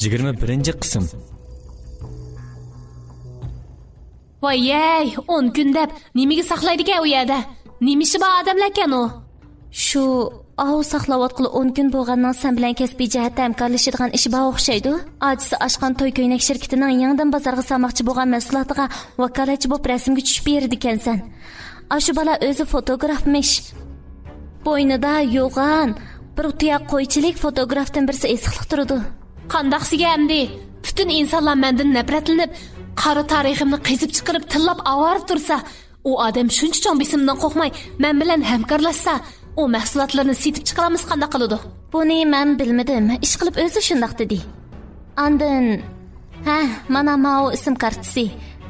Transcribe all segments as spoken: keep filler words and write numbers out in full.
يىگىرمە بىرىنچى قىسىم. ۋايەي، ئون كۈن دەپ نېمىگە ساقلايدىكەن ئۇ يەردە؟ نېمە ئىشى بار ئادەملەركەن ئۇ؟ شۇ ئاۋۇ ساقلاۋاتقىلى ئون كۈن بولغاننىڭ سەن بىلەن كەسپىي جەھەتتە ھەمكارلىشىدىغان ئىشى بار ئوخشايدۇ. ئاچىسى ئاچقان توي كۆينەك شىركىتىنىڭ يېڭىدىن بازارغا سالماقچى بولغان مەھسۇلاتىغا ۋاكالەتچى بولۇپ رەسىمگە چۈشۈپ بېرىدىكەنسەن. ئاشۇ بالا ئۆزى فوتوگرافمىش. بوينىدا يوغان، بىر تۇياق قويچىلىك فوتوگرافتىن بىرسى ئېسىقلىق تۇرىدۇ. قانداقسىگە ئەمدى؟ پۈتۈن ئىنسانلار مەندىن نەپرەتلىنىپ، قارا تارىخىمنى قېزىپ چىقىرىپ، تىللاپ ئاۋارە تۇرسا، ئۇ ئادەم شۇنچە چوڭ بېسىمدىن قورقماي، مەن بىلەن ھەمكارلاشسا، ئۇ مەھسۇلاتلىرىنى سېتىپ چىقىرالمىسا قانداق قىلىدۇ؟ بۇنى مەن بىلمىدىم. ئىشقىلىپ ئۆزى شۇنداق دېدى. ئاندىن، ھە، مانا ماۋۇ ئىسىم كارتىسى.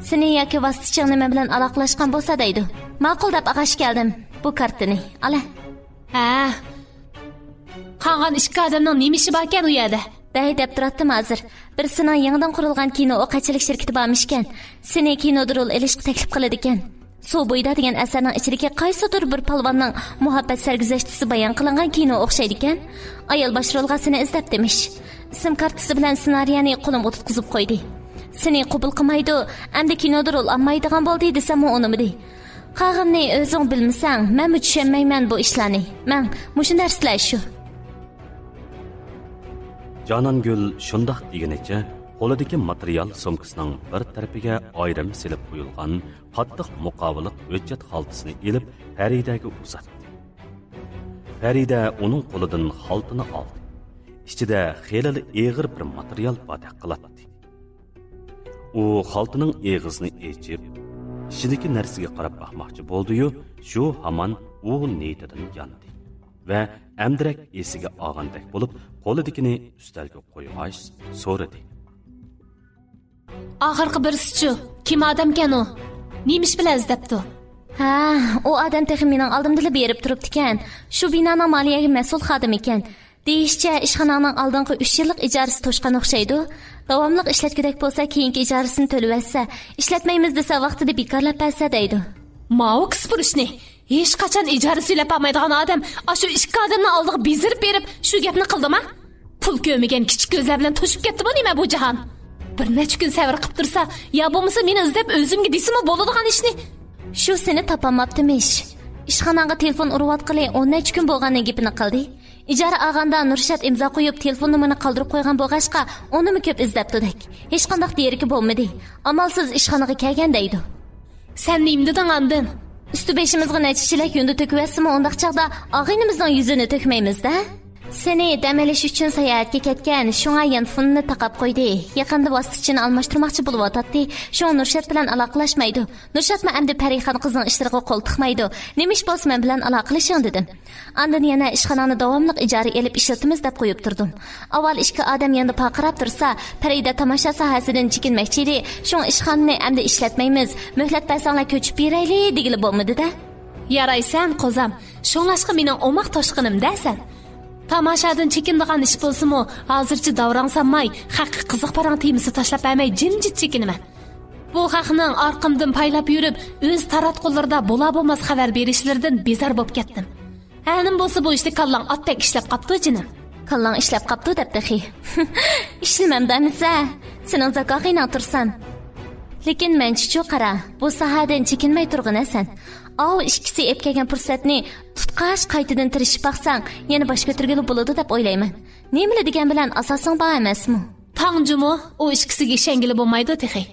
سېنى ياكى ۋاسىتىچىڭنى مەن بىلەن ئالاقىلاشقان بولسا دەيدۇ. ماقۇل دەپ ئالغاچ كەلدىم. بۇ كارتىنى ئالە. ھە. قالغان ئىككى ئادەمنىڭ نېمە ئىشى باركەن ئۇ يەردە؟ دەي دەپ تۇراتتىم ھازىر. بىرسىنىڭ يېڭىدىن قۇرۇلغان كىنو ئوقەتچىلىك شىركىتى بارمىشكەن. سېنى كىنودا رول ئېلىشقا تەكلىپ قىلىدىكەن. سۇ بويىدا دېگەن ئەسەرنىڭ ئىچىدىكى قايسىدۇر بىر پالۋاننىڭ مۇھەببەت سەرگۈزەشتىسى بايان قىلىنغان كىنو ئوخشايدىكەن. ئايال باش رولغا سېنى ئىزدەپتىمىش. ئىسىم كارتىسى بىلەن سېنارىيەنى قولۇمغا تۇتقۇزۇپ قويدى. سېنى قوبۇل قىلمايدۇ، ئەمدى كىنودا رول ئالمايدىغان بولدى دېسەممۇ ئۇنىمىدى. قالغىنىنى ئۆزۈڭ بىلمىسەڭ، مەنمۇ چۈشەنمەيمەن بۇ ئىشلارنى. مەن مۇشۇ نەرسىلەر شۇ. جانانگۈل شۇنداق دېگىنىچە قولىدىكى ماتېرىيال سومكىسىنىڭ بىر تەرىپىگە ئايرىم سېلىپ قويۇلغان قاتتىق مۇقاۋىلىق ھۆججەت خالتىسىنى ئېلىپ پەرىدەگە ئۇزاتتى. پەرىدە ئۇنىڭ قولىدىن خالتىنى ئالدى. ئىچىدە خېلىلا ئېغىر بىر ماتېرىيال باردەك قىلاتتى. ئۇ خالتىنىڭ ئېغىزىنى ئېچىپ، ئىچىدىكى نەرسىگە قاراپ باقماقچى بولدى-يۇ، شۇ ھامان ئۇ نىيىتىدىن ياندى ۋە ئەمدىرەك ئېسىگە ئالغاندەك بولۇپ، قولىدىكىنى ئۈستەلگە قويغاچ سورىدى. ئاخىرقى بىرسىچۇ؟ كىم ئادەمكەن ئۇ؟ نېمە ئىش بىلەن ئىزدەپتۇ؟ ھە، ئۇ ئادەم تېخى مېنىڭ ئالدىمدىلا بېرىپ تۇرۇپتىكەن. شۇ بىنانىڭ مالىيەگە مەسئۇل خادىمى ئىكەن. دېيىشىچە، ئىشخاناڭنىڭ ئالدىنقى ئۈچ يىللىق ئىجارىسى توشقان ئوخشايدۇ. داۋاملىق ئىشلەتكۈدەك بولسا، كېيىنكى ئىجارىسىنى تۆلىۋەتسە، ئىشلەتمەيمىز دېسە، ۋاقتىدا بىكارلاپ بەرسە دەيدۇ. ماۋۇ كىسپۇرۇشنى ھېچقاچان ئىجارە سۆلەپ ئالمايدىغان ئادەم ئاشۇ ئىككى ئادەمنىڭ ئالدىغا بېزىرىپ بېرىپ، شۇ گەپنى قىلدىما؟ پۇل كۆرمىگەن كىچىك كۆزلەر بىلەن توشۇپ كەتتىمۇ نېمە بۇ جاھان؟ بىر نەچچە كۈن سەۋر قىپ تۇرسا، يا بولمىسا مېنى ئىزدەپ ئۆزۈمگە دېسىمۇ بولىدىغان ئىشنى. شۇ سېنى تاپالماپتىمىش. ئىشخاناڭغا تېلېفون ئۇرۇۋاتقىلى ئون نەچچە كۈن بولغاننىڭ گېپىنى قىلدى. ئىجارە ئالغاندا نۇرشات ئىمزا قويۇپ، تېلېفون نومۇرىنى قالدۇرۇپ قويغان بولغاچقا، ئۇنىمۇ كۆپ ئىزدەپتۇدەك. ھېچقانداق دېرىكى بولمىدى. ئامالسىز ئىشخانىغا كەلگەن دەيدۇ. سەن نېمە دېدىڭ ئاندىن؟ ئۈستى بېشىمىزغا نەچچە چېلەك يۇندى تۆكۈۋەتسىمۇ، ئۇنداق چاغدا ئاغىنىمىزنىڭ يۈزىنى تۆكمەيمىز-دە. سېنى دەم ئېلىش ئۈچۈن ساياھەتكە كەتكەن، شۇڭا يانفوننى تاقاپ قويدى. يېقىندا ۋاسىتىچىنى ئالماشتۇرماقچى بولۇۋاتاتتى. شۇڭا نۇرشات بىلەن ئالاقىلاشمايدۇ. نۇرشاتمۇ ئەمدى پەرىخان قىزنىڭ ئىشلىرىغا قول تىقمايدۇ. نېمە ئىش بولسا مەن بىلەن ئالاقىلىشىڭ دېدىم. ئاندىن يەنە ئىشخاناڭنى داۋاملىق ئىجارە ئېلىپ ئىشلىتىمىز دەپ قويۇپ تۇردۇم. ئاۋۋال ئىككى ئادەم يېنىدا پارقىراپ تۇرسا، پەرىدە تاماشا ساھەسىدىن چېكىنمەكچى ئىدى، شۇڭا ئىشخانىنى ئەمدى ئىشلەتمەيمىز، مۆھلەت بەرسەڭلار كۆچۈپ بېرەيلى دېگىلى بولمىدى-دە. يارايسەن، قوزام، شۇڭلاشقا مېنىڭ ئوماق توشقىنىم-دە سەن. تاماشادىن چېكىنىدىغان ئىش بولسىمۇ، ھازىرچە داۋراڭ سالماي، خەققە قىزىق پاراڭ تېمىسى تاشلاپ بەرمەي جىمجىت چېكىنىمەن. بۇ خەقنىڭ ئارقامدىن پايلاپ يۈرۈپ، ئۆز تاراتقۇلىرىدا بولا-بولماس خەۋەر بېرىشلىرىدىن بىزار بولۇپ كەتتىم. ھەنىم بولسا بۇ ئىشتا كاللاڭ ئاتتەك ئىشلەپ قاپتۇ، جېنىم. كاللاڭ ئىشلەپ قاپتۇ دەپ تېخى. ئىشلىمەمدۇ ئەمىسە؟ سېنىڭ زاكاغىنىڭ تۇرسام. لېكىن مەنچىچۇ قارا، بۇ ساھەدىن چېكىنمەي تۇرغىنە سەن. ئاۋۇ ئىككىسى ئېلىپ كەلگەن پۇرسەتنى تۇتقاچ، قايتىدىن تىرىشىپ باقساڭ، يەنە باش كۆتۈرگىلى بولىدۇ دەپ ئويلايمەن. نېمىلا دېگەن بىلەن ئاساسىڭ بار ئەمەسمۇ؟ تاڭ جۇمۇ، ئۇ ئىككىسىگە ئىشەنگىلى بولمايدۇ تېخى.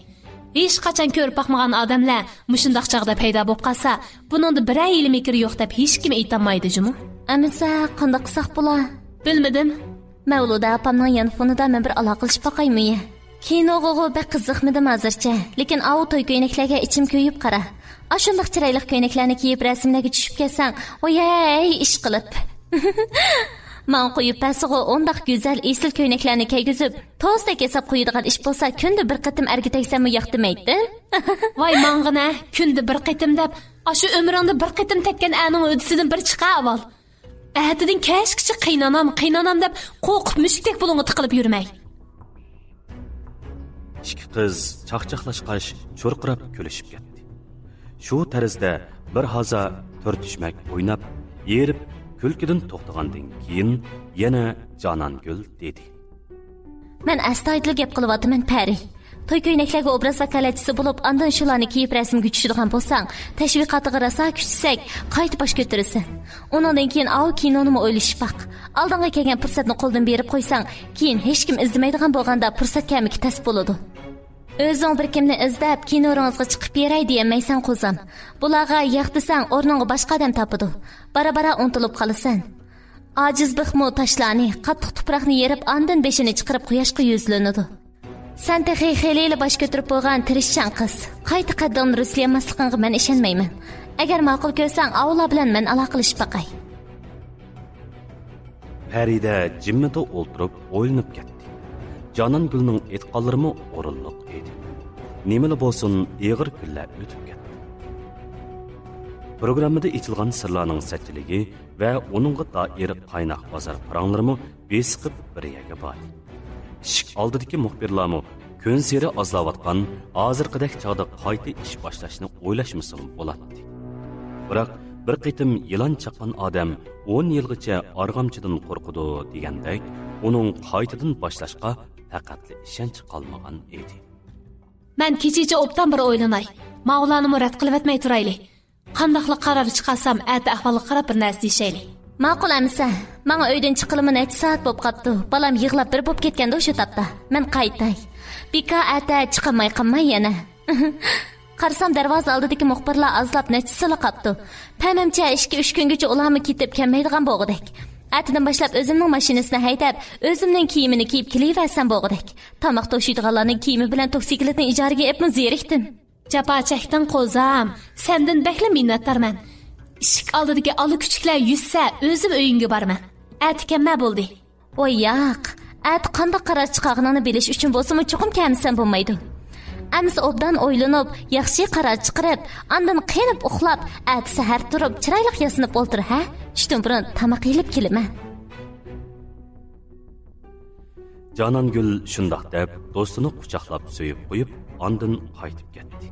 ھېچقاچان كۆرۈپ باقمىغان ئادەملەر مۇشۇنداق چاغدا پەيدا بولۇپ قالسا، بۇنىڭدا بىرەر ھىيلە-مىكىر يوق دەپ ھېچكىم ئېيتالمايدۇ جۇمۇ. ئەمىسە قانداق قىلساق بولا؟ بىلمىدىم. مەۋلۇدە ئاپامنىڭ يانفونىدا مەن بىر ئالاقىلىشىپ باقايمۇ يە؟ كىنوغىغۇ بەك قىزىقمىدىم ھازىرچە، لېكىن ئاۋۇ توي كۆينەكلەرگە ئىچىم كۆيۈپ قارا. ئاشۇنداق چىرايلىق كۆينەكلەرنى كىيىپ رەسىملەرگە چۈشۈپ كەتسەڭ، ۋايەي ئىشقىلىپ. ماڭا قويۇپ بەرسىغۇ ئۇنداق گۈزەل ئېسىل كۆينەكلەرنى كىيگۈزۈپ، توزدەك ياساپ قويىدىغان ئىش بولسا، كۈندە بىر قېتىم ئەرگە تەگسەممۇ ياق دېمەيتتىم. ۋاي ماڭغىنە، كۈندە بىر قېتىم دەپ، ئاشۇ ئۆمرۈڭدە بىر قېتىم تەگكەن ئەرنىڭ ھۆددىسىدىن بىر چىقار ئاۋۋال. ئەتىدىن كەچكىچە قىينانام، قىينانام دەپ قورقۇپ مۈشۈكتەك بۇلۇڭغا تىقىلىپ يۈرمەي. ئىككى قىز چاقچاقلاشقاچ چۇرقىراپ كۈلۈشۈپ كەتتى. شۇ تەرزدە بىر ھازا تۈرتۈشمەك ئويناپ، ئېرىپ كۈلكىدىن توختىغاندىن كېيىن يەنە جانانگۈل دېدى. مەن ئەستايىدىل گەپ قىلىۋاتىمەن، پەرى. توي كۆينەكلەرگە ئوبراز ۋاكالەتچىسى بولۇپ، ئاندىن شۇلارنى كىيىپ رەسىمگە چۈشىدىغان بولساڭ، تەشۋىقاتىغا راسا كۈچىسەك، قايتا باش كۆتۈرىسەن. ئۇنىڭدىن كېيىن ئاۋۇ كىنونىمۇ ئويلىشىپ باق. ئالدىڭغا كەلگەن پۇرسەتنى قولدىن بېرىپ قويساڭ، كېيىن ھېچكىم ئىزدىمەيدىغان بولغاندا پۇرسەت كەلمىكى تەس بولىدۇ. ئۆزۈڭ بىر كىمنى ئىزدەپ، كىنورىڭىزغا چىقىپ بېرەي دېيەلمەيسەن، قوزام. بۇلارغا ياق دېسەڭ، ئورنۇڭغا باشقا ئادەم تاپىدۇ. بارا-بارا ئۇنتۇلۇپ قالىسەن. ئاجىز بىخمۇ تاشلارنى، قاتتىق تۇپراقنى يېرىپ، ئاندىن بېشىنى چىقىرىپ قۇياشقا يۈزلىنىدۇ. سەن تېخى خېلىلا باش كۆتۈرۈپ بولغان تىرىشچان قىز. قايتا قەددىڭنى رۇسلىيەلمەسلىكىڭگە مەن ئىشەنمەيمەن. ئەگەر ماقۇل كۆرسەڭ، ئاۋۇلار بىلەن مەن ئالاقىلىشىپ باقاي. پەرىدە جىممىدە ئولتۇرۇپ ئويلىنىپ كەتتى. جانانگۈلنىڭ ئېيتقانلىرىمۇ ئورۇنلۇق ئىدى. نېمىلا بولسۇن، ئېغىر كۈنلەر ئۆتۈپ كەتتى. پروگراممىدا ئېچىلغان سىرلارنىڭ سەتچىلىكى ۋە ئۇنىڭغا دائىر قايناق بازار پاراڭلىرىمۇ بېسىقىپ بىر يەرگە باردى. ئىشىك ئالدىدىكى مۇخبىرلارمۇ كۈنسېرى ئازلاۋاتقان، ھازىرقىدەك چاغدا قايتا ئىش باشلاشنى ئويلاشمىسىمۇ بولاتتى. بىراق، بىر قېتىم يىلان چاققان ئادەم ئون يىلغىچە ئارغامچىدىن قورقىدۇ دېگەندەك، ئۇنىڭ قايتىدىن باشلاشقا پەقەتلا ئىشەنچ قالمىغان ئىدى. مەن كېچىچە ئوبدان بىر ئويلىناي. ماۋۇلارنىمۇ رەت قىلىۋەتمەي تۇرايلى. قانداقلا قارار چىقارسام، ئەتە ئەھۋالغا قاراپ بىر نەرسە دېيىشەيلى. ماقۇل ئەمىسە، ماڭا ئۆيدىن چىققىلىمۇ نەچچە سائەت بولۇپ قاپتۇ. بالام يىغلاپ بىر بولۇپ كەتكەندۇ شۇ تاپتا. مەن قايتاي. بىكار ئەتە چىقالماي قالماي يەنە. قارىسام، دەرۋازا ئالدىدىكى مۇخبىرلار ئازلاپ نەچچىسىلا قاپتۇ. پەمىمچە، ئىككى-ئۈچ كۈنگىچە ئۇلارمۇ كېتىپ كەلمەيدىغان بولغۇدەك. ئەتىدىن باشلاپ ئۆزۈمنىڭ ماشىنىسىنى ھەيدەپ، ئۆزۈمنىڭ كىيىمىنى كىيىپ كېلىۋەرسەم بولغۇدەك. تاماق توشۇيدىغانلارنىڭ كىيىمى بىلەن توكسىكلىتنى ئىجارىگە ئېلىپمۇ زېرىكتىم. جاپا چەكتىڭ، قوزام. سەندىن بەكلا مىننەتدارمەن. ئىشىك ئالدىدىكى ئالا كۈچۈكلەر يۈزسە، ئۆزۈم ئۆيۈڭگە بارىمەن. ئەتە كەلمە بولدى. ۋاي ياق، ئەتە قانداق قارار چىقارغىنىڭنى بىلىش ئۈچۈن بولسىمۇ چوقۇم كەلمىسەم بولمايدۇ. ئەمىسە ئوبدان ئويلىنىپ، ياخشى قارار چىقىرىپ، ئاندىن قېنىپ ئۇخلاپ، ئەتىسى سەھەر تۇرۇپ، چىرايلىق ياسىنىپ ئولتۇر ھە. چۈشتىن بۇرۇن تاماق ئېلىپ كېلىمەن. جانانگۈل شۇنداق دەپ، دوستىنى قۇچاقلاپ سۆيۈپ قويۇپ، ئاندىن قايتىپ كەتتى.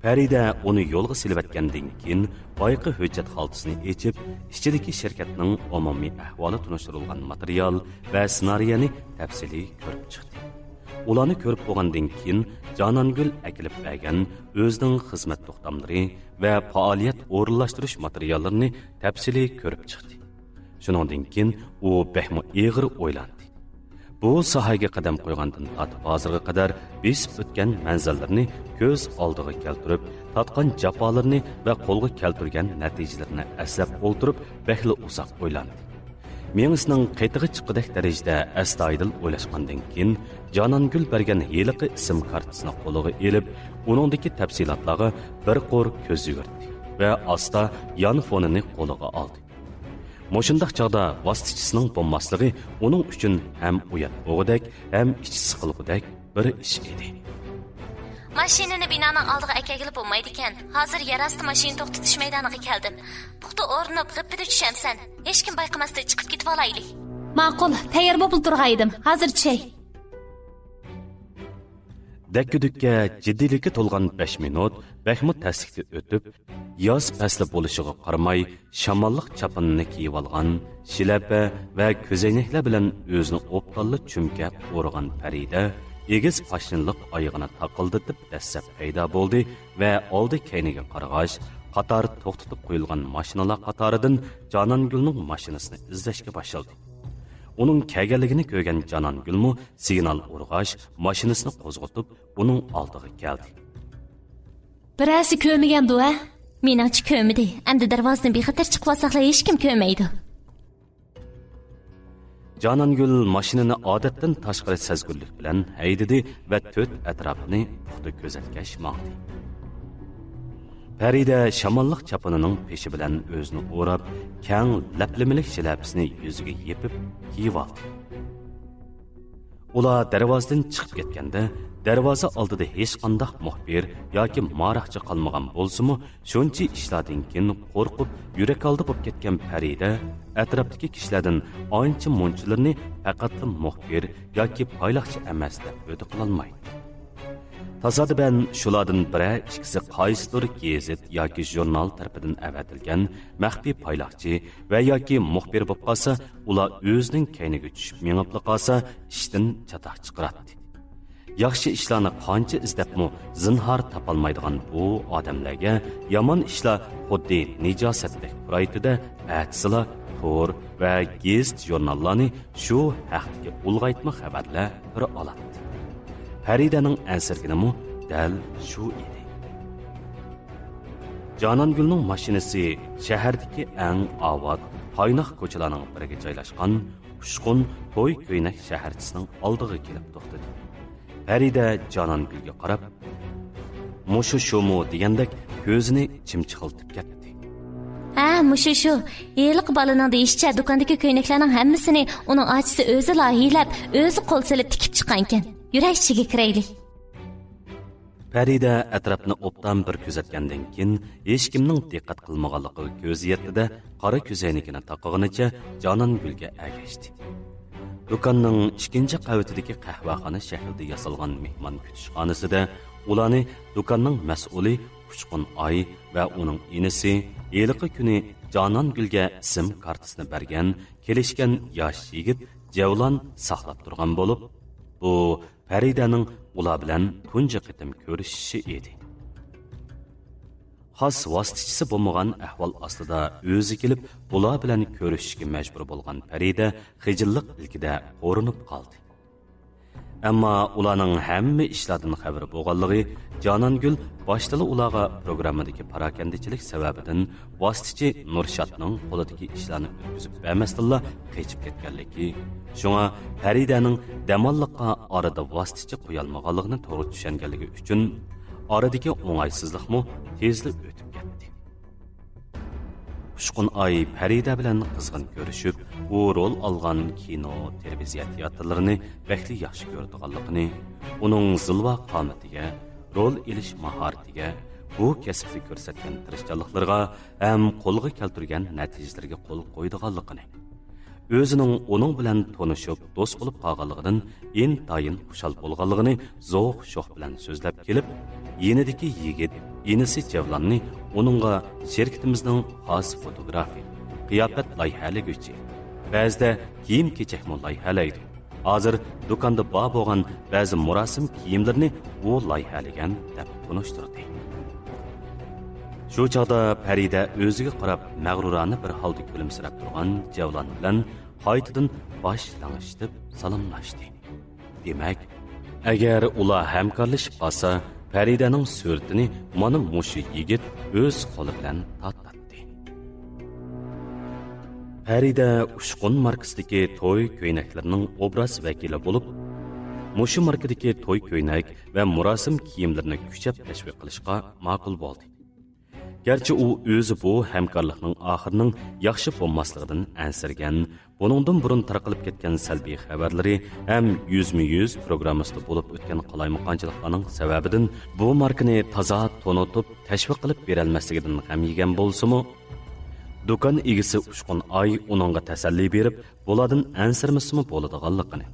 پەرىدە ئۇنى يولغا سېلىۋەتكەندىن كېيىن، بايىقى ھۆججەت خالتىسىنى ئېچىپ، ئىچىدىكى شىركەتنىڭ ئومۇمىي ئەھۋالى تونۇشتۇرۇلغان ماتېرىيال ۋە سېنارىيەنى تەپسىلىي كۆرۈپ چىقتى. ئۇلارنى كۆرۈپ بولغاندىن كېيىن، جانانگۈل ئەكېلىپ بەرگەن ئۆزىنىڭ خىزمەت توختاملىرى ۋە پائالىيەت ئورۇنلاشتۇرۇش ماتېرىياللىرىنى تەپسىلىي كۆرۈپ چىقتى. شۇنىڭدىن كېيىن ئۇ بەكمۇ ئېغىر ئويلاندى. بۇ ساھەگە قەدەم قويغاندىن تارتىپ ھازىرغا قەدەر بېسىپ ئۆتكەن مەنزىللىرىنى كۆز ئالدىغا كەلتۈرۈپ، تارتقان جاپالىرىنى ۋە قولغا كەلتۈرگەن نەتىجىلىرىنى ئەسلەپ ئولتۇرۇپ، بەكلا ئۇزاق ئويلاندى. مېڭىسىنىڭ قېتىغا چىققۇدەك دەرىجىدە ئەستايىدىل ئويلاشقاندىن كېيىن، جانانگۈل بەرگەن ھېلىقى ئىسىم كارتىسىنى قولىغا ئېلىپ، ئۇنىڭدىكى تەپسىلاتلارغا بىر قۇر كۆز يۈگۈرتتى ۋە ئاستا يانفونىنى قولىغا ئالدى. مۇشۇنداق چاغدا ۋاسىتىچىسىنىڭ بولماسلىقى ئۇنىڭ ئۈچۈن ھەم ئۇيات بولغۇدەك، ھەم ئىچى سىقىلغۇدەك بىر ئىش ئىدى. ماشىنىنى بىنانىڭ ئالدىغا ئەكەلگىلى بولمايدىكەن. ھازىر يەر ئاستى ماشىنا توختىتىش مەيدانىغا كەلدىم. پۇختا ئورىنىپ، غىپپىدە چۈشەمسەن. ھېچكىم بايقىماستەك چىقىپ كېتىۋالايلى. ماقۇل، تەييار بولۇپلا تۇرغايدىم. ھازىر چۈشەي. دەككە-دۈككە، جىددىيلىككە تولغان بەش مىنۇت بەكمۇ تەسلىكتە ئۆتۈپ، ياز پەسلى بولۇشىغا قارىماي، شاماللىق چاپىنىنى كىيىۋالغان، شىلەپە ۋە كۆزەينەكلەر بىلەن ئۆزىنى ئوبدانلا چۈمكەپ ئورىغان پەرىدە ئېگىز پاشنىلىق ئايىغىنى تاقىلدىتىپ دەسسەپ پەيدا بولدى ۋە ئالدى كەينىگە قارىغاچ، قاتار توختىتىپ قويۇلغان ماشىنىلار قاتارىدىن جانانگۈلنىڭ ماشىنىسىنى ئىزدەشكە باشلىدى. ئۇنىڭ كەلگەنلىكىنى كۆرگەن جانانگۈلمۇ سىگنال ئۇرغاچ، ماشىنىسىنى قوزغىتىپ، ئۇنىڭ ئالدىغا كەلدى. بىرەرسى كۆرمىگەندۇ، ھە؟ مېنىڭچە كۆرمىدى. ئەمدى دەرۋازىدىن بىخەتەر چىقىۋالساقلا ھېچكىم كۆرمەيدۇ. جانانگۈل ماشىنىنى ئادەتتىن تاشقىرى سەزگۈرلۈك بىلەن ھەيدىدى ۋە تۆت ئەتراپىنى پۇختا كۆزەتكەچ ماڭدى. پەرىدە شاماللىق چاپىنىنىڭ پېشى بىلەن ئۆزىنى ئوراپ، كەڭ لەپلىمىلىك شىلەپىسىنى يۈزىگە يېپىپ كىيىۋالدى. ئۇلار دەرۋازىدىن چىقىپ كەتكەندە، دەرۋازا ئالدىدا ھېچقانداق مۇخبىر ياكى ماراقچى قالمىغان بولسىمۇ، شۇنچە ئىشلاردىن كېيىن قورقۇپ، يۈرەك ھالدا بولۇپ كەتكەن پەرىدە ئەتراپتىكى كىشىلەردىن ئانچە-مۇنچىلىرىنى پەقەتلا مۇخبىر ياكى پايلاقچى ئەمەس دەپ ئۆتە قىلالمايتتى. تاسادىپەن شۇلاردىن بىرەر ئىككىسى قايسىدۇر گېزىت ياكى ژۇرنال تەرىپىدىن ئەۋەتىلگەن مەخپىي پايلاقچى ۋە ياكى مۇخبىر بولۇپ قالسا، ئۇلار ئۆزىنىڭ كەينىگە چۈشۈپ مېڭىپلا قالسا، ئىشتىن چاتاق چىقىراتتى. ياخشى ئىشلارنى قانچە ئىزدەپمۇ زىنھار تاپالمايدىغان بۇ ئادەملەرگە يامان ئىشلار خۇددى نىجاسەتتەك پۇرايتتى-دە، ئەتىسىلا تور ۋە گېزىت-ژۇرناللارنى شۇ ھەقتىكى ئۇلغايتما خەۋەرلەر پۈر ئالاتتى. پەرىدەنىڭ ئەنسىرىگىنىمۇ دەل شۇ ئىدى. جانانگۈلنىڭ ماشىنىسى شەھەردىكى ئەڭ ئاۋات، قايناق كوچىلارنىڭ بىرىگە جايلاشقان ئۇچقۇن توي كۆينەك شەھەرچىسىنىڭ ئالدىغا كېلىپ توختىدى. پەرىدە جانانگۈلگە قاراپ، «مۇشۇ شۇمۇ؟» دېگەندەك كۆزىنى چىمچىقلىتىپ كەتتى. «ھە، مۇشۇ شۇ. ھېلىقى بالىنىڭ دېيىشىچە، دۇكاندىكى كۆينەكلەرنىڭ ھەممىسىنى ئۇنىڭ ئاچىسى ئۆزى لايىھەلەپ، ئۆزى قول سېلىپ تىكىپ چىققانىكەن. يۈرە، ئىچىگە كىرەيلى.» پەرىدە ئەتراپنى ئوبدان بىر كۆزەتكەندىن كېيىن، ھېچكىمنىڭ دىققەت قىلمىغانلىقىغا كۆزى يەتتى-دە، قارا كۆزەينىكىنى تاقىغىنىچە جانانگۈلگە ئەگەشتى. دۇكاننىڭ ئىككىنچى قەۋىتىدىكى قەھۋەخانا شەكلىدە ياسالغان مېھمان كۈتۈشخانىسىدە ئۇلارنى دۇكاننىڭ مەسئۇلى ئۇچقۇن ئاي ۋە ئۇنىڭ ئىنىسى، ھېلىقى كۈنى جانانگۈلگە سىم كارتىسىنى بەرگەن، كېلىشكەن ياش يىگىت جەۋلان ساقلاپ تۇرغان بولۇپ، بۇ پەرىدەنىڭ ئۇلار بىلەن تۇنجى قېتىم كۆرۈشۈشى ئىدى. خاس ۋاسىتىچىسى بولمىغان ئەھۋال ئاستىدا ئۆزى كېلىپ، ئۇلار بىلەن كۆرۈشۈشكە مەجبۇر بولغان پەرىدە خىجىللىق ئىلكىدە قورۇنۇپ قالدى. ئەمما ئۇلارنىڭ ھەممە ئىشلاردىن خەۋىرى بولغانلىقى، جانانگۈل باشتىلا ئۇلارغا پروگراممىدىكى پاراكەندىچىلىك سەۋەبىدىن ۋاسىتىچى نۇرشاتنىڭ قولىدىكى ئىشلارنى ئۆتكۈزۈپ بەرمەستىنلا قېچىپ كەتكەنلىكى، شۇڭا پەرىدەنىڭ دەماللىققا ئارىدا ۋاسىتىچى قويالمىغانلىقىنى توغرا چۈشەنگەنلىكى ئۈچۈن، ئارىدىكى ئوڭايسىزلىقمۇ تېزلا ئۆتۈپ كەتتى. ئۇچقۇن ئاي پەرىدە بىلەن قىزغىن كۆرۈشۈپ، ئۇ رول ئالغان كىنو، تېلېۋىزىيە تىياتىرلىرىنى بەكلا ياخشى كۆرىدىغانلىقىنى، ئۇنىڭ زىلۋا قامىتىگە، رول ئېلىش ماھارىتىگە، بۇ كەسىپتە كۆرسەتكەن تىرىشچانلىقلىرىغا ھەم قولغا كەلتۈرگەن نەتىجىلىرىگە قول قويىدىغانلىقىنى، ئۆزىنىڭ ئۇنىڭ بىلەن تونۇشۇپ، دوست بولۇپ قالغانلىقىدىن ئىنتايىن خۇشال بولغانلىقىنى زوق شوخ بىلەن سۆزلەپ كېلىپ، يېنىدىكى يىگىت ئىنىسى جەۋلاننى ئۇنىڭغا شىركىتىمىزنىڭ خاس فوتوگرافى، قىياپەت لايىھەلىگۈچى، بەزىدە كىيىم-كېچەكمۇ لايىھەلەيدۇ. ھازىر دۇكاندا بار بولغان بەزى مۇراسىم كىيىملىرىنى ئۇ لايىھەلىگەن، دەپ تونۇشتۇردى. شۇ چاغدا پەرىدە ئۆزىگە قاراپ مەغرۇرانە بىر ھالدا كۈلۈمسىرەپ تۇرغان جەۋلان بىلەن قايتىدىن باش لىڭشىتىپ سالاملاشتى. دېمەك، ئەگەر ئۇلار ھەمكارلىشىپ قالسا، پەرىدەنىڭ سۈرىتىنى مانا مۇشۇ يىگىت ئۆز قولى بىلەن تارتاتتى. پەرىدە ئۇچقۇن ماركىسىدىكى توي كۆينەكلىرىنىڭ ئوبراز ۋەكىلى بولۇپ، مۇشۇ ماركىدىكى توي كۆينەك ۋە مۇراسىم كىيىملىرىنى كۈچەپ تەشۋىق قىلىشقا ماقۇل بولدى. گەرچە ئۇ ئۆزى بۇ ھەمكارلىقنىڭ ئاخىرىنىڭ ياخشى بولماسلىقىدىن ئەنسىرىگەن، بۇنىڭدىن بۇرۇن تارقىلىپ كەتكەن سەلبىي خەۋەرلىرى ھەم يۈزمۇ يۈز پروگراممىسىدا بولۇپ ئۆتكەن قالايمىقانچىلىقلارنىڭ سەۋەبىدىن بۇ ماركىنى تازا تونۇتۇپ، تەشۋىق قىلىپ بېرەلمەسلىكىدىن غەم يېگەن بولسىمۇ، دۇكان ئىگىسى ئۇچقۇن ئاي ئۇنىڭغا تەسەللى بېرىپ، بۇلاردىن ئەنسىرىمىسىمۇ بولىدىغانلىقىنى،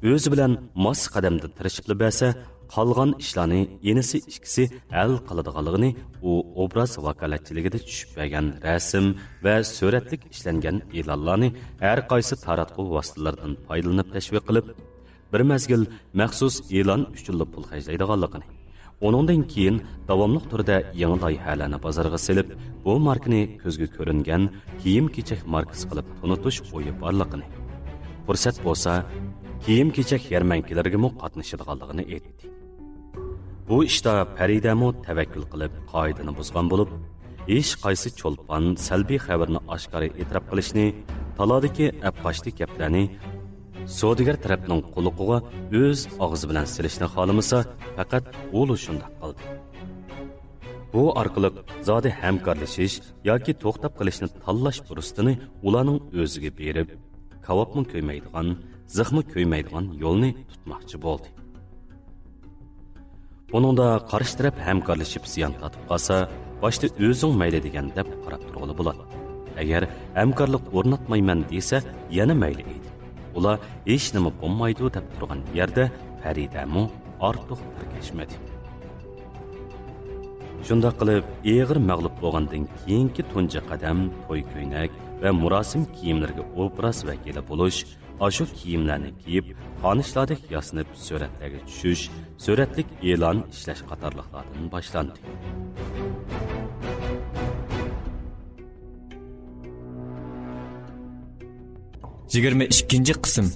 ئۆزى بىلەن ماس قەدەمدە تىرىشىپلا بەرسە، قالغان ئىشلارنى ئىنىسى ئىككىسى ھەل قىلىدىغانلىقىنى ئۇ ئوبراز ۋاكالەتچىلىكىدە چۈشۈپ بەرگەن رەسىم ۋە سۈرەتلىك ئىشلەنگەن ئېلانلارنى ھەر قايسى تاراتقۇ ۋاسىتىلىرىدىن پايدىلىنىپ تەشۋىق قىلىپ، بىر مەزگىل مەخسۇس ئېلان ئۈچۈنلا پۇل خەجلەيدىغانلىقىنى، ئۇنىڭدىن كېيىن داۋاملىق تۈردە يېڭى لايىھەلەرنى بازارغا سېلىپ، بۇ ماركىنى كۆزگە كۆرۈنگەن كىيىم-كېچەك ماركىسى قىلىپ تونۇتۇش ئويى بارلىقىنى، پۇرسەت بولسا، كىيىم-كېچەك يەرمەنكىلىرىگىمۇ قاتنىشىدىغانلىقىنى ئېيتتى. بۇ ئىشتا پەرىدەمۇ تەۋەككۈل قىلىپ، قائىدىنى بۇزغان بولۇپ، ھېچقايسى چولپان سەلبىي خەۋەرنى ئاشكارا ئېتىراپ قىلىشنى، تالادىكى ئەپقاچتى گەپلەرنى سودىگەر تەرەپنىڭ قۇلىقىغا ئۆز ئاغزى بىلەن سېلىشنى خالىمىسا، پەقەت ئۇلا شۇنداق قىلدى. بۇ ئارقىلىق زادى ھەمكارلىشىش ياكى توختاپ قېلىشنى تاللاش پۇرسىتىنى ئۇلارنىڭ ئۆزىگە بېرىپ، كاۋاپمۇ كۆيمەيدىغان، زىخمۇ كۆيمەيدىغان يولنى تۇتماقچى بولدى. بۇنىڭدا قارشى تەرەپ ھەمكارلىشىپ زىيان تارتىپ قالسا، باشتا ئۆزۈڭ مەيلى دېگەن دەپ قاراپ تۇرغىلى بولاتتى. ئەگەر ھەمكارلىق ئورناتمايمەن دېسە، يەنە مەيلى ئىدى. ئۇلار ھېچنېمە بولمايدۇ دەپ تۇرغان يەردە پەرىدەمۇ ئارتۇق تىركەشمىدى. شۇنداق قىلىپ، ئېغىر مەغلۇپ بولغاندىن كېيىنكى تۇنجى قەدەم توي كۆينەك ۋە مۇراسىم كىيىملىرىگە ئوبراز ۋەكىلى بولۇش، ئاشۇ كىيىملەرنى كىيىپ، خانىشلاردەك ياسىنىپ سۈرەتلەرگە چۈشۈش، سۈرەتلىك ئېلان ئىشلەش قاتارلىقلاردىن باشلاندى. يىگىرمە ئىككىنچى قىسىم.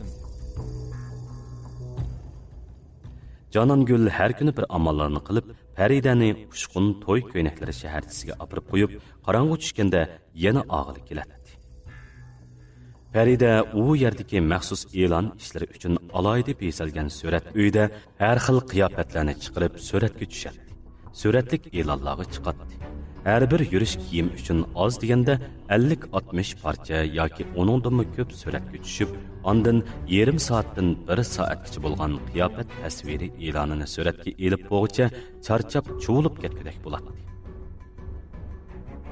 جانانگۈل ھەر كۈنى بىر ئاماللارنى قىلىپ، پەرىدەنى ئۇچقۇن توي كۆينەكلىرى شەھەرچىسىگە ئاپىرىپ قويۇپ، قاراڭغۇ چۈشكەندە يەنە ئاغىلى كېلەتتى. پەرىدە ئۇ يەردىكى مەخسۇس ئېلان ئىشلىرى ئۈچۈن ئالاھىدە بېسىلگەن سۈرەت ئۆيىدە ھەر خىل قىياپەتلەرنى چىقىرىپ سۈرەتكە چۈشەتتى. سۈرەتلىك ئېلانلارغا چىقاتتى. ھەر بىر يۈرۈش كىيىم ئۈچۈن ئاز دېگەندە ئەللىك ئاتمىش پارچە ياكى ئۇنىڭدىنمۇ كۆپ سۈرەتكە چۈشۈپ، ئاندىن يېرىم سائەتتىن بىر سائەتكىچە بولغان قىياپەت تەسۋىرى ئېلانىنى سۈرەتكە ئېلىپ بولغۇچە چارچاپ، چۇۋۇلۇپ كەتكۈدەك بولاتتى.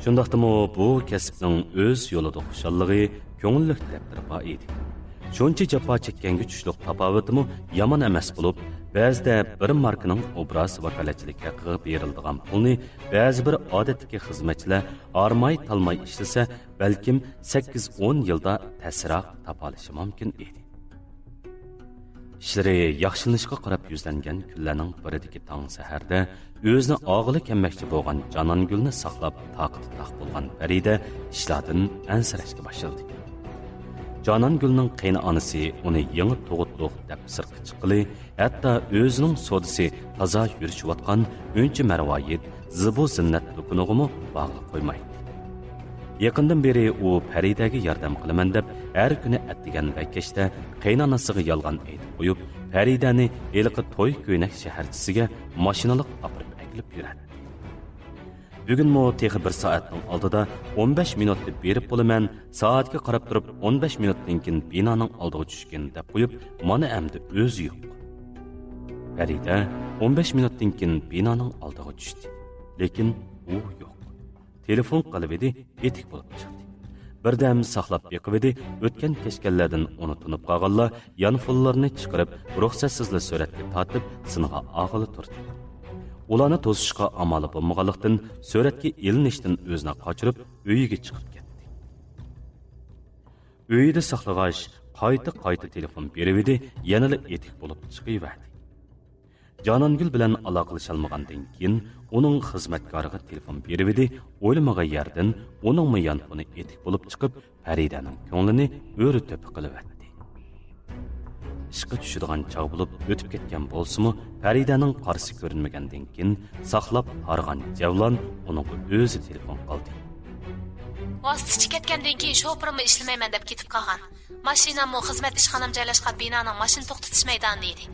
شۇنداقتىمۇ بۇ كەسىپنىڭ ئۆز يولىدا خۇشاللىقى، كۆڭۈللۈك تەرەپلىرى بار ئىدى. شۇنچە جاپا چەككەنگە چۈشلۈك تاپاۋىتىمۇ يامان ئەمەس بولۇپ، بەزىدە بىر ماركىنىڭ ئوبراز ۋاكالەتچىلىك ھەققىگە بېرىلىدىغان پۇلنى بەزى بىر ئادەتتىكى خىزمەتچىلەر ھارماي-تالماي ئىشلىسە، بەلكىم سەككىز ئون يىلدا تەسراق تاپالىشى مۇمكىن ئىدى. ئىشلىرى ياخشىلىنىشقا قاراپ يۈزلەنگەن كۈنلەرنىڭ بىرىدىكى تاڭ سەھەردە ئۆزىنى ئاغىلى كەممەكچى بولغان جانانگۈلنى ساقلاپ تاقىتى تاق بولغان پەرىدە ئىشلاردىن ئەنسىرەشكە باشلىدى. جانانگۈلنىڭ قېيىنئانىسى ئۇنى يېڭى تۇغۇتلۇق دەپ سىرتقا چىققىلى، ھەتتا ئۆزىنىڭ سودىسى تازا يۈرۈشۈۋاتقان ئۈنچە مەرۋايىت، زىبۇ زىننەت دۇكىنىغىمۇ بارغىلى قويمايتتى. يېقىندىن بېرى ئۇ پەرىدەگە ياردەم قىلىمەن دەپ، ھەر كۈنى ئەتىگەن ۋە كەچتە قېيىنئانىسىغا يالغان ئېيتىپ قويۇپ، پەرىدەنى ھېلىقى توي كۆينەك شەھەرچىسىگە ماشىنىلىق ئاپىرىپ ئەكېلىپ يۈرەتتى. بۈگۈنمۇ تېخى بىر سائەتنىڭ ئالدىدا ئون بەش مىنۇتتا بېرىپ بولىمەن، سائەتكە قاراپ تۇرۇپ ئون بەش مىنۇتتىن كېيىن بىنانىڭ ئالدىغا چۈشكىن دەپ قويۇپ، مانا ئەمدى ئۆزى يوق. پەرىدە ئون بەش مىنۇتتىن كېيىن بىنانىڭ ئالدىغا چۈشتى. لېكىن ئۇ يوق. تېلېفون قىلىۋىدى، ئېتىك بولۇپ چىقتى. بىردەم ساقلاپ بېقىۋىدى، ئۆتكەن-كەچكەنلەردىن ئۇنى تونۇپ قالغانلار يانفونلىرىنى چىقىرىپ، رۇخسەتسىزلا سۈرەتكە تارتىپ، سىنغا ئاغىلى تۇردى. ئۇلارنى توسۇشقا ئامالى بولمىغانلىقتىن، سۈرەتكە ئېلىنىشتىن ئۆزىنى قاچۇرۇپ، ئۆيىگە چىقىپ كەتتى. ئۆيىدە ساقلىغاچ، قايتا-قايتا تېلېفون بېرىۋىدى، يەنىلا ئېتىك بولۇپ چىقىۋەردى. جانانگۈل بىلەن ئالاقىلىشالمىغاندىن كېيىن، ئۇنىڭ خىزمەتكارىغا تېلېفون بېرىۋىدى، ئويلىمىغان يەردىن ئۇنىڭمۇ يانفونى ئېتىك بولۇپ چىقىپ، پەرىدەنىڭ كۆڭلىنى ئۆرە-تۆپە قىلىۋەتتى. ئىشقا چۈشىدىغان چاغ بولۇپ ئۆتۈپ كەتكەن بولسىمۇ، پەرىدەنىڭ قارىسى كۆرۈنمىگەندىن كېيىن، ساقلاپ ھارغان جەۋلان ئۇنىڭغا ئۆزى تېلېفون قىلدى. ۋاسىتىچى كەتكەندىن كېيىن شوپۇرۇممۇ ئىشلىمەيمەن دەپ كېتىپ قالغان. ماشىناممۇ خىزمەت ئىشخانام جايلاشقان بىنانىڭ ماشىنا توختىتىش مەيدانىدا ئىدى.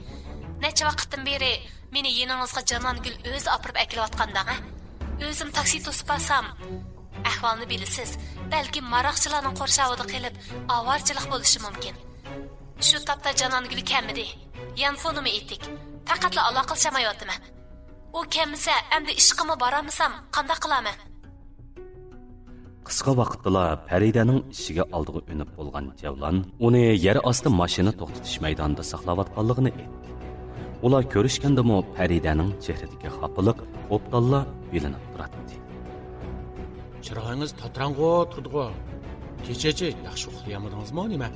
نەچچە ۋاقىتتىن بېرى مېنى يېنىڭىزغا جانانگۈل ئۆزى ئاپىرىپ ئەكېلىۋاتقان دەڭە. ئۆزۈم تاكسى توسۇپ بارسام، ئەھۋالنى بىلىسىز. بەلكىم ماراقچىلارنىڭ قورشاۋىدا قېلىپ، ئاۋارىچىلىق بولۇشى مۇمكىن. شۇ تاپتا جانانگۈل كەلمىدى. يانفونىمۇ ئېتىك. پەقەتلا ئالاقىلىشالمايۋاتىمەن. ئۇ كەلمىسە، ئەمدى ئىشقىمۇ بارالمىسام، قانداق قىلارمەن؟ قىسقا ۋاقىتتىلا پەرىدەنىڭ ئىشىكى ئالدىغا ئۈنۈپ بولغان جەۋلان ئۇنى يەر ئاستى ماشىنا توختىتىش مەيدانىدا ساقلاۋاتقانلىقىنى ئېيتتى. ئۇلار كۆرۈشكەندىمۇ پەرىدەنىڭ چېھرىدىكى خاپىلىق ئوبدانلا بىلىنىپ تۇراتتى. چىرايىڭىز تاتىراڭغۇ تۇردىغۇ. كېچىچە ياخشى ئۇخلىيالمىدىڭىزمۇ نېمە؟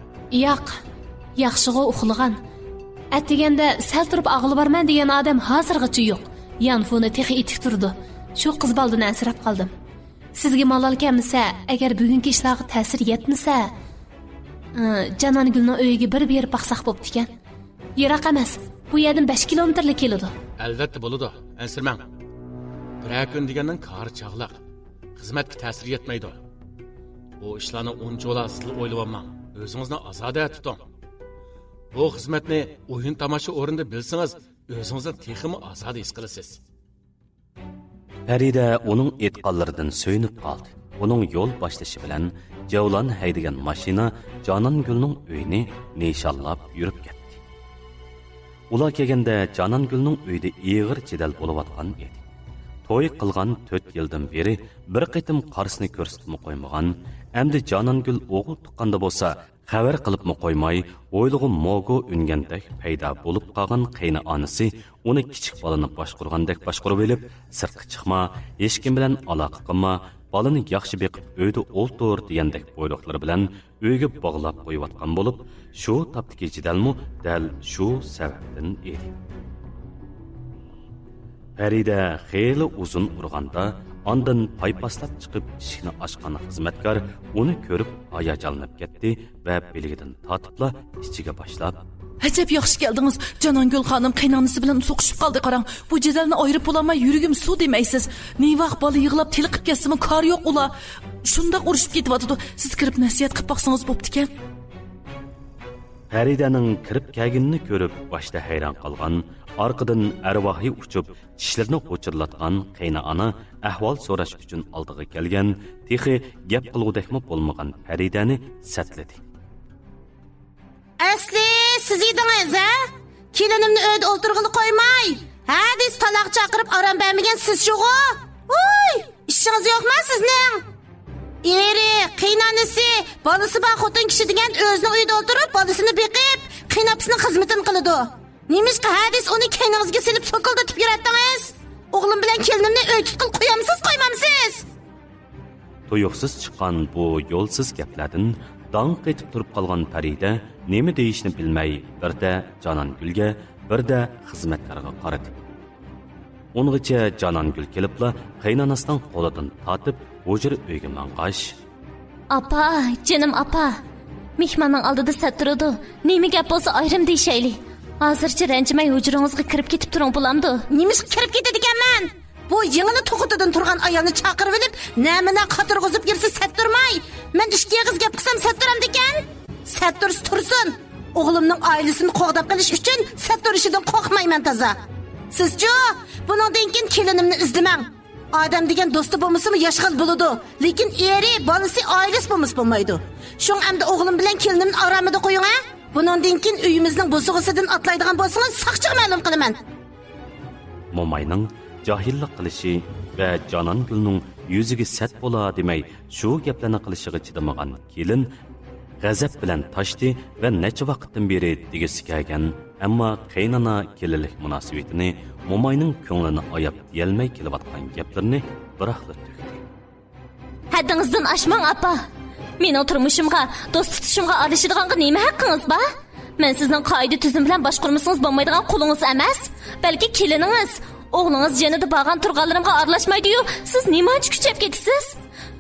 ياق، ياخشىغۇ ئۇخلىغان. ئەتىگەندە سەل تۇرۇپ ئاغىلى بارمەن دېگەن ئادەم ھازىرغىچە يوق. يانفونى تېخى ئېتىك تۇرىدۇ. شۇ قىز بالىدىن ئەنسىرەپ قالدىم. سىزگە مالال كەلمىسە، ئەگەر بۈگۈنكى ئىشلارغا تەسىر يەتمىسە، ئى، جانانگۈلنىڭ ئۆيىگە بىر بېرىپ باقساق بوپتىكەن. يىراق ئەمەس، بۇ يەردىن بەش كىلومېتىرلا كېلىدۇ. ئەلۋەتتە بولىدۇ، ئەنسىرىمەڭ. بىرەر كۈن دېگەننىڭ كارى چاغلىق. خىزمەتكە تەسىر يەتمەيدۇ. ئۇ ئىشلارنى ئۇنچىۋالا سىزلا ئويلىۋالماڭ. ئۆزىڭىزنى ئازادە تۇتۇڭ. بۇ خىزمەتنى ئويۇن تاماشا ئورنىدا بىلسىڭىز، ئۆزىڭىزنى تېخىمۇ ئازادە ھېس قىلىسىز. پەرىدە ئۇنىڭ ئېيتقانلىرىدىن سۆيۈنۈپ قالدى. ئۇنىڭ يول باشلىشى بىلەن جەۋلان ھەيدىگەن ماشىنا جانانگۈلنىڭ ئۆيىنى نىشانلاپ يۈرۈپ كەتتى. ئۇلار كەلگەندە جانانگۈلنىڭ ئۆيىدە ئېغىر جېدەل بولۇۋاتقان ئىدى. توي قىلغان تۆت يىلدىن بېرى بىر قېتىم قارىسىنى كۆرسىتىپمۇ قويمىغان، ئەمدى جانانگۈل ئوغۇل تۇغقاندا بولسا خەۋەر قىلىپمۇ قويماي، ھويلىغا موگو ئۈنگەندەك پەيدا بولۇپ قالغان قېيىنئانىسى ئۇنى كىچىك بالىنى باشقۇرغاندەك باشقۇرۇۋېلىپ، سىرتقا چىقما، ھېچكىم بىلەن ئالاقە قىلما، بالىنى ياخشى بېقىپ ئۆيدە ئولتۇر دېگەندەك بۇيرۇقلىرى بىلەن ئۆيگە باغلاپ قويۇۋاتقان بولۇپ، شۇ تاپتىكى جېدەلمۇ دەل شۇ سەۋەبتىن ئىدى. پەرىدە خېلى ئۇزۇن ئۇرغاندا، ئاندىن پايپاسلاپ چىقىپ ئىشىكنى ئاچقان خىزمەتكار ئۇنى كۆرۈپ ھاياجانلىنىپ كەتتى ۋە بىلىكىدىن تارتىپلا ئىچىگە باشلاپ، ئەجەب ياخشى كەلدىڭىز. جانانگۈل خانىم قېيىنئانىسى بىلەن سوقۇشۇپ قالدى قاراڭ. بۇ جېدەلنى ئايرىپ بولالماي يۈرىكىم سۇ دېمەيسىز. نېۋاق بالا يىغلاپ تېلىقىپ كەتسىمۇ كارى يوق ئۇلار. شۇنداق ئۇرۇشۇپ كېتىۋاتىدۇ. سىز كىرىپ نەسىھەت قىلىپ باقسىڭىز بوپتىكەن. پەرىدەنىڭ كىرىپ كەلگىنىنى كۆرۈپ باشتا ھەيران قالغان، ئارقىدىن ئەرۋاھى ئۇچۇپ چىشلىرىنى غۇچۇرلاتقان قېيىنئانا ئەھۋال سوراش ئۈچۈن ئالدىغا كەلگەن، تېخى گەپ قىلغۇدەكمۇ بولمىغان پەرىدەنى سەتلىدى. ئەسلى سىز ئىدىڭىز، ھە؟ كېلىنىمنى ئۆيدە ئولتۇرغىلى قويماي، ھە دېسە تالاغا چاقىرىپ ئارام بەرمىگەن سىزچۇغۇ؟ ۋۇي، ئىشىڭىز يوقما سىزنىڭ؟ ئېرى، قېيىنئانىسى، بالىسى بار خوتۇن كىشى دېگەن ئۆزىنىڭ ئۆيىدە ئولتۇرۇپ، بالىسىنى بېقىپ، قېيىنئاپىسىنىڭ خىزمىتىنى قىلىدۇ. نېمىشقا ھە دېسە ئۇنى كەينىڭىزگە سېلىپ سوكۇلدىتىپ يۈرەتتىڭىز؟ ئوغلۇم بىلەن كېلىنىمنى ئۆي تۇتقىلى قويامسىز، قويمامسىز؟ تۇيۇقسىز چىققان بۇ يولسىز گەپلەردىن داڭ قېتىپ تۇرۇپ قالغان پەرىدە نېمە دېيىشنى بىلمەي، بىردە جانانگۈلگە، بىردە خىزمەتكارغا قارىدى. ئۇنغىچە جانانگۈل كېلىپلا قېيىنئانىسىنىڭ قولىدىن تارتىپ ھۇجرا ئۆيگە ماڭغاچ، ئاپا، جېنىم ئاپا، مېھماننىڭ ئالدىدا سەت تۇرىدۇ. نېمە گەپ بولسا ئايرىم دېيىشەيلى. ھازىرچە رەنجىمەي ھۇجرىڭىزغا كىرىپ كېتىپ تۇرۇڭ، بولامدۇ؟ نېمىشقا كىرىپ كېتىدىكەنمەن؟ بۇ يېڭىلا توختىدىن تۇرغان ئايالنى چاقىرىۋېلىپ، نەمە-نە قاتۇرغۇزۇپ يۈرسە سەت تۇرماي. مەن ئىككى ئېغىز گەپ قىلسام سەت تۇرامدىكەن؟ سەت تۇرسا تۇرسۇن. ئوغلۇمنىڭ ئائىلىسىنى قوغداپ قېلىش ئۈچۈن سەت تۇرۇشىدىن قورقمايمەن تازا. سىزچۇ؟ بۇنىڭدىن كېيىن كېلىنىمنى ئىزدىمەڭ. ئادەم دېگەن دوستى بولمىسىمۇ ياشىغىلى بولىدۇ، لېكىن ئېرى، بالىسى، ئائىلىسى بولمىسا بولمايدۇ. شۇڭا ئەمدى ئوغلۇم بىلەن كېلىنىمنى ئارامىدا قويۇڭ، ھە؟ بۇنىڭدىن كېيىن ئۆيىمىزنىڭ بوسۇغىسىدىن ئاتلايدىغان بولسىڭىز، ساقچىغا مەلۇم قىلىمەن. موماينىڭ جاھىللىق قىلىشى ۋە جانانگۈلنىڭ يۈزىگە سەت بولا دېمەي، شۇ گەپلەرنى قىلىشىغا چىدىمىغان كېلىن غەزەپ بىلەن تاشتى ۋە نەچچە ۋاقىتتىن بېرى دېگۈسى كەلگەن، ئەمما قېيىنئانا كېلىنلىك مۇناسىۋىتىنى، موماينىڭ كۆڭلىنى ئاياپ دېيەلمەي كېلىۋاتقان گەپلىرىنى بىراقلا تۆكتى. ھەددىڭىزدىن ئاشماڭ، ئاپا. مېنىڭ تۇرمۇشۇمغا، دوست تۇتۇشۇمغا ئارىلىشىدىغانغا نېمە ھەققىڭىز بار؟ مەن سىزنىڭ قائىدە-تۈزۈم بىلەن باشقۇرمىسىڭىز بولمايدىغان قۇلىڭىز ئەمەس، بەلكى كېلىنىڭىز. ئوغلىڭىز يېنىدا بارغان-تۇرغانلىرىمغا ئارىلاشمايدۇ-يۇ، سىز نېمانچە كۈچەپ كېتىسىز؟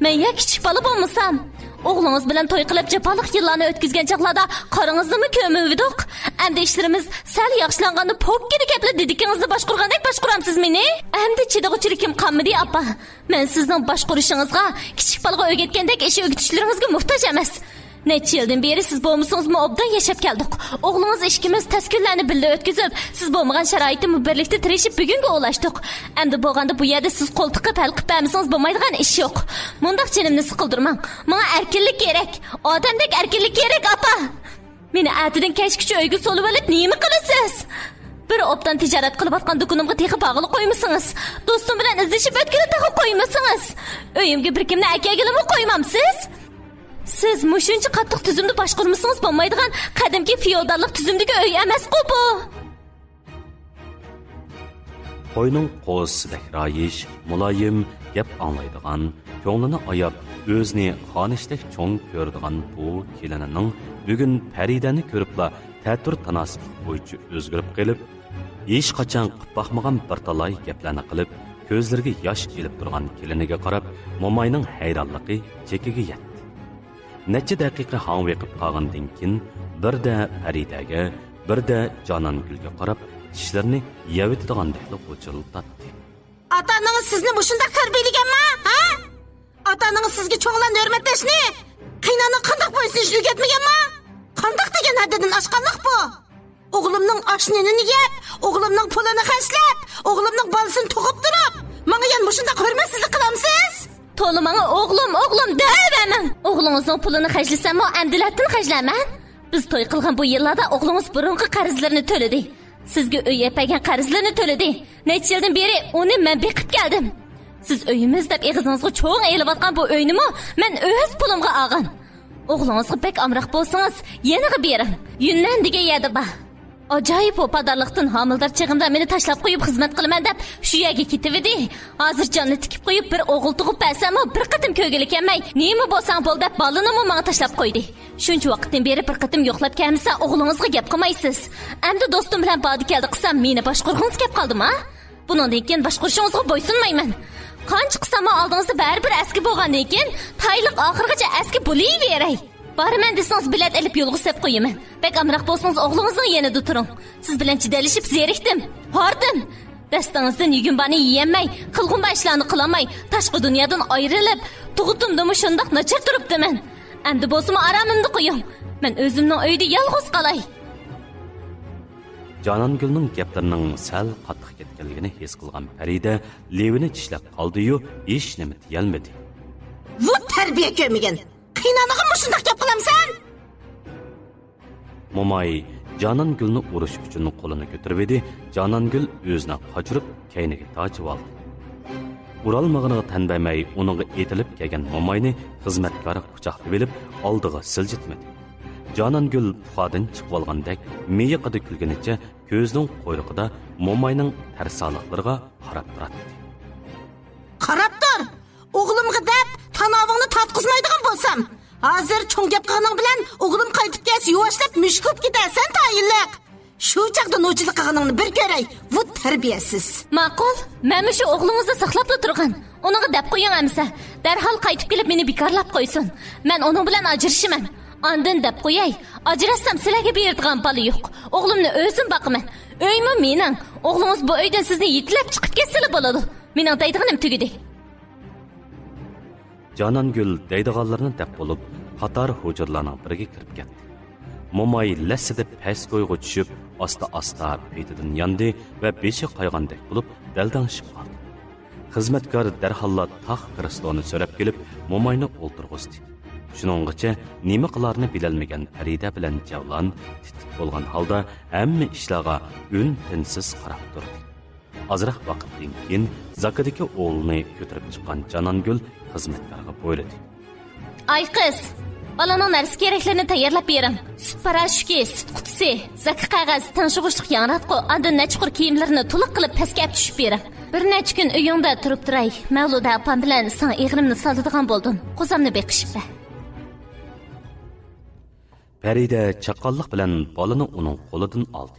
مەن يا كىچىك بالا بولمىسام؟ ئوغلىڭىز بىلەن توي قىلىپ جاپالىق يىللارنى ئۆتكۈزگەن چاغلاردا قارىڭىزنىمۇ كۆمۈۋىدۇق. ئەمدى ئىشلىرىمىز سەل ياخشىلانغاندا پوككىدە كەپلا دېدىكىڭىزنى باشقۇرغاندەك باشقۇرامسىز مېنى؟ ئەمدى چىدىغۇچىلىكىم قالمىدى، ئاپا. مەن سىزنىڭ باشقۇرۇشىڭىزغا، كىچىك بالىغا ئۆگەتكەندەك ئىش ئۆگىتىشلىرىڭىزگە موھتاج ئەمەس. نەچچە يىلدىن بېرى سىز بولمىسىڭىزمۇ ئوبدان ياشاپ كەلدۇق. ئوغلىڭىز ئىككىمىز تەس كۈنلەرنى بىللە ئۆتكۈزۈپ، سىز بولمىغان شارائىتتىمۇ بىرلىكتە تىرىشىپ بۈگۈنگە ئۇلاشتۇق. ئەمدى بولغاندا بۇ يەردە سىز قول تىقىپ ھەل قىلىپ بەرمىسىڭىز بولمايدىغان ئىش يوق. مۇنداق جېنىمنى سىقىلدۇرماڭ. ماڭا ئەركىنلىك كېرەك. ئادەمدەك ئەركىنلىك كېرەك، ئاپا. مېنى ئەتىدىن كەچكىچە ئۆيگە سولىۋېلىپ نېمە قىلىسىز؟ بىر ئوبدان تىجارەت قىلىۋاتقان دۇكىنىمغا تېخى بارغىلى قويمىسىڭىز، دوستۇم بىلەن ئىزدىشىپ ئۆتكىلى تېخى قويمىسىڭىز، ئۆيۈمگە بىر كىمنى ئەكەلگىلىمۇ قويمامسىز؟ سىز مۇشۇنچە قاتتىق تۈزۈمدە باشقۇرمىسىڭىز بولمايدىغان قەدىمكى فېئوداللىق تۈزۈمدىكى ئۆي ئەمەسقۇ بۇ! قوينىڭ قوزىسىدەك رايىش، مۇلايىم، گەپ ئاڭلايدىغان، كۆڭلىنى ئاياپ، ئۆزىنى خانىشتەك چوڭ كۆرىدىغان بۇ كېلىنىنىڭ بۈگۈن پەرىدەنى كۆرۈپلا تەتۈر تاناسىپلىق بويىچە ئۆزگىرىپ قېلىپ، ھېچقاچان قىلىپ باقمىغان بىر تالاي گەپلەرنى قىلىپ، كۆزلىرىگە ياش ئېلىپ تۇرغان كېلىنىگە قاراپ، موماينىڭ ھەيرانلىقى چېكىگە يەتتى. نەچچە دەقىقە ھاڭۋېقىپ قالغاندىن كېيىن، بىردە پەرىدەگە، بىردە جانانگۈلگە قاراپ، چىشلىرىنى يەۋېتىدىغاندەكلا غۇچۇلداتتى. ئاتا-ئانىڭىز سىزنى مۇشۇنداق تەربىيەلىگەنما، ھە؟ ئاتا-ئانىڭىز سىزگە چوڭلارنى ھۆرمەتلەشنى، قېيىنئانىغا قانداق بويسۇنۇشنى ئۆگەتمىگەنما؟ قانداق دېگەن ھەددىدىن ئاشقانلىق بۇ؟ ئوغلۇمنىڭ ئاش-نېنىنى يەپ، ئوغلۇمنىڭ پۇلىنى خەجلەپ، ئوغلۇمنىڭ بالىسىنى تۇغۇپ تۇرۇپ، ماڭا يەنە مۇشۇنداق ھۆرمەتسىزلىك قىلامسىز؟ تولا ماڭا ئوغلۇم، ئوغلۇم دەۋەرمەڭ! ئوغلىڭىزنىڭ پۇلىنى خەجلىسەممۇ، ئەمدىلەتتىن خەجلەرمەن. بىز توي قىلغان بۇ يىللاردا ئوغلىڭىز بۇرۇنقى قەرزلىرىنى تۆلىدى. سىزگە ئۆي ئەپ بەرگەن قەرزلىرىنى تۆلىدى. نەچچە يىلدىن بېرى ئۇنى مەن بېقىپ كەلدىم. سىز ئۆيىمىز دەپ ئېغىزىڭىزغا چوڭ ئېلىۋاتقان بۇ ئۆينىمۇ مەن ئۆز پۇلۇمغا ئالغان. ئوغلىڭىزغا بەك ئامراق بولسىڭىز، يېنىغا بېرىڭ. يۈننەن دېگەن يەردە بار. ئاجايىپ ۋاپادارلىقتىن ھامىلىدار چېغىمدا مېنى تاشلاپ قويۇپ خىزمەت قىلىمەن دەپ شۇ يەرگە كېتىۋىدى. ھازىر جاننى تىكىپ قويۇپ بىر ئوغۇل تۇغۇپ بەرسەممۇ بىر قېتىم كۆرگىلى كەلمەي، نېمە بولساڭ بول دەپ بالىنىمۇ ماڭا تاشلاپ قويدى. شۇنچە ۋاقىتتىن بېرى بىر قېتىم يوقلاپ كەلمىسە ئوغلىڭىزغا گەپ قىلمايسىز. ئەمدى دوستۇم بىلەن باردى كەلدى قىلسام مېنى باشقۇرغۇڭىز كەپ قالدىما؟ بۇنىڭدىن كېيىن باشقۇرۇشىڭىزغا بويسۇنمايمەن. قانچە قىلساممۇ ئالدىڭىزدا بەرىبىر ئەسكى بولغاندىن كېيىن تايلىق ئاخىرغىچە ئەسكى بولۇۋېرەي. بارىمەن دېسىڭىز بېلەت ئېلىپ يولغا سەپ قويىمەن. بەك ئامراق بولسىڭىز ئوغلىڭىزنىڭ يېنىدا تۇرۇڭ. سىز بىلەن جېدەللىشىپ زېرىكتىم. ھاردىم. دەستىڭىزدىن يېگۈم بارنى يېيەلمەي، قىلغۇم بار ئىشلارنى قىلالماي، تاشقى دۇنيادىن ئايرىلىپ، تۇغۇتۇمدىمۇ شۇنداق ناچار تۇرۇپتىمەن. ئەمدى بولسىمۇ ئارامىمنى قويۇڭ. مەن ئۆزۈمنىڭ ئۆيىدە يالغۇز قالاي. جانانگۈلنىڭ گەپلىرىنىڭ سەل قاتتىق كەتكەنلىكىنى ھېس قىلغان پەرىدە لېۋىنى چىشلەپ قالدى-يۇ، ھېچنېمە دېيەلمىدى. ۋۇ تەربىيە كۆرمىگەن! قېينانىغا مۇشۇنداق گەپ قىلامسەن؟ موماي جانانگۈلنى ئۇرۇش ئۈچۈن قولىنى كۆتۈرۈۋىدى، جانانگۈل ئۆزىنى قاچۇرۇپ، كەينىگە تارتىۋالدى. ئۇرالمىغىنىغا تەن بەرمەي، ئۇنىڭغا ئېتىلىپ كەلگەن موماينى خىزمەتكار قۇچاقلىۋېلىپ، ئالدىغا سىلجىتمىدى. جانانگۈل پۇخادىن چىقىۋالغاندەك، مىيىقىدا كۈلگىنىچە كۆزىنىڭ قۇيرۇقىدا موماينىڭ تەرسالىقلىرىغا قاراپ تۇراتتى. قاراپ تۇر! ئوغلۇمغا دەپ تاناۋۇڭنى تارتقۇزمايدىغان بولسام، ھازىر چوڭ گەپ قىلغىنىڭ بىلەن ئوغلۇم قايتىپ كەلسە يۇۋاشلاپ مۈشۈك بولۇپ كېتەرسەن تايىنلىق. شۇ چاغدا نوچىلىق قىلغىنىڭنى بىر كۆرەي، ۋۇ تەربىيەسىز. ماقۇل، مەن مۇشۇ ئوغلىڭىزنى ساقلاپلا تۇرغان. ئۇنىڭغا دەپ قويۇڭ ئەمىسە، دەرھال قايتىپ كېلىپ مېنى بىكارلاپ قويسۇن. مەن ئۇنىڭ بىلەن ئاجرىشىمەن. ئاندىن دەپ قوياي، ئاجراشسام سىلەرگە بېرىدىغان بالا يوق. ئوغلۇمنى ئۆزۈم باقىمەن. ئۆيمۇ مېنىڭ. ئوغلىڭىز بۇ ئۆيدىن سىزنى يېتىلەپ چىقىپ كەتسىلا بولىدۇ. مېنىڭ دەيدىغىنىم تۈگىدى. جانانگۈل دەيدىغانلىرىنى دەپ بولۇپ، قاتار ھۇجرىلارنىڭ بىرىگە كىرىپ كەتتى. موماي لەسسىدە پەس كويغا چۈشۈپ، ئاستا-ئاستا پېتىدىن ياندى ۋە بېشى قايغاندەك بولۇپ، دەلدەڭشىپ قالدى. خىزمەتكار دەرھاللا تاخ كرېسلونى سۆرەپ كېلىپ، موماينى ئولتۇرغۇزدى. شۇنىڭغىچە نېمە قىلارىنى بىلەلمىگەن پەرىدە بىلەن جەۋلان تىت-تىت بولغان ھالدا ھەممە ئىشلارغا ئۈن-تىنسىز قاراپ تۇردى. ئازراق ۋاقىتتىن كېيىن زاكىدىكى ئوغلىنى كۆتۈرۈپ چىققان جانانگۈل خىزمەتكارغا بۇيرۇدى. ئاي قىز، بالىنىڭ نەرسە كېرەكلىرىنى تەييارلاپ بېرىڭ. سۈت پاراشوكى، سۈت قۇتىسى، زاكا قەغەز، تىڭشىغۇچلۇق ياڭراتقۇ، ئاندىن نەچچە قۇر كىيىملىرىنى تولا قىلىپ پەسكە ئەپ چۈشۈپ بېرىڭ. بىر نەچچە كۈن ئۆيۈڭدە تۇرۇپ تۇراي. مەۋلۇدە ئاپام بىلەن ساڭا ئېغىرىمنى سالىدىغان بولدۇم. قوزامنى بېقىشىپ بەر. پەرىدە چاققانلىق بىلەن بالىنى ئۇنىڭ قولىدىن ئالدى.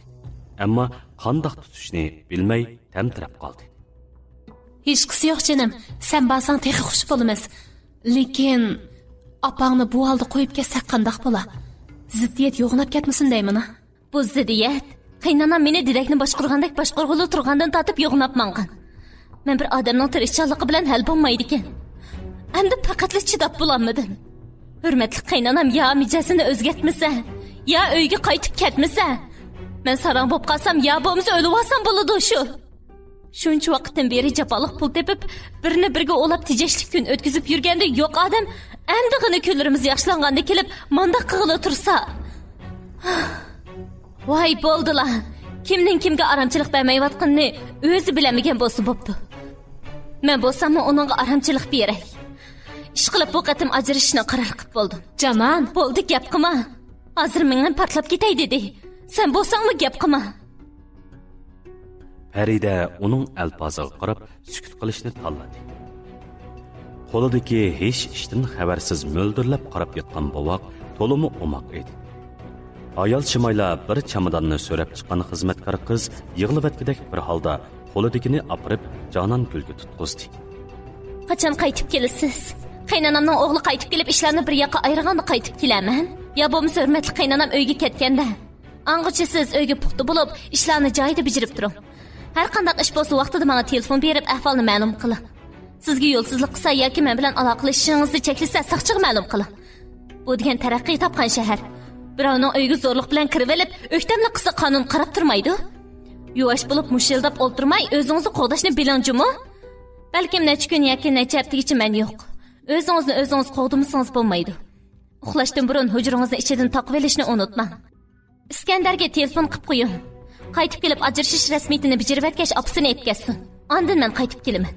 ئەمما قانداق تۇتۇشنى بىلمەي تەمتىرەپ قالدى. ھېچقىسى يوق جېنىم، سەن بارساڭ تېخى خۇش بولىمىز. لېكىن ئاپاڭنى بۇ ھالدا قويۇپ كەتسەك قانداق بولا؟ زىددىيەت يوغىناپ كەتمىسۇن دەيمەن. بۇ زىددىيەت؟ قېينانام مېنى دېدەكنى باشقۇرغاندەك باشقۇرغىلى تۇرغاندىن تارتىپ يوغىناپ ماڭغان. مەن بىر ئادەمنىڭ تىرىشچانلىقى بىلەن ھەل بولمايدىكەن. ئەمدى پەقەتلا چىداپ بولالمىدىم. ھۆرمەتلىك قېينانام يا مىجەزىنى ئۆزگەرتمىسە، يا ئۆيگە قايتىپ كەتمىسە، مەن ساراڭ بولۇپ قالسام يا بولمىسا ئۆلۈۋالسام بولىدۇ شۇ. شۇنچە ۋاقىتتىن بېرى جاپالىق پۇل تېپىپ، بىرنى بىرگە ئولاپ تېجەشلىك كۈن ئۆتكۈزۈپ يۈرگەندە يوق ئادەم، ئەمدىغىنە كۈنلىرىمىز ياخشىلانغاندا كېلىپ مانداق قىغىلى تۇرسا. ۋاي بولدىلا، كىمنىڭ كىمگە ئارامچىلىق بەرمەيۋاتقىنىنى ئۆزى بىلەلمىگەن بولسا بوپتۇ. مەن بولساممۇ ئۇنىڭغا ئارامچىلىق بېرەي. ئىشقىلىپ بۇ قېتىم ئاجرىشىشنى قارار قىلىپ بولدۇم. جانان، بولدى گەپ قىلما. ھازىر مېڭەم پارتلاپ كېتەي دېدى. سەن بولساڭمۇ گەپ قىلما. پەرىدە ئۇنىڭ ئەلپازىغا قاراپ سۈكۈت قىلىشنى تاللىدى. قولىدىكى ھېچ ئىشتىن خەۋەرسىز مۆلدۈرلەپ قاراپ ياتقان بوۋاق تولىمۇ ئوماق ئىدى. ھايالشىمايلا بىر چاماداننى سۆرەپ چىققان خىزمەتكار قىز يىغلىۋەتكۈدەك بىر ھالدا قولىدىكىنى ئاپىرىپ جانانگۈلگە تۇتقۇزدى. قاچان قايتىپ كېلىسىز؟ قېينانامنىڭ ئوغلى قايتىپ كېلىپ ئىشلارنى بىر ياققا ئايرىغاندا قايتىپ كېلەرمەن. يا بولمىسا ھۆرمەتلىك قېينانام ئۆيگە كەتكەندە. ئاڭغىچە سىز ئۆيگە پۇختا بولۇپ، ئىشلارنى جايىدا بېجىرىپ تۇرۇڭ. ھەر قانداق ئىش بولسا ۋاقتىدا ماڭا تېلېفون بېرىپ ئەھۋالنى مەلۇم قىلىڭ. سىزگە يولسىزلىق قىلسا ياكى مەن بىلەن ئالاقىلىشىشىڭىزنى چەكلىسە ساقچىغا مەلۇم قىلىڭ. بۇ دېگەن تەرەققىي تاپقان شەھەر. بىراۋنىڭ ئۆيىگە زورلۇق بىلەن كىرىۋېلىپ، ئۆكتەملىك قىلسا قانۇن قاراپ تۇرمايدۇ. يۇۋاش بولۇپ مۇشۇلداپ ئولتۇرماي ئۆزىڭىزنى قوغداشنى بىلىڭ جۇمۇ. بەلكىم نەچچە كۈن ياكى نەچچە ھەپتىگىچە مەن يوق. ئۆزىڭىزنى ئۆزىڭىز قوغدىمىسىڭىز بولمايدۇ. ئۇخلاشتىن بۇرۇن ھۇجرىڭىزنى ئىچىدىن تاقىۋېلىشنى ئۇنتۇماڭ. ئىسكەندەرگە تېلېفون قىلىپ قويۇڭ. قايتىپ كېلىپ ئاجرىشىش رەسمىيىتىنى بېجىرىۋەتكەچ ئاپىسىنى ئېلىپ كەتسۇن. ئاندىن مەن قايتىپ كېلىمەن.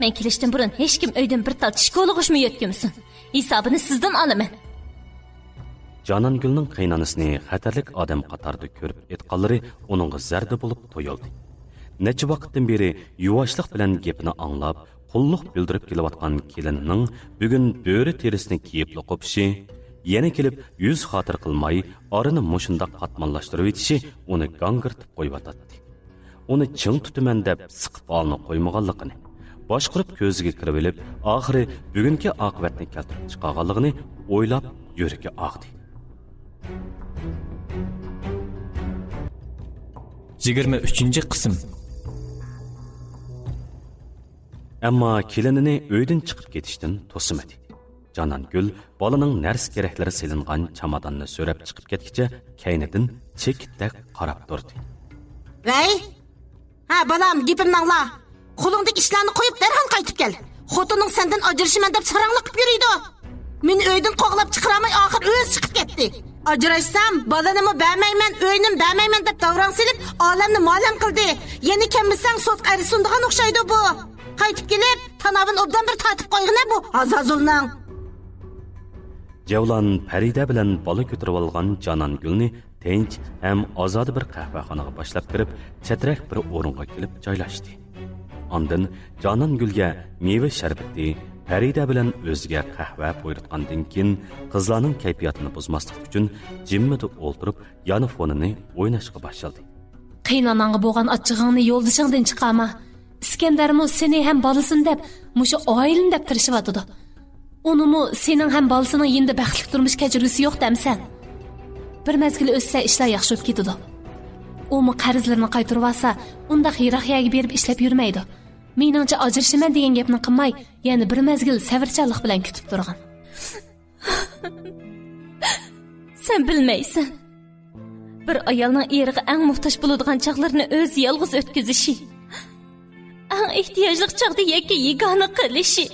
مەن كېلىشتىن بۇرۇن ھېچكىم ئۆيدىن بىر تال چىشكولىغۇچمۇ يۆتكىمىسۇن. ھېسابىنى سىزدىن ئالىمەن. جانانگۈلنىڭ قېيىنئانىسىنى خەتەرلىك ئادەم قاتارىدا كۆرۈپ ئېيتقانلىرى ئۇنىڭغا زەردە بولۇپ تۇيۇلدى. نەچچە ۋاقىتتىن بېرى يۇۋاشلىق بىلەن گېپىنى ئاڭلاپ، قۇللۇق بىلدۈرۈپ كېلىۋاتقان كېلىنىنىڭ بۈگۈن بۆرە تېرىسىنى كىيىپلا قوپۇشى، يەنە كېلىپ يۈز خاتىرە قىلماي، ئارىنى مۇشۇنداق قاتماللاشتۇرۇۋېتىشى ئۇنى گاڭگىرىتىپ قويۇۋاتاتتى. ئۇنى چىڭ تۇتىمەن دەپ سىقىپ ھالىنى قويمىغانلىقىنى، باشقۇرۇپ كۆزىگە كىرىۋېلىپ، ئاخىرى بۈگۈنكى ئاقىۋەتنى كەلتۈرۈپ چىقارغانلىقىنى ئويلاپ يۈرىكى ئاغدى. يىگىرمە ئۈچىنچى قىسىم. ئەمما كېلىنىنى ئۆيدىن چىقىپ كېتىشتىن توسىمىدى. جانانگۈل بالىنىڭ نەرسە-كېرەكلىرى سېلىنغان چاماداننى سۆرەپ چىقىپ كەتكىچە كەينىدىن چېكىتتەك قاراپ تۇردى. ۋەي! ھە، بالام، گېپىمنى ئاڭلا. قولۇڭدىكى ئىشلارنى قويۇپ، دەرھال قايتىپ كەل. خوتۇنۇڭ سەندىن ئاجرىشىمەن دەپ ساراڭلىق قىلىپ يۈرىدۇ. مېنى ئۆيدىن قوغلاپ چىقىرالاي، ئاخىر ئۆزى چىقىپ كەتتى. ئاجراشسام، بالىنىمۇ بەرمەيمەن، ئۆينىمۇ بەرمەيمەن دەپ داۋراڭ سېلىپ، ئالەمنى مالەم قىلدى. يەنە كەلمىسەڭ، سوتقا ئەرز سۇنىدىغان ئوخشايدۇ بۇ. قايتىپ كېلىپ، تاناۋىنى ئوبدان بىر تارتىپ قويغىنە بۇ ھازازۇلنىڭ. جەۋلان پەرىدە بىلەن بالا كۆتۈرۈۋالغان جانانگۈلنى تىنچ ھەم ئازادە بىر قەھۋەخانىغا باشلاپ كىرىپ، چەترەك بىر ئورۇنغا كېلىپ جايلاشتى. ئاندىن جانانگۈلگە مېۋە شەربىتى، پەرىدە بىلەن ئۆزىگە قەھۋە بۇيرۇتقاندىن كېيىن، قىزلارنىڭ كەيپىياتىنى بۇزماسلىق ئۈچۈن، جىممىدە ئولتۇرۇپ، يانفونىنى ئويناشقا باشلىدى. قېيىنئاناڭغا بولغان ئاچچىقىڭنى يولدىشىڭدىن چىقارما. ئىسكەندەرمۇ سېنى ھەم بالىسىنى دەپ، مۇشۇ ئائىلىنى دەپ تىرىشىۋاتىدۇ. ئۇنىمۇ سېنىڭ ھەم بالىسىنىڭ يېنىدا بەختلىك تۇرمۇش كەچۈرگۈسى يوق دەمسەن؟ بىر مەزگىل ئۆتسە، ئىشلار ياخشى بولۇپ كېتىدۇ. ئۇمۇ قەرزلىرىنى قايتۇرۇۋالسا، ئۇنداق يىراق يەرگە بېرىپ ئىشلەپ يۈرمەيدۇ. مېنىڭچە، ئاجرىشىمەن دېگەن گەپنى قىلماي، يەنە بىر مەزگىل سەۋرچانلىق بىلەن كۈتۈپ تۇرغىن. سەن بىلمەيسەن. بىر ئايالنىڭ ئېرىغا ئەڭ موھتاج بولىدىغان چاغلىرىنى ئۆزى يالغۇز ئۆتكۈزۈشى، ئەڭ ئېھتىياجلىق چاغدا يەككە يېگانە قېلىشى،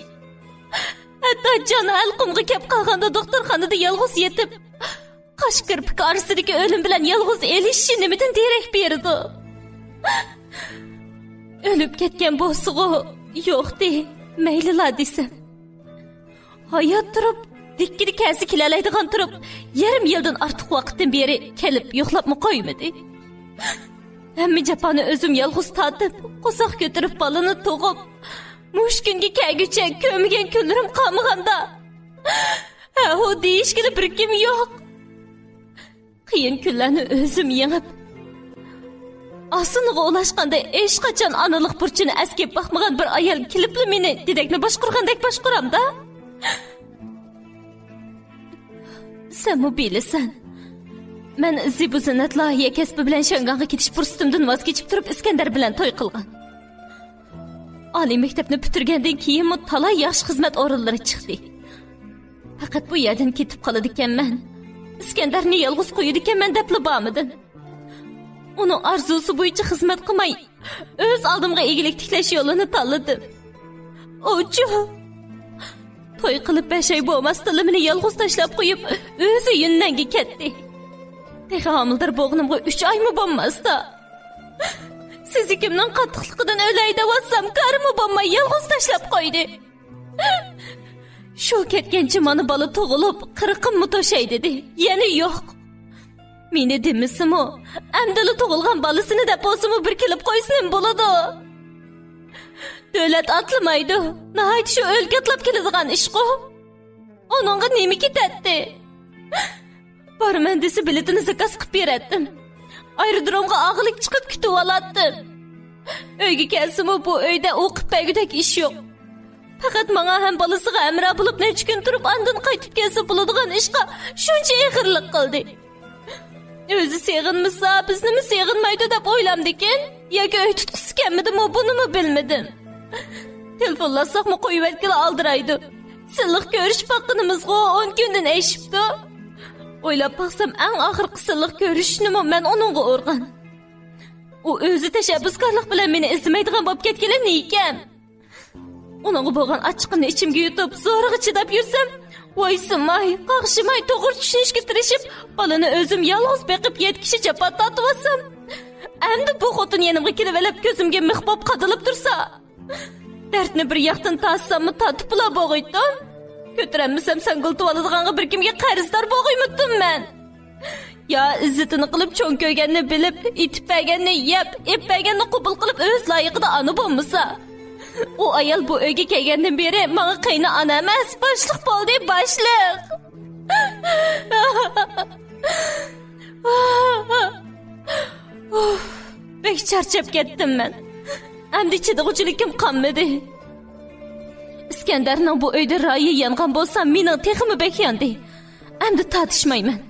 ھەتتا جان ھەلقۇمغا كەپ قالغاندا دوختۇرخانىدا يالغۇز يېتىپ، قاش كىرپىكى ئارىسىدىكى ئۆلۈم بىلەن يالغۇز ئېلىشىشى نېمىدىن دېرەك بېرىدۇ؟ ئۆلۈپ كەتكەن بولسىغۇ، يوقتى، مەيلىلا دېسەم. ھايات تۇرۇپ، دىككىدە كەلسە كېلەلەيدىغان تۇرۇپ، يېرىم يىلدىن ئارتۇق ۋاقىتتىن بېرى كېلىپ يوقلاپمۇ قويمىدى. ھەممە جاپانى ئۆزۈم يالغۇز تارتىپ، قورساق كۆتۈرۈپ بالىنى تۇغۇپ، مۇشۇ كۈنگە كەلگۈچە كۆرمىگەن كۈنلىرىم قالمىغاندا، ھە، ھۇ دېيىشكىلى بىر كىم يوق. قىيىن كۈنلەرنى ئۆزۈم يېڭىپ، ئاسىنىغا ئۇلاشقاندا ھېچقاچان ئانىلىق بۇرچىنى ئەسكىپ باقمىغان بىر ئايال كېلىپلا مېنى دېدەكنى باشقۇرغاندەك باشقۇرامدا. سەنمۇ بىلىسەن، مەن زىبۇ زىننەت لايىھە كەسپى بىلەن شياڭگاڭغا كېتىش پۇرسىتىمدىن ۋاز كېچىپ تۇرۇپ، ئىسكەندەر بىلەن توي قىلغان. ئالىي مەكتەپنى پۈتتۈرگەندىن كېيىنمۇ تالاي ياخشى خىزمەت ئورۇنلىرى چىقتى. پەقەت بۇ يەردىن كېتىپ قالىدىكەنمەن، ئىسكەندەرنى يالغۇز قويىدىكەنمەن دەپلا بارمىدىم. ئۇنىڭ ئارزۇسى بويىچە خىزمەت قىلماي، ئۆز ئالدىمغا ئىگىلىك تىكلەش يولىنى تاللىدىم. ئۇچۇ توي قىلىپ بەش ئاي بولماستىنلا مېنى يالغۇز تاشلاپ قويۇپ، ئۆزى يۈننەنگە كەتتى. تېخى ھامىلىدار بولغىنىمغا ئۈچ ئايمۇ بولماستا، سېزىكىمنىڭ قاتتىقلىقىدىن ئۆلەي دەۋاتسام، كارىمۇ بولماي يالغۇز تاشلاپ قويدى. شۇ كەتكەنچە مانا بالا تۇغۇلۇپ، قىرىقىممۇ توشاي دېدى. يەنە يوق. مېنى دېمىسىمۇ، ئەمدىلا تۇغۇلغان بالىسىنى دەپ بولسىمۇ بىر كېلىپ قويسا نېمە بولىدۇ؟ دۆلەت ئاتلىمايدۇ. ناھايىتى شۇ ئۆلكە ئاتلاپ كېلىدىغان ئىشقۇ. ئۇنىڭغا نېمە كېتەتتى؟ بارىمەن دېسە، بېلىتىنى زاكاز قىلىپ بېرەتتىم. ئايرودرومغا ئاغىلىك چىقىپ كۈتۈۋالاتتىم. ئۆيگە كەلسىمۇ، بۇ ئۆيدە ئۇ قىلىپ بەرگۈدەك ئىش يوق. پەقەت ماڭا ھەم بالىسىغا ھەمراھ بولۇپ، نەچچە كۈن تۇرۇپ، ئاندىن قايتىپ كەلسە بولىدىغان ئىشقا شۇنچە ئېغىرلىق قىلدى. ئۆزى سېغىنمىسا، بىزنىمۇ سېغىنمايدۇ دەپ ئويلامدىكىن، ياكى ئۆي تۇتقۇسى كەلمىدىمۇ، بۇنىمۇ بىلمىدىم. تېلېفونلاشساقمۇ قويۇۋەتكىلى ئالدىرايدۇ. سىلىق كۆرۈشۈپ باققىنىمىزغۇ ئون كۈندىن ئېشىپتۇ. ئويلاپ باقسام، ئەڭ ئاخىرقى سىلىق كۆرۈشۈشنىمۇ مەن ئۇنىڭغا ئۇرغان. ئۇ ئۆزى تەشەببۇسكارلىق بىلەن مېنى ئىزدىمەيدىغان بولۇپ كەتكىلى نېكەم؟ ئۇنىڭغا بولغان ئاچچىقىمنى ئىچىمگە يۇتۇپ، زورىغا چىداپ يۈرسەم، ۋايسىماي، قاغشىماي، توغرا چۈشىنىشكە تىرىشىپ، بالىنى ئۆزۈم يالغۇز بېقىپ، يەتكۈچە جاپا تارتىۋاتسام، ئەمدى بۇ خوتۇن يېنىمغا كېلىۋېلىپ، كۆزۈمگە مىخ بولۇپ قادىلىپ تۇرسا، دەردنى بىر ياقتىن تارتساممۇ تارتىپلا بوغۇيتتۇم. كۆتۈرەلمىسەم ساڭگىلتىۋالىدىغانغا بىر كىمگە قەرزدار بوغۇيمۇتتۇم مەن. يا ئىززىتىنى قىلىپ چوڭ كۆرگەننى بىلىپ، ئېتىپ بەرگەننى يەپ، ئېپ بەرگەننى قوبۇل قىلىپ ئۆز لايىقىدا ئانا بولمىسا. ئۇ ئايال بۇ ئۆيگە كەلگەندىن بېرى ماڭا قېيىن ئانا ئەمەس، باشلىق بولدى، باشلىق. ئۇف، بەك چارچاپ كەتتىم مەن. ئەمدى چىدىغۇچىلىكىم قالمىدى. ئىسكەندەرنىڭ بۇ ئۆيدە رايى يانغان بولسا، مېنىڭ تېخىمۇ بەك ياندى. ئەمدى تارتىشمايمەن.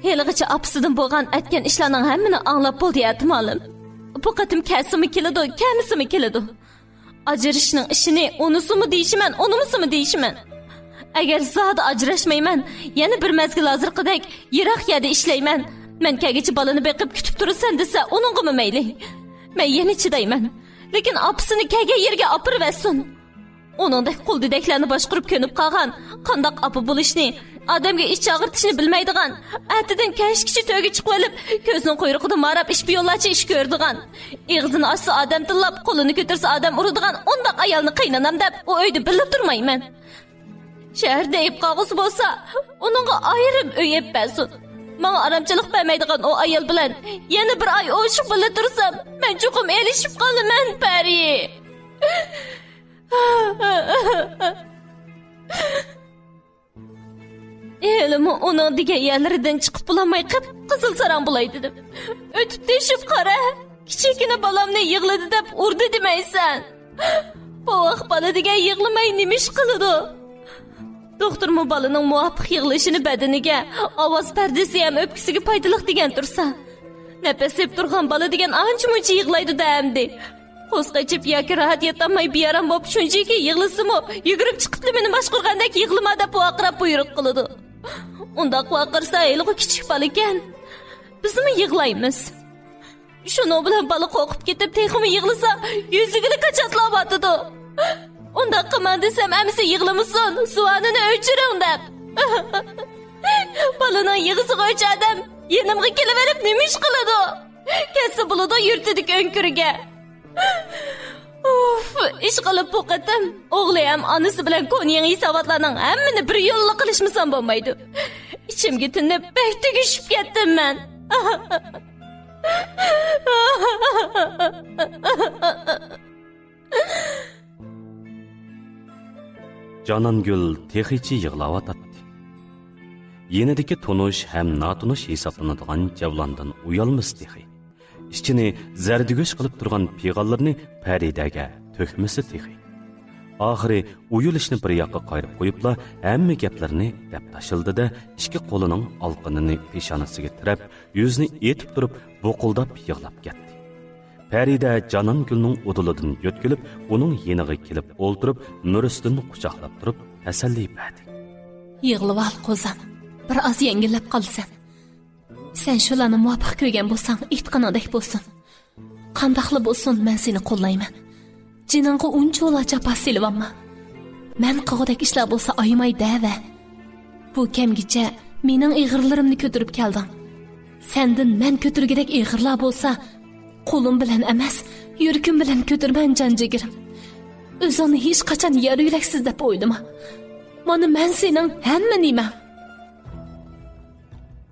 ھېلىغىچە ئاپىسىدىن بولغان ئەتكەن ئىشلارنىڭ ھەممىنى ئاڭلاپ بولدى ئەتىمالىم. بۇ قېتىم كەلسىمۇ كېلىدۇ، كەلمىسىمۇ كېلىدۇ. ئاجرىشىشنىڭ ئىشىنى ئۇنىسىمۇ دېيىشىمەن، ئۇنىمىسىمۇ دېيىشىمەن. ئەگەر زادى ئاجراشمايمەن، يەنە بىر مەزگىل ھازىرقىدەك يىراق يەردە ئىشلەيمەن. مەن كەلگۈچە بالىنى بېقىپ كۈتۈپ تۇرىسەن دېسە، ئۇنىڭغىمۇ مەيلى. مەن يەنە چىدايمەن. لېكىن ئاپىسىنى كەلگەن يېرىگە ئاپىرىۋەتسۇن. ئۇنىڭدەك قۇلدېدەكلەرنى باشقۇرۇپ كۆنۈپ قالغان، قانداق ئاپا بولۇشنى، ئادەمگە ئىچ ئاغرىتىشنى بىلمەيدىغان، ئەتىدىن كەچكىچە تۆگە چىقىۋېلىپ، كۆزىنىڭ قۇيرۇقىدا ماراپ ئىشپىيونلارچە ئىش كۆرىدىغان، ئېغىزىنى ئاچسا ئادەم تىللاپ، قولىنى كۆتۈرسە ئادەم ئۇرىدىغان ئۇنداق ئايالنى قىينىنام دەپ، ئۇ ئۆيدە بىللە تۇرمايمەن. شەھەردە ئېيىپ قالغۇسى بولسا، ئۇنىڭغا ئايرىم ئۆي ئېلىپ بەرسۇن. ماڭا ئارامچىلىق بەرمەيدىغان ئۇ ئايال بىلەن يەنە بىر ئاي ئوشۇق بىللە تۇرسام، مەن چوقۇم ئېلىشىپ قالىمەن، پەرى. ھېلىمۇ ئۇنىڭ دېگەن يەرلىرىدىن چىقىپ بولالماي قىپقىزىل ساراڭ بولاي دېدىم. ئۆتۈپ تېشىپ قارا، كىچىككىنە بالامنى يىغلىدى دەپ ئۇردى دېمەيسەن. بوۋاق بالا دېگەن يىغلىماي نېمە ئىش قىلىدۇ؟ دوختۇرمۇ بالىنىڭ مۇۋاپىق يىغلىشىنى بەدىنىگە، ئاۋاز پەردىسى ھەم ئۆپكىسىگە پايدىلىق دېگەن تۇرسا. نەپەس ئېلىپ تۇرغان بالا دېگەن ئانچە-مۇنچە يىغلايدۇ-دە ئەمدى. قورسىقى ئېچىپ ياكى راھەت ياتالماي بىئارام بولۇپ شۇنچىكى يىغلىسىمۇ، يۈگۈرۈپ چىقىپلا مېنى باشقۇرغاندەك يىغلىما دەپ ۋارقىراپ بۇيرۇق قىلىدۇ. ئۇنداق ۋارقىرىسا ھېلىغۇ كىچىك بالىكەن. بىزمۇ يىغلايمىز. شۇنىڭ بىلەن بالا قورقۇپ كېتىپ تېخىمۇ يىغلىسا، يۈزىگىلا كاچاتلاۋاتىدۇ. ئۇنداق قىلماڭ دېسەم ئەمىسە يىغلىمىسۇن، زۇۋانىنى ئۆچۈرۈڭ دەپ. بالىنىڭ يىغىسىغا ئۆچ ئادەم يېنىمغا كېلىۋېلىپ نېمە ئىش قىلىدۇ؟ كەتسە بولىدۇ يۇرتىدىكى ئۆڭكۈرگە. ئۇف، ئىشقىلىپ بۇ قېتىم ئوغلى ھەم ئانىسى بىلەن كونا يېڭى ھېساباتلارنىڭ ھەممىنى بىر يوللا قىلىشمىسام بولمايدۇ. ئىچىمگە تۈنۈپ بەك تۈگۈشۈپ كەتتىم مەن. جانانگۈل تېخىچە يىغلاۋاتاتتى. يېنىدىكى تونۇش ھەم ناتونۇش ھېسابلىنىدىغان جەۋلاندىن ئۇيالمىسا تېخى. ئىچىنى زەردىگۈش قىلىپ تۇرغان پىغانلىرىنى پەرىدەگە تۆكمىسە تېخى. ئاخىرى ئۇيىلىشنى بىر ياققا قايرىپ قويۇپلا، ھەممە گەپلىرىنى دەپ تاشلىدى-دە، ئىككى قولىنىڭ ئالقىنىنى پېشانىسىگە تىرەپ، يۈزىنى ئېتىپ تۇرۇپ، بۇقۇلداپ يىغلاپ كەتتى. پەرىدە جانانگۈلنىڭ ئۇدۇلىدىن يۆتكىلىپ، ئۇنىڭ يېنىغا كېلىپ ئولتۇرۇپ، مۈرىسىدىن قۇچاقلاپ تۇرۇپ تەسەللى بەردى. يىغلىۋال، قوزام. بىر ئاز يەڭگىللەپ قالىسەن. سەن شۇلارنى مۇۋاپىق كۆرگەن بولساڭ، ئېيتقىنىڭدەك بولسۇن. قانداقلا بولسۇن، مەن سېنى قوللايمەن. جېنىڭغا ئۇنچىۋالا جاپا سېلىۋالما. مەن قىلغۇدەك ئىشلار بولسا ئايىماي دەۋە. بۇ كەمگىچە مېنىڭ ئېغىرلىرىمنى كۆتۈرۈپ كەلدىڭ. سەندىن مەن كۆتۈرگۈدەك ئېغىرلار بولسا، قولۇم بىلەن ئەمەس، يۈرىكىم بىلەن كۆتۈرىمەن، جان جىگىرىم. ئۆزۈڭنى ھېچقاچان يار يۆلەكسىز دەپ ئويلىما. مانا مەن سېنىڭ ھەممە نېمەڭ.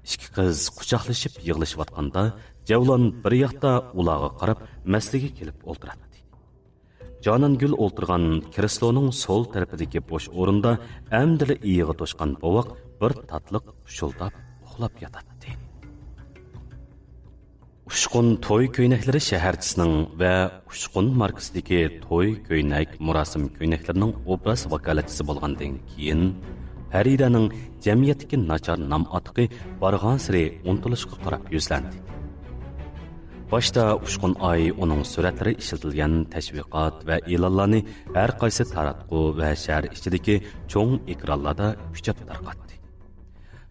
ئىككى قىز قۇچاقلىشىپ يىغلىشىۋاتقاندا، جەۋلان بىر ياقتا ئۇلارغا قاراپ مەسلىگە كېلىپ ئولتۇراتتى. جانانگۈل ئولتۇرغان كرېسلونىڭ سول تەرىپىدىكى بوش ئورۇندا ئەمدىلا ئىيىغا توشقان بوۋاق بىر تاتلىق پۇشۇلداپ ئۇخلاپ ياتاتتى. ئۇچقۇن توي كۆينەكلىرى شەھەرچىسىنىڭ ۋە ئۇچقۇن ماركىسىدىكى توي كۆينەك مۇراسىم كۆينەكلىرىنىڭ ئوبراز ۋاكالەتچىسى بولغاندىن كېيىن، پەرىدەنىڭ جەمئىيەتتىكى ناچار نام ئاتىقى بارغانسېرى ئۇنتۇلۇشقا قاراپ يۈزلەندى. باشتا ئۇچقۇن ئاي ئۇنىڭ سۈرەتلىرى ئىشلىتىلگەن تەشۋىقات ۋە ئېلانلارنى ھەر قايسى تاراتقۇ ۋە شەھەر ئىچىدىكى چوڭ ئېكرانلاردا كۈچەپ تارقاتتى.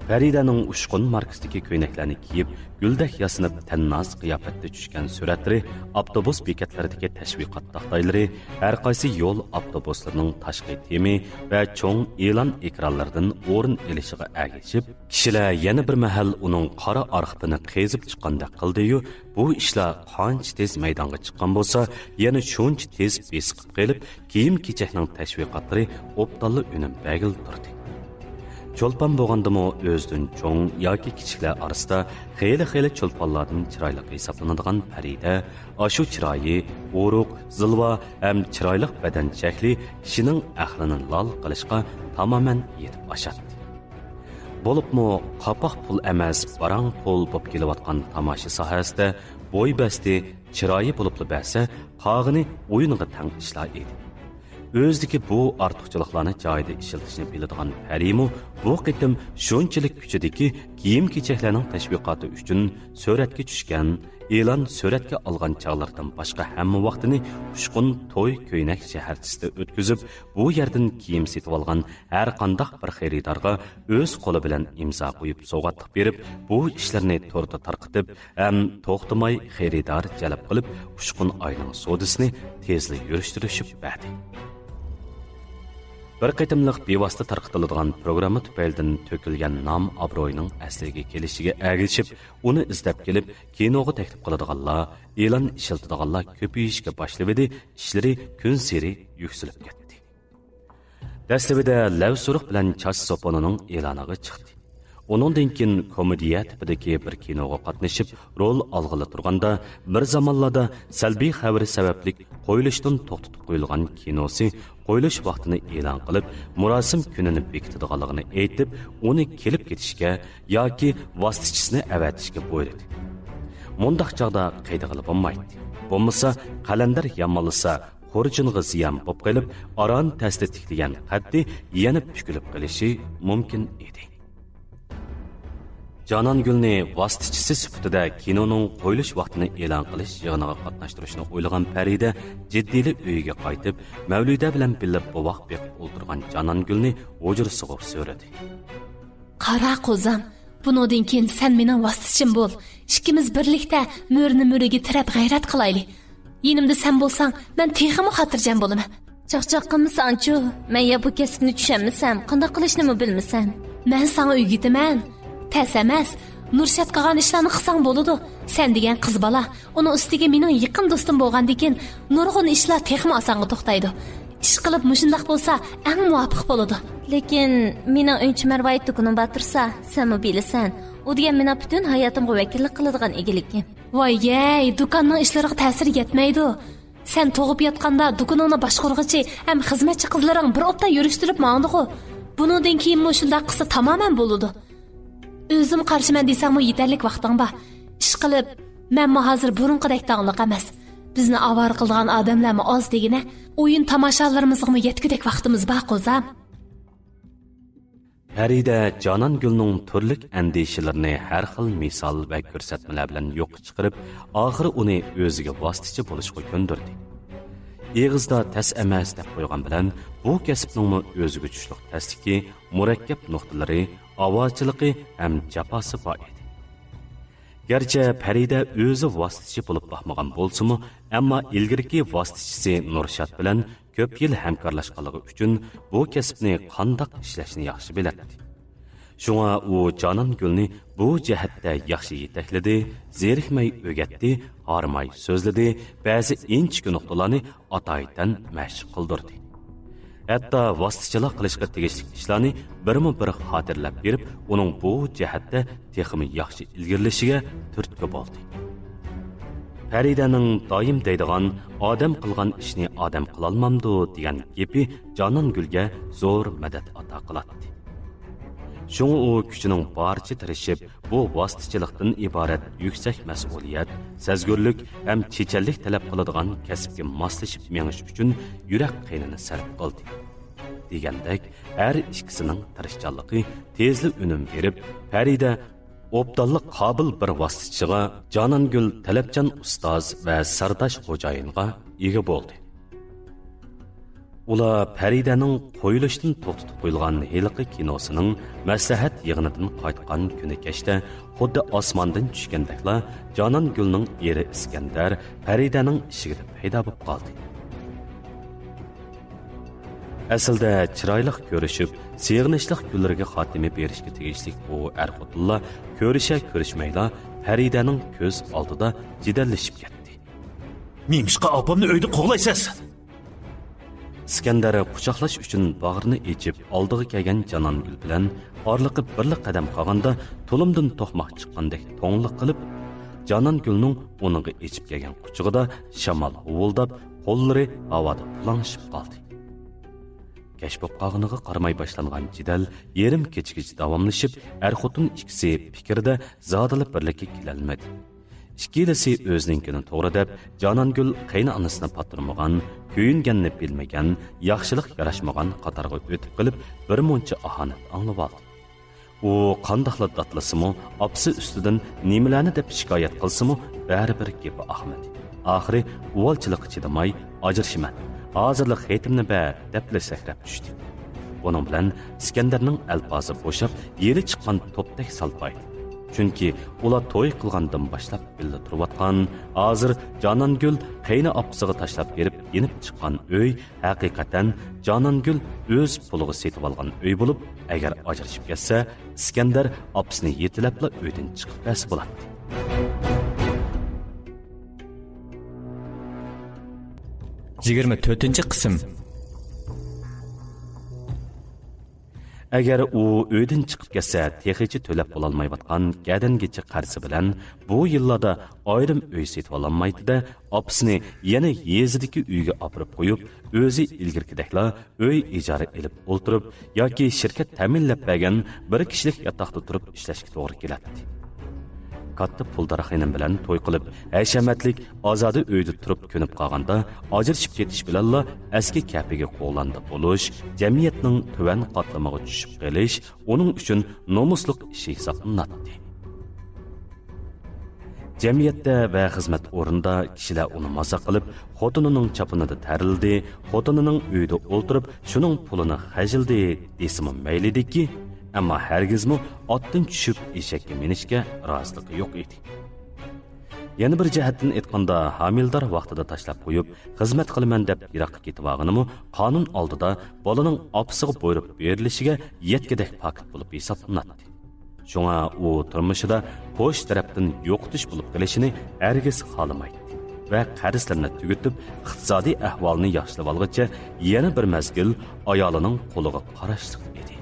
پەرىدەنىڭ ئۇچقۇن ماركىسىدىكى كۆينەكلەرنى كىيىپ، گۈلدەك ياسىنىپ، تەنناز قىياپەتتە چۈشكەن سۈرەتلىرى ئاپتوبۇس بېكەتلىرىدىكى تەشۋىقات تاختايلىرى، ھەرقايسى يول ئاپتوبۇسلىرىنىڭ تاشقى تېمى ۋە چوڭ ئېلان ئېكرانلىرىدىن ئورۇن ئېلىشىغا ئەگىشىپ، كىشىلەر يەنە بىر مەھەل ئۇنىڭ قارا ئارخىپىنى قېزىپ چىققاندەك قىلدى-يۇ، بۇ ئىشلار قانچە تېز مەيدانغا چىققان بولسا، يەنە شۇنچە تېز بېسىقىپ قېلىپ، كىيىم-كېچەكنىڭ تەشۋىقاتلىرى ئوبدانلا ئۈنۈم بەرگىلى تۇردى. چولپان بولغاندىمۇ ئۆزىدىن چوڭ ياكى كىچىكلەر ئارىسىدا خېلى-خېلى چولپانلاردىن چىرايلىق ھېسابلىنىدىغان پەرىدە، ئاشۇ چىرايى، ئورۇق، زىلۋا ھەم چىرايلىق بەدەن شەكلى كىشىنىڭ ئەقلىنى لال قىلىشقا تامامەن يېتىپ ئاشاتتى. بولۇپمۇ قاپاق پۇل ئەمەس، باراڭ پۇل بولۇپ كېلىۋاتقان تاماشا ساھەسىدە بوي بەستى، چىرايى بولۇپلا بەرسە، قالغىنى ئويۇنغا تەڭ ئىشلار ئىدى. ئۆزىدىكى بۇ ئارتۇقچىلىقلارنى جايىدا ئىشلىتىشنى بىلىدىغان پەرىمۇ بۇ قېتىم شۇنچىلىك كۈچىدىكى كىيىم-كېچەكلەرنىڭ تەشۋىقاتى ئۈچۈن سۈرەتكە چۈشكەن، ئېلان سۈرەتكە ئالغان چاغلىرىدىن باشقا ھەممە ۋاقتىنى ئۇچقۇن توي كۆينەك شەھەرچىسىدە ئۆتكۈزۈپ، بۇ يەردىن كىيىم سېتىۋالغان ھەر قانداق بىر خېرىدارغا ئۆز قولى بىلەن ئىمزا قويۇپ سوۋغاتلىق بېرىپ، بۇ ئىشلىرىنى توردا تارقىتىپ، ھەم توختىماي خېرىدار جەلپ قىلىپ، ئۇچقۇن ئاينىڭ سودىسىنى تېزلا يۈرۈشتۈرۈشۈپ بەردى. بىر قېتىملىق بىۋاسىتە تارقىتىلىدىغان پروگرامما تۈپەيلىدىن تۆكۈلگەن نام-ئابرۇينىڭ ئەسلىگە كېلىشىگە ئەگىشىپ، ئۇنى ئىزدەپ كېلىپ، كىنوغا تەكلىپ قىلىدىغانلار، ئېلان ئىشلىتىدىغانلار كۆپىيىشكە باشلىۋىدى، ئىشلىرى كۈنسېرى يۈكسىلىپ كەتتى. دەسلىپىدە لەۋ سۇرۇخ بىلەن چاچ سوپۇنىنىڭ ئېلانىغا چىقتى. ئۇنىڭدىن كېيىن كومېدىيە تىپىدىكى بىر كىنوغا قاتنىشىپ، رول ئالغىلى تۇرغاندا، بىر زامانلاردا سەلبىي خەۋىرى سەۋەبلىك قويۇلۇشتىن توختىتىپ قويۇلغان كىنوسى قويۇلۇش ۋاقتىنى ئېلان قىلىپ، مۇراسىم كۈنىنى بېكىتىدىغانلىقىنى ئېيتىپ، ئۇنى كېلىپ كېتىشكە ياكى ۋاسىتىچىسىنى ئەۋەتىشكە بۇيرۇدى. مۇنداق چاغدا قىينىغىلى بولمايتتى. بولمىسا، قەلەندەر يامانلىسا، خۇرجۇنغا زىيان بولۇپ قېلىپ، ئاران تەستە تىكلىگەن قەددى يەنە پۈكۈلۈپ قېلىشى مۇمكىن ئىدى. جانانگۈلنى ۋاسىتىچىسى سۈپىتىدە كىنونىڭ قويۇلۇش ۋاقتىنى ئېلان قىلىش يىغىنىغا قاتناشتۇرۇشنى ئويلىغان پەرىدە جىددىيلا ئۆيىگە قايتىپ، مەۋلىدە بىلەن بىللە بوۋاق بېقىپ ئولتۇرغان جانانگۈلنى ھۇجرىسىغا سۆرىدى. قارا قوزام، بۇنىڭدىن كېيىن سەن مېنىڭ ۋاسىتىچىم بول. ئىككىمىز بىرلىكتە مۆرىنى مۆرىگە تىرەپ غەيرەت قىلايلى. يېنىمدا سەن بولساڭ، مەن تېخىمۇ خاتىرجەم بولىمەن. چاقچاق قىلمىساڭچۇ؟ مەن يا بۇ كەسىپنى چۈشەنمىسەم، قانداق قىلىشنىمۇ بىلمىسەم. مەن ساڭا ئۆگىتىمەن. تەس ئەمەس. نۇرشات قىلغان ئىشلارنى قىلساڭ بولىدۇ. سەن دېگەن قىز بالا. ئۇنىڭ ئۈستىگە مېنىڭ يېقىن دوستۇم بولغاندىكىن، نۇرغۇن ئىشلار تېخىمۇ ئاسانغا توختايدۇ. ئىشقىلىپ مۇشۇنداق بولسا ئەڭ مۇۋاپىق بولىدۇ. لېكىن مېنىڭ ئۈنچە مەرۋايىت دۇكىنىم بار تۇرسا، سەنمۇ بىلىسەن. ئۇ دېگەن مېنىڭ پۈتۈن ھاياتىمغا ۋەكىللىك قىلىدىغان ئىگىلىكىم. ۋاي يەي، دۇكاننىڭ ئىشلىرىغا تەسىر يەتمەيدۇ. سەن تۇغۇپ ياتقاندا دۇكىنىڭنى باشقۇرغۇچى ھەم خىزمەتچى قىزلىرىڭ بىر ئوبدان يۈرۈشتۈرۈپ ماڭدىغۇ. بۇنىڭدىن كېيىنمۇ شۇنداق قىلسا تامامەن بولىدۇ. ئۆزۈم قارشىمەن دېسەڭمۇ يېتەرلىك ۋاقتىڭ بار. ئىشقىلىپ، مەنمۇ ھازىر بۇرۇنقىدەك داڭلىق ئەمەس. بىزنى ئاۋارە قىلىدىغان ئادەملەرمۇ ئاز دېگىنە، ئويۇن تاماشالىرىمىزغىمۇ يەتكۈدەك ۋاقتىمىز بار، قوزام. پەرىدە جانانگۈلنىڭ تۈرلۈك ئەندىشىلىرىنى ھەر خىل مىسال ۋە كۆرسەتمىلەر بىلەن يوققا چىقىرىپ، ئاخىرى ئۇنى ئۆزىگە ۋاسىتىچى بولۇشقا كۆندۈردى. ئېغىزدا تەس ئەمەس دەپ قويغان بىلەن، بۇ كەسىپنىڭمۇ ئۆزىگە چۈشلۈق تەسلىكى، مۇرەككەپ نۇقتىلىرى، ئاۋارىچىلىقى ھەم جاپاسى بار ئىدى. گەرچە پەرىدە ئۆزى ۋاسىتىچى بولۇپ باقمىغان بولسىمۇ، ئەمما ئىلگىرىكى ۋاسىتىچىسى نۇرشات بىلەن كۆپ يىل ھەمكارلاشقانلىقى ئۈچۈن بۇ كەسىپنى قانداق ئىشلەشنى ياخشى بىلەتتى. شۇڭا ئۇ جانانگۈلنى بۇ جەھەتتە ياخشى يېتەكلىدى، زېرىكمەي ئۆگەتتى، ھارماي سۆزلىدى، بەزى ئىنچىكە نۇقتىلارنى ئاتايىتەن مەشىق قىلدۇردى. ھەتتا ۋاسىتىچىلىق قىلىشقا تېگىشلىك ئىشلارنى بىرمۇ بىر خاتىرىلەپ بېرىپ، ئۇنىڭ بۇ جەھەتتە تېخىمۇ ياخشى ئىلگىرىلىشىگە تۈرتكە بولدى. پەرىدەنىڭ دائىم دەيدىغان «ئادەم قىلغان ئىشنى ئادەم قىلالمامدۇ» دېگەن گېپى جانانگۈلگە زور مەدەت ئاتا قىلاتتى. شۇڭا ئۇ كۈچىنىڭ بارىچە تىرىشىپ، بۇ ۋاسىتىچىلىقتىن ئىبارەت يۈكسەك مەسئۇلىيەت، سەزگۈرلۈك ھەم چېچەنلىك تەلەپ قىلىدىغان كەسىپكە ماسلىشىپ مېڭىش ئۈچۈن يۈرەك قېنىنى سەرپ قىلدى. دېگەندەك، ھەر ئىككىسىنىڭ تىرىشچانلىقى تېزلا ئۈنۈم بېرىپ، پەرىدە ئوبدانلىق قابىل بىر ۋاسىتىچىغا، جانانگۈل تەلەپچان ئۇستاز ۋە سىرداش خوجايىنغا ئىگە بولدى. ئۇلار پەرىدەنىڭ قويۇلۇشتىن توختىتىپ قويۇلغان ھېلىقى كىنوسىنىڭ مەسلىھەت يىغىنىدىن قايتقان كۈنى كەچتە خۇددى ئاسماندىن چۈشكەندەكلا جانانگۈلنىڭ ئېرى ئىسكەندەر پەرىدەنىڭ ئىشىكىدە پەيدا بولۇپ قالدى. ئەسلىدە چىرايلىق كۆرۈشۈپ، سېغىنىشلىق كۈنلىرىگە خاتىمە بېرىشكە تېگىشلىك بۇ ئەر-خوتۇنلار كۆرۈشە-كۆرۈشمەيلا پەرىدەنىڭ كۆز ئالدىدا جېدەللىشىپ كەتتى. نېمىشقا ئاپامنى ئۆيدىن قوغلايسىز؟ ئىسكەندەر قۇچاقلاش ئۈچۈن باغرىنى ئېچىپ، ئالدىغا كەلگەن جانانگۈل بىلەن ئارىلىقى بىرلا قەدەم قالغاندا، تۇلۇمدىن توقماق چىققاندەك توڭلۇق قىلىپ، جانانگۈلنىڭ ئۇنىڭغا ئېچىپ كەلگەن قۇچىقىدا شامال ھۇۋۇلداپ، قوللىرى ھاۋادا پۇلاڭشىپ قالدى. كەچ بولۇپ قالغىنىغا قارىماي باشلانغان جېدەل يېرىم كېچىگىچە داۋاملىشىپ، ئەر-خوتۇن ئىككىسى پىكىردە زادىلا بىرلىككە كېلەلمىدى. ئىككىلىسى ئۆزىنىڭكىنى توغرا دەپ، جانانگۈل قېيىنئانىسىنى پاتۇرمىغان، كۆيۈنگەننى بىلمىگەن، ياخشىلىق ياراشمىغان قاتارغا ئۆتۈپ قېلىپ، بىر مۇنچە ئاھانەت ئاڭلىۋالدى. ئۇ قانداقلا داتلىسىمۇ، ئاپىسى ئۈستىدىن نېمىلەرنى دەپ شىكايەت قىلسىمۇ، بەرىبىر گېپى ئاقمىدى. ئاخىرى ئۇۋالچىلىققا چىدىماي، «ئاجرىشىمەن، ھازىرلا خېتىمنى بەر» دەپلا سەكرەپ چۈشتى. بۇنىڭ بىلەن ئىسكەندەرنىڭ ئەلپازى بوشاپ، يېلى چىققان توپتەك سالپايدى. چۈنكى ئۇلار توي قىلغاندىن باشلاپ بىللە تۇرۇۋاتقان، ھازىر جانانگۈل قېيىنئاپىسىغا تاشلاپ بېرىپ يېنىپ چىققان ئۆي ھەقىقەتەن جانانگۈل ئۆز پۇلىغا سېتىۋالغان ئۆي بولۇپ، ئەگەر ئاجرىشىپ كەتسە، ئىسكەندەر ئاپىسىنى يېتىلەپلا ئۆيدىن چىقىپ بەرسە بولاتتى. يىگىرمە تۆتىنچى قىسىم. ئەگەر ئۇ ئۆيدىن چىقىپ كەتسە، تېخىچە تۆلەپ بولالمايۋاتقان گەدەنگىچە قەرزى بىلەن بۇ يىللاردا ئايرىم ئۆي سېتىۋالالمايتتى-دە، ئاپىسىنى يەنە يېزىدىكى ئۆيگە ئاپىرىپ قويۇپ، ئۆزى ئىلگىرىكىدەكلا ئۆي ئىجارە ئېلىپ ئولتۇرۇپ ياكى شىركەت تەمىنلەپ بەرگەن بىر كىشىلىك ياتاقتا تۇرۇپ ئىشلەشكە توغرا كېلەتتى. كاتتا پۇلدار خېنىم بىلەن توي قىلىپ، ھەشەمەتلىك ئازادە ئۆيدە تۇرۇپ كۆنۈپ قالغاندا، ئاجرىشىپ كېتىش بىلەنلا ئەسكى كەپىگە قوغلاندا بولۇش، جەمئىيەتنىڭ تۆۋەن قاتلىمىغا چۈشۈپ قېلىش ئۇنىڭ ئۈچۈن نومۇسلۇق ئىش ھېسابلىناتتى. جەمئىيەتتە ۋە خىزمەت ئورنىدا كىشىلەر ئۇنى مازاق قىلىپ، خوتۇنىنىڭ چاپىنىدا تەرلىدى، خوتۇنىنىڭ ئۆيىدە ئولتۇرۇپ شۇنىڭ پۇلىنى خەجلىدى دېسىمۇ مەيلىدىكى، ئەمما ھەرگىزمۇ ئاتتىن چۈشۈپ ئېشەككە مىنىشكە رازىلىقى يوق ئىدى. يەنە بىر جەھەتتىن ئېيتقاندا، ھامىلىدار ۋاقتىدا تاشلاپ قويۇپ، خىزمەت قىلىمەن دەپ يىراققا كېتىۋالغىنىمۇ قانۇن ئالدىدا بالىنىڭ ئاپىسىغا بۇيرۇق بېرىلىشىگە يەتكۈدەك پاكىت بولۇپ ھېسابلىناتتى. شۇڭا ئۇ تۇرمۇشىدا قوش تەرەپتىن يوقىتىش بولۇپ قېلىشىنى ھەرگىز خالىمايتتى ۋە قەرزلىرىنى تۈگىتىپ، ئىقتىسادىي ئەھۋالىنى ياخشىلىۋالغۇچە يەنە بىر مەزگىل ئايالىنىڭ قولىغا قاراشلىق ئىدى.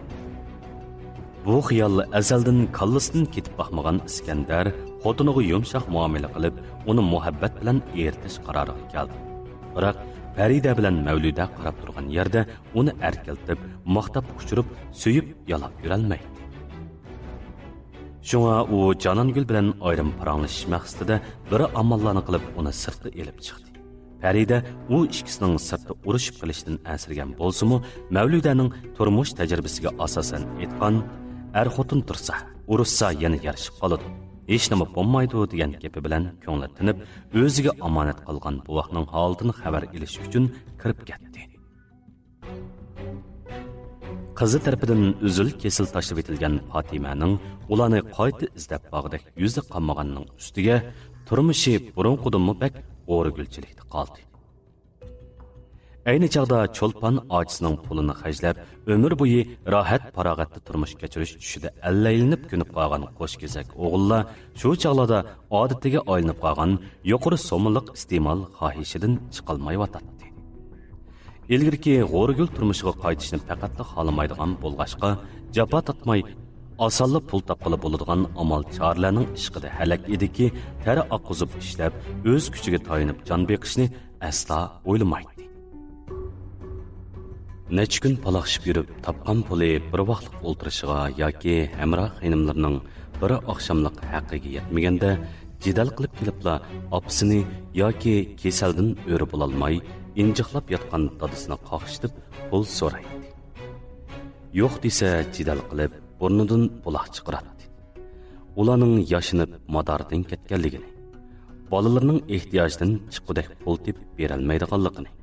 بۇ خىيال ئەزەلدىن كاللىسىدىن كېتىپ باقمىغان ئىسكەندەر خوتۇنىغا يۇمشاق مۇئامىلە قىلىپ، ئۇنى مۇھەببەت بىلەن ئېرىتىش قارارىغا كەلدى. بىراق پەرىدە بىلەن مەۋلۇدە قاراپ تۇرغان يەردە ئۇنى ئەركىلىتىپ، ماختاپ ئۇچۇرۇپ، سۆيۈپ يالاپ يۈرەلمەيتتى. شۇڭا ئۇ جانانگۈل بىلەن ئايرىم پاراڭلىشىش مەقسىتىدە بىر ئاماللارنى قىلىپ ئۇنى سىرتقا ئېلىپ چىقتى. پەرىدە ئۇ ئىككىسىنىڭ سىرتتا ئۇرۇشۇپ قېلىشىدىن ئەنسىرىگەن بولسىمۇ، مەۋلۇدەنىڭ تۇرمۇش تەجرىبىسىگە ئاساسەن ئېيتقان، «ئەر-خوتۇن تۇرسا، ئۇرۇشسا يەنە يارىشىپ قالىدۇ، ھېچنېمە بولمايدۇ» دېگەن گېپى بىلەن كۆڭلى تىنىپ، ئۆزىگە ئامانەت قالغان بوۋاقنىڭ ھالىتىنى خەۋەر ئېلىش ئۈچۈن كىرىپ كەتتى. قىزى تەرىپىدىن ئۈزۈل-كېسىل تاشلىۋېتىلگەن پاتىمەنىڭ ئۇلارنى قايتا ئىزدەپ بارغۇدەك يۈزى قالمىغاننىڭ ئۈستىگە، تۇرمۇشى بۇرۇنقىدىنمۇ بەك غورىگۈلچىلىكتە قالدى. ئەينى چاغدا چولپان ئاچىسىنىڭ پۇلىنى خەجلەپ، ئۆمۈر بويى راھەت-پاراغەتتە تۇرمۇش كەچۈرۈش چۈشىدە ئەللەيلىنىپ كۆنۈپ قالغان قوش كېزەك ئوغۇللار شۇ چاغلاردا ئادىتىگە ئايلىنىپ قالغان يۇقىرى سوممىلىق ئىستېمال خاھىشىدىن چىقالمايۋاتاتتى. ئىلگىرىكى غورىگۈل تۇرمۇشىغا قايتىشنى پەقەتلا خالىمايدىغان بولغاچقا، جاپا تارتماي، ئاسانلا پۇل تاپقىلى بولىدىغان ئامال-چارىلەرنىڭ ئىشقىدا ھەلەك ئىدىكى، تەر ئاققۇزۇپ ئىشلەپ، ئۆز كۈچىگە تايىنىپ جان بېقىشنى ئەسلا ئويلىمايتتى. نەچچە كۈن پالاقشىپ يۈرۈپ تاپقان پۇلى بىر ۋاقلىق ئولتۇرۇشىغا ياكى ھەمراھ خېنىملىرىنىڭ بىر ئاخشاملىق ھەققىگە يەتمىگەندە، جېدەل قىلىپ كېلىپلا ئاپىسىنى ياكى كېسەلدىن ئۆرە بولالماي ئىنجىقلاپ ياتقان دادىسىنى قاقشىتىپ پۇل سورايتتى. يوق دېسە جېدەل قىلىپ بۇرنىدىن بۇلاق چىقىراتتى. ئۇلارنىڭ ياشىنىپ مادارىدىن كەتكەنلىكىنى، بالىلىرىنىڭ ئېھتىياجىدىن چىققۇدەك پۇل تېپىپ بېرەلمەيدىغانلىقىنى،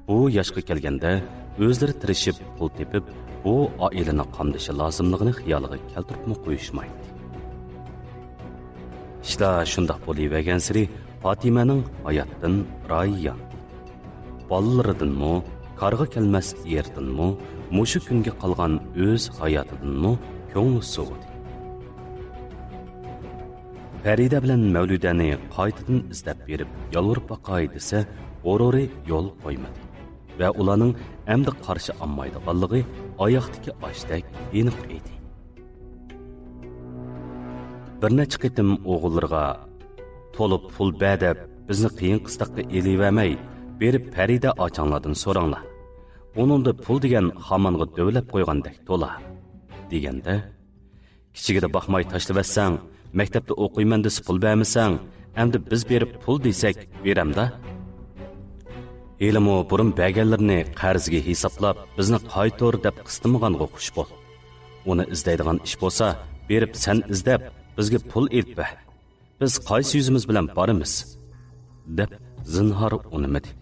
بۇ ياشقا كەلگەندە ئۆزلىرى تىرىشىپ پۇل تېپىپ، بۇ ئائىلىنى قامدىشى لازىملىقىنى خىيالىغا كەلتۈرۈپمۇ قويۇشمايتتى. ئىشلار شۇنداق بولۇۋەرگەنسېرى، پاتىمەنىڭ ھاياتتىن رايى ياندى. بالىلىرىدىنمۇ، كارغا كەلمەس ئېرىدىنمۇ، مۇشۇ كۈنگە قالغان ئۆز ھاياتىدىنمۇ كۆڭلى سوۋۇدى. پەرىدە بىلەن مەۋلۇدەنى قايتىدىن ئىزدەپ بېرىپ يالۋۇرۇپ باقاي دېسە، غۇرۇرى يول قويمىدى ۋە ئۇلارنىڭ ئەمدى قارشى ئالمايدىغانلىقى ئاياقتىكى ئاشتەك ئېنىق ئىدى. بىر نەچچە قېتىم ئوغۇللىرىغا، «تولا پۇل بەر دەپ، بىزنى قىيىن قىستاققا ئېلىۋەرمەي، بېرىپ پەرىدە ئاچاڭلاردىن سوراڭلار. ئۇنىڭدا پۇل دېگەن خامانغا دۆۋىلەپ قويغاندەك تولا» دېگەندە، «كىچىكىدە باقماي تاشلىۋەتسەڭ، مەكتەپتە ئوقۇيمەن دېسە پۇل بەرمىسەڭ، ئەمدى بىز بېرىپ پۇل دېسەك بېرەمدا؟» ھېلىمۇ بۇرۇن بەرگەنلىرىنى قەرزگە ھېسابلاپ، بىزنى قايتۇر دەپ قىستىمىغانغا خۇش بول. ئۇنى ئىزدەيدىغان ئىش بولسا، بېرىپ سەن ئىزدەپ، بىزگە پۇل ئېلىپ بەر. بىز قايسى يۈزىمىز بىلەن بارىمىز؟ دەپ زىنھار ئۇنىمىدى.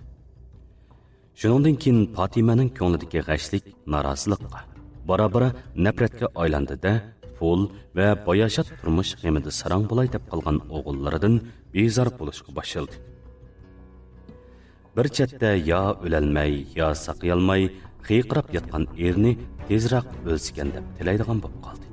شۇنىڭدىن كېيىن پاتىمەنىڭ كۆڭلىدىكى غەشلىك نارازىلىققا، بارا-بارا نەپرەتكە ئايلاندى-دە، پۇل ۋە باياشات تۇرمۇش غېمىدە ساراڭ بولاي دەپ قالغان ئوغۇللىرىدىن بىزار بولۇشقا باشلىدى. بىر چەتتە يا ئۆلەلمەي، يا ساقىيالماي قىيقىراپ ياتقان ئېرىنى تېزراق ئۆلسىكەن دەپ تىلەيدىغان بولۇپ قالدى.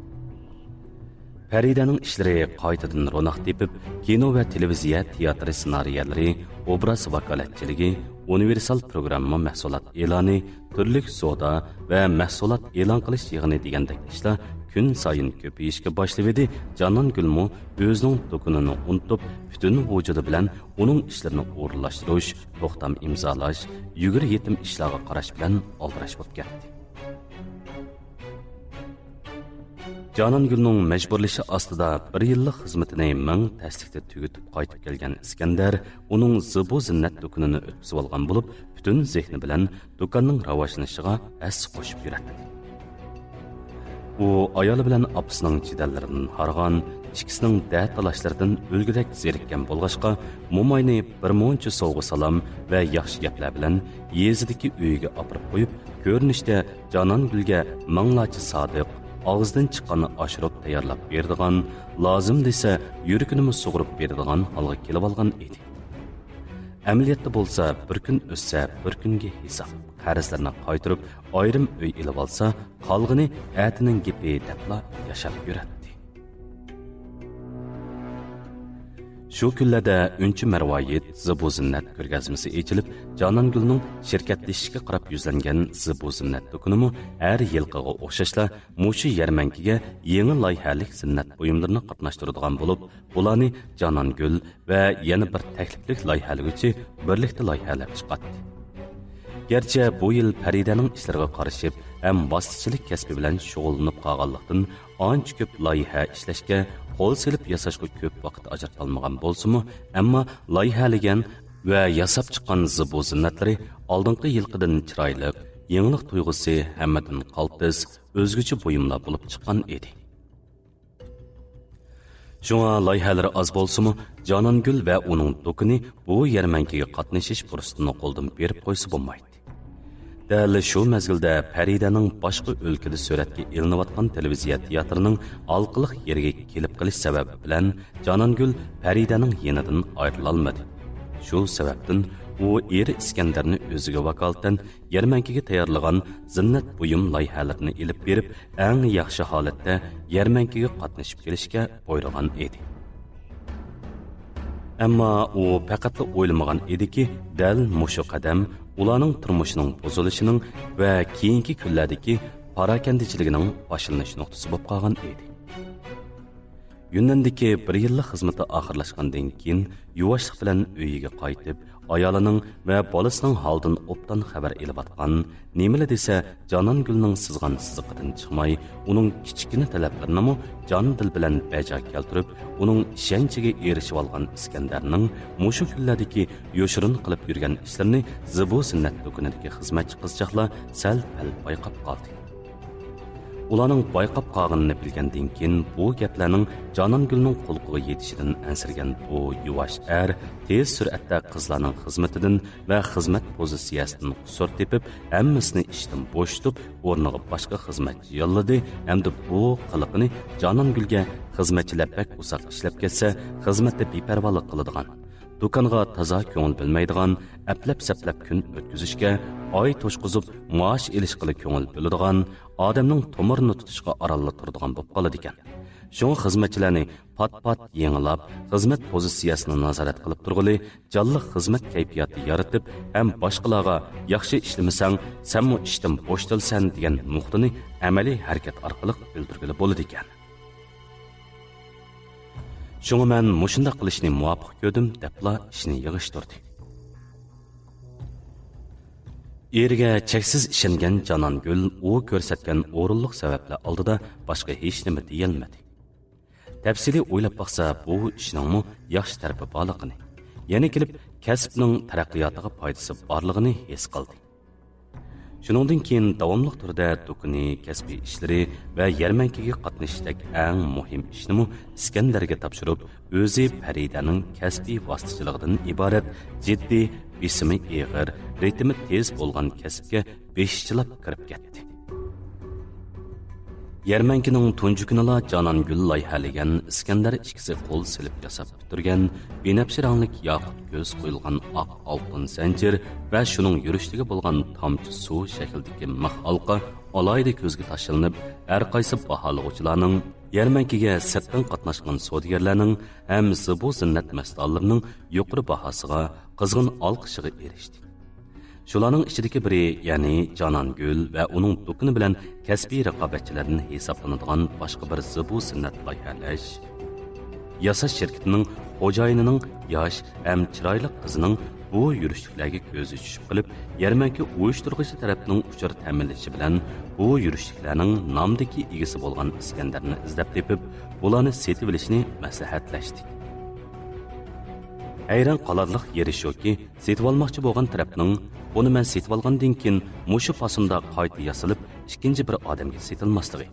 پەرىدەنىڭ ئىشلىرى قايتىدىن روناق تېپىپ، كىنو ۋە تېلېۋىزىيە تىياتىرى سېنارىيەلىرى، ئوبراز ۋاكالەتچىلىكى، ئۇنىۋېرسال پروگرامما مەھسۇلات ئېلانى، تۈرلۈك سودا ۋە مەھسۇلات ئېلان قىلىش يىغىنى دېگەندەك ئىشلار كۈنسايىن كۆپىيىشكە باشلىۋىدى. جانانگۈلمۇ ئۆزىنىڭ دۇكىنىنى ئۇنتۇپ، پۈتۈن ۋۇجۇدى بىلەن ئۇنىڭ ئىشلىرىنى ئورۇنلاشتۇرۇش، توختام ئىمزالاش، يۈگۈر يېتىم ئىشلارغا قاراش بىلەن ئالدىراش بولۇپ كەتتى. جانانگۈلنىڭ مەجبۇرلىشى ئاستىدا بىر يىللىق خىزمىتىنى مىڭ تەسلىكتە تۈگىتىپ قايتىپ كەلگەن ئىسكەندەر ئۇنىڭ زىبۇ زىننەت دۇكىنىنى ئۆتكۈزۈۋالغان بولۇپ، پۈتۈن زېھنى بىلەن دۇكاننىڭ راۋاجلىنىشىغا ھەسسە قوشۇپ يۈرەتتى. ئۇ ئايالى بىلەن ئاپىسىنىڭ جېدەللىرىدىن ھارغان، ئىككىسىنىڭ دەتالاشلىرىدىن ئۆلگۈدەك زېرىككەن بولغاچقا، موماينى بىر مۇنچە سوۋغا-سالام ۋە ياخشى گەپلەر بىلەن يېزىدىكى ئۆيىگە ئاپىرىپ قويۇپ، كۆرۈنۈشتە جانانگۈلگە مىڭلارچە سادىق، ئاغزىدىن چىققاننى ئاشۇرۇپ تەييارلاپ بېرىدىغان، لازىم دېسە يۈرىكىنىمۇ سۇغۇرۇپ بېرىدىغان ھالغا كېلىۋالغان ئىدى. ئەمەلىيەتتە بولسا، بىر كۈن ئۆتسە، بىر كۈنگە ھېساب، قەرزلىرىنى قايتۇرۇپ، ئايرىم ئۆي ئېلىۋالسا، قالغىنى ئەتىنىڭ گېپى دەپلا ياشاپ يۈرەتتى. شۇ كۈنلەردە ئۈنچە مەرۋايىت زىبۇ زىننەت كۆرگەزمىسى ئېچىلىپ، جانانگۈلنىڭ شىركەتلىشىشكە قاراپ يۈزلەنگەن زىبۇ زىننەت دۇكىنىمۇ ھەر يىلقىغا ئوخشاشلا مۇشۇ يەرمەنكىگە يېڭى لايىھەلىك زىننەت بۇيۇملىرىنى قاتناشتۇرىدىغان بولۇپ، بۇلارنى جانانگۈل ۋە يەنە بىر تەكلىپلىك لايىھەلىگۈچى بىرلىكتە لايىھەلەپ چىقاتتى. گەرچە بۇ يىل پەرىدەنىڭ ئىشلىرىغا قارىشىپ ھەم ۋاسىتىچىلىك كەسپى بىلەن شۇغۇللىنىپ قالغانلىقتىن، ئانچە كۆپ لايىھە ئىشلەشكە، قول سېلىپ ياساشقا كۆپ ۋاقىت ئاجرىتالمىغان بولسىمۇ، ئەمما لايىھەلىگەن ۋە ياساپ چىققان زىبۇ زىننەتلىرى ئالدىنقى يىلقىدىن چىرايلىق، يېڭىلىق تۇيغۇسى ھەممىدىن قالتىس، ئۆزگىچە بۇيۇملار بولۇپ چىققان ئىدى. شۇڭا لايىھەلىرى ئاز بولسىمۇ، جانانگۈل ۋە ئۇنىڭ دۇكىنى بۇ يەرمەنكىگە قاتنىشىش پۇرسىتىنى قولدىن بېرىپ قويسا بولمايتتى. دەل شۇ مەزگىلدە پەرىدەنىڭ باشقا ئۆلكىدە سۈرەتكە ئېلىنىۋاتقان تېلېۋىزىيە تىياتىرىنىڭ ھالقىلىق يېرىگە كېلىپ قېلىش سەۋەبى بىلەن جانانگۈل پەرىدەنىڭ يېنىدىن ئايرىلالمىدى. شۇ سەۋەبتىن ئۇ ئېرى ئىسكەندەرنى ئۆزىگە ۋاكالىتەن يەرمەنكىگە تەييارلىغان زىننەت بۇيۇم لايىھەلىرىنى ئېلىپ بېرىپ، ئەڭ ياخشى ھالەتتە يەرمەنكىگە قاتنىشىپ كېلىشكە بۇيرۇغان ئىدى. ئەمما ئۇ پەقەتلا ئويلىمىغان ئىدىكى، دەل مۇشۇ قەدەم ئۇلارنىڭ تۇرمۇشىنىڭ بۇزۇلۇشىنىڭ ۋە كېيىنكى كۈنلەردىكى پاراكەندىچىلىكىنىڭ باشلىنىش نۇقتىسى بولۇپ قالغان ئىدى. يۈننەندىكى بىر يىللىق خىزمىتى ئاخىرلاشقاندىن كېيىن، يۇۋاشلىق بىلەن ئۆيىگە قايتىپ، ئايالىنىڭ ۋە بالىسىنىڭ ھالىدىن ئوبدان خەۋەر ئېلىۋاتقان، نېمىلا دېسە، جانانگۈلنىڭ سىزغان سىزىقىدىن چىقماي، ئۇنىڭ كىچىككىنە تەلەپلىرىنىمۇ جان-دىل بىلەن بەجا كەلتۈرۈپ، ئۇنىڭ ئىشەنچىگە ئېرىشىۋالغان ئىسكەندەرنىڭ مۇشۇ كۈنلەردىكى يوشۇرۇن قىلىپ يۈرگەن ئىشلىرىنى زىبۇ زىننەت دۇكىنىدىكى خىزمەتچى قىزچاقلار سەل-پەل بايقاپ قالدى. ئۇلارنىڭ بايقاپ قالغىنىنى بىلگەندىن كېيىن، بۇ گەپلەرنىڭ جانانگۈلنىڭ قۇلىقىغا يېتىشىدىن ئەنسىرىگەن بۇ يۇۋاش ئەر تېز سۈرئەتتە قىزلارنىڭ خىزمىتىدىن ۋە خىزمەت پوزىتسىيەسىدىن قۇسۇر تېپىپ، ھەممىسىنى ئىشتىن بوشىتىپ، ئورنىغا باشقا خىزمەتچى ياللىدى ھەمدە بۇ قىلىقىنى جانانگۈلگە، خىزمەتچىلەر بەك ئۇزاق ئىشلەپ كەتسە، خىزمەتتە بىپەرۋالىق قىلىدىغان، دۇكانغا تازا كۆڭۈل بۆلمەيدىغان، ئەپلەپ-سەپلەپ كۈن ئۆتكۈزۈشكە، ئاي توشقۇزۇپ مائاش ئېلىشقىلا كۆڭۈل بۆلىدىغان، ئادەمنىڭ تومۇرىنى تۇتۇشقا ئارانلا تۇرىدىغان بولۇپ قالىدىكەن. شۇڭا خىزمەتچىلەرنى پات-پات يېڭىلاپ، خىزمەت پوزىتسىيەسىنى نازارەت قىلىپ تۇرغىلى، جانلىق خىزمەت كەيپىياتى يارىتىپ، ھەم باشقىلارغا «ياخشى ئىشلىمىسەڭ، سەنمۇ ئىشتىن بوشىتىلىسەن» دېگەن نۇقتىنى ئەمەلىي ھەرىكەت ئارقىلىق بىلدۈرگىلى بولىدىكەن. شۇڭا مەن مۇشۇنداق قىلىشنى مۇۋاپىق كۆردۈم، دەپلا ئىشنى يىغىشتۇردى. ئېرىگە چەكسىز ئىشەنگەن جانانگۈل ئۇ كۆرسەتكەن ئورۇنلۇق سەۋەبلەر ئالدىدا باشقا ھېچنېمە دېيەلمىدى. تەپسىلىي ئويلاپ باقسا، بۇ ئىشنىڭمۇ ياخشى تەرىپى بارلىقىنى، يەنە كېلىپ كەسىپنىڭ تەرەققىياتىغا پايدىسى بارلىقىنى ھېس قىلدى. شۇنىڭدىن كېيىن داۋاملىق تۈردە دۇكىنى، كەسپىي ئىشلىرى ۋە يەرمەنكىگە قاتنىشىشتەك ئەڭ مۇھىم ئىشنىمۇ ئىسكەندەرگە تاپشۇرۇپ، ئۆزى پەرىدەنىڭ كەسپىي ۋاسىتىچىلىقىدىن ئىبارەت جىددىي، بېسىمى ئېغىر، رىتىمى تېز بولغان كەسىپكە بېشىچىلاپ كىرىپ كەتتى. يەرمەنكىنىڭ تۇنجى كۈنىلا جانانگۈل لايىھەلىگەن، ئىسكەندەر ئىككىسى قول سېلىپ ياساپ پۈتتۈرگەن بىنەپشە رەڭلىك ياقۇت كۆز قويۇلغان ئاق ئالتۇن زەنجىر ۋە شۇنىڭ يۈرۈشلۈكى بولغان تامچە سۇ شەكلىدىكى مىخ ھالقا ئالاھىدە كۆزگە تاشلىنىپ، ھەر قايسى باھالىغۇچىلارنىڭ، يەرمەنكىگە سىرتتىن قاتناشقان سودىگەرلەرنىڭ ھەم زىبۇ زىننەت مەستانىلىرىنىڭ يۇقىرى باھاسىغا، قىزغىن ئالقىشىغا ئېرىشتى. شۇلارنىڭ ئىچىدىكى بىرى، يەنى جانانگۈل ۋە ئۇنىڭ دۇكىنى بىلەن كەسپىي رىقابەتچىلەردىن ھېسابلىنىدىغان باشقا بىر زىبۇ زىننەت لايىھەلەش، ياساش شىركىتىنىڭ خوجايىنىنىڭ ياش ھەم چىرايلىق قىزىنىڭ بۇ يۈرۈشلۈكلەرگە كۆزى چۈشۈپ قېلىپ، يەرمەنكە ئۇيۇشتۇرغۇچى تەرەپنىڭ ئۇچۇر تەمىنلىشى بىلەن بۇ يۈرۈشلۈكلەرنىڭ نامدىكى ئىگىسى بولغان ئىسكەندەرنى ئىزدەپ تېپىپ، بۇلارنى سېتىۋېلىشنى مەسلىھەتلەشتى. ھەيران قالارلىق يېرى شۇكى، سېتىۋالماقچى بولغان تەرەپنىڭ بۇنى مەن سېتىۋالغاندىن كېيىن مۇشۇ پاسوندا قايتا ياسىلىپ، ئىككىنچى بىر ئادەمگە سېتىلماسلىقى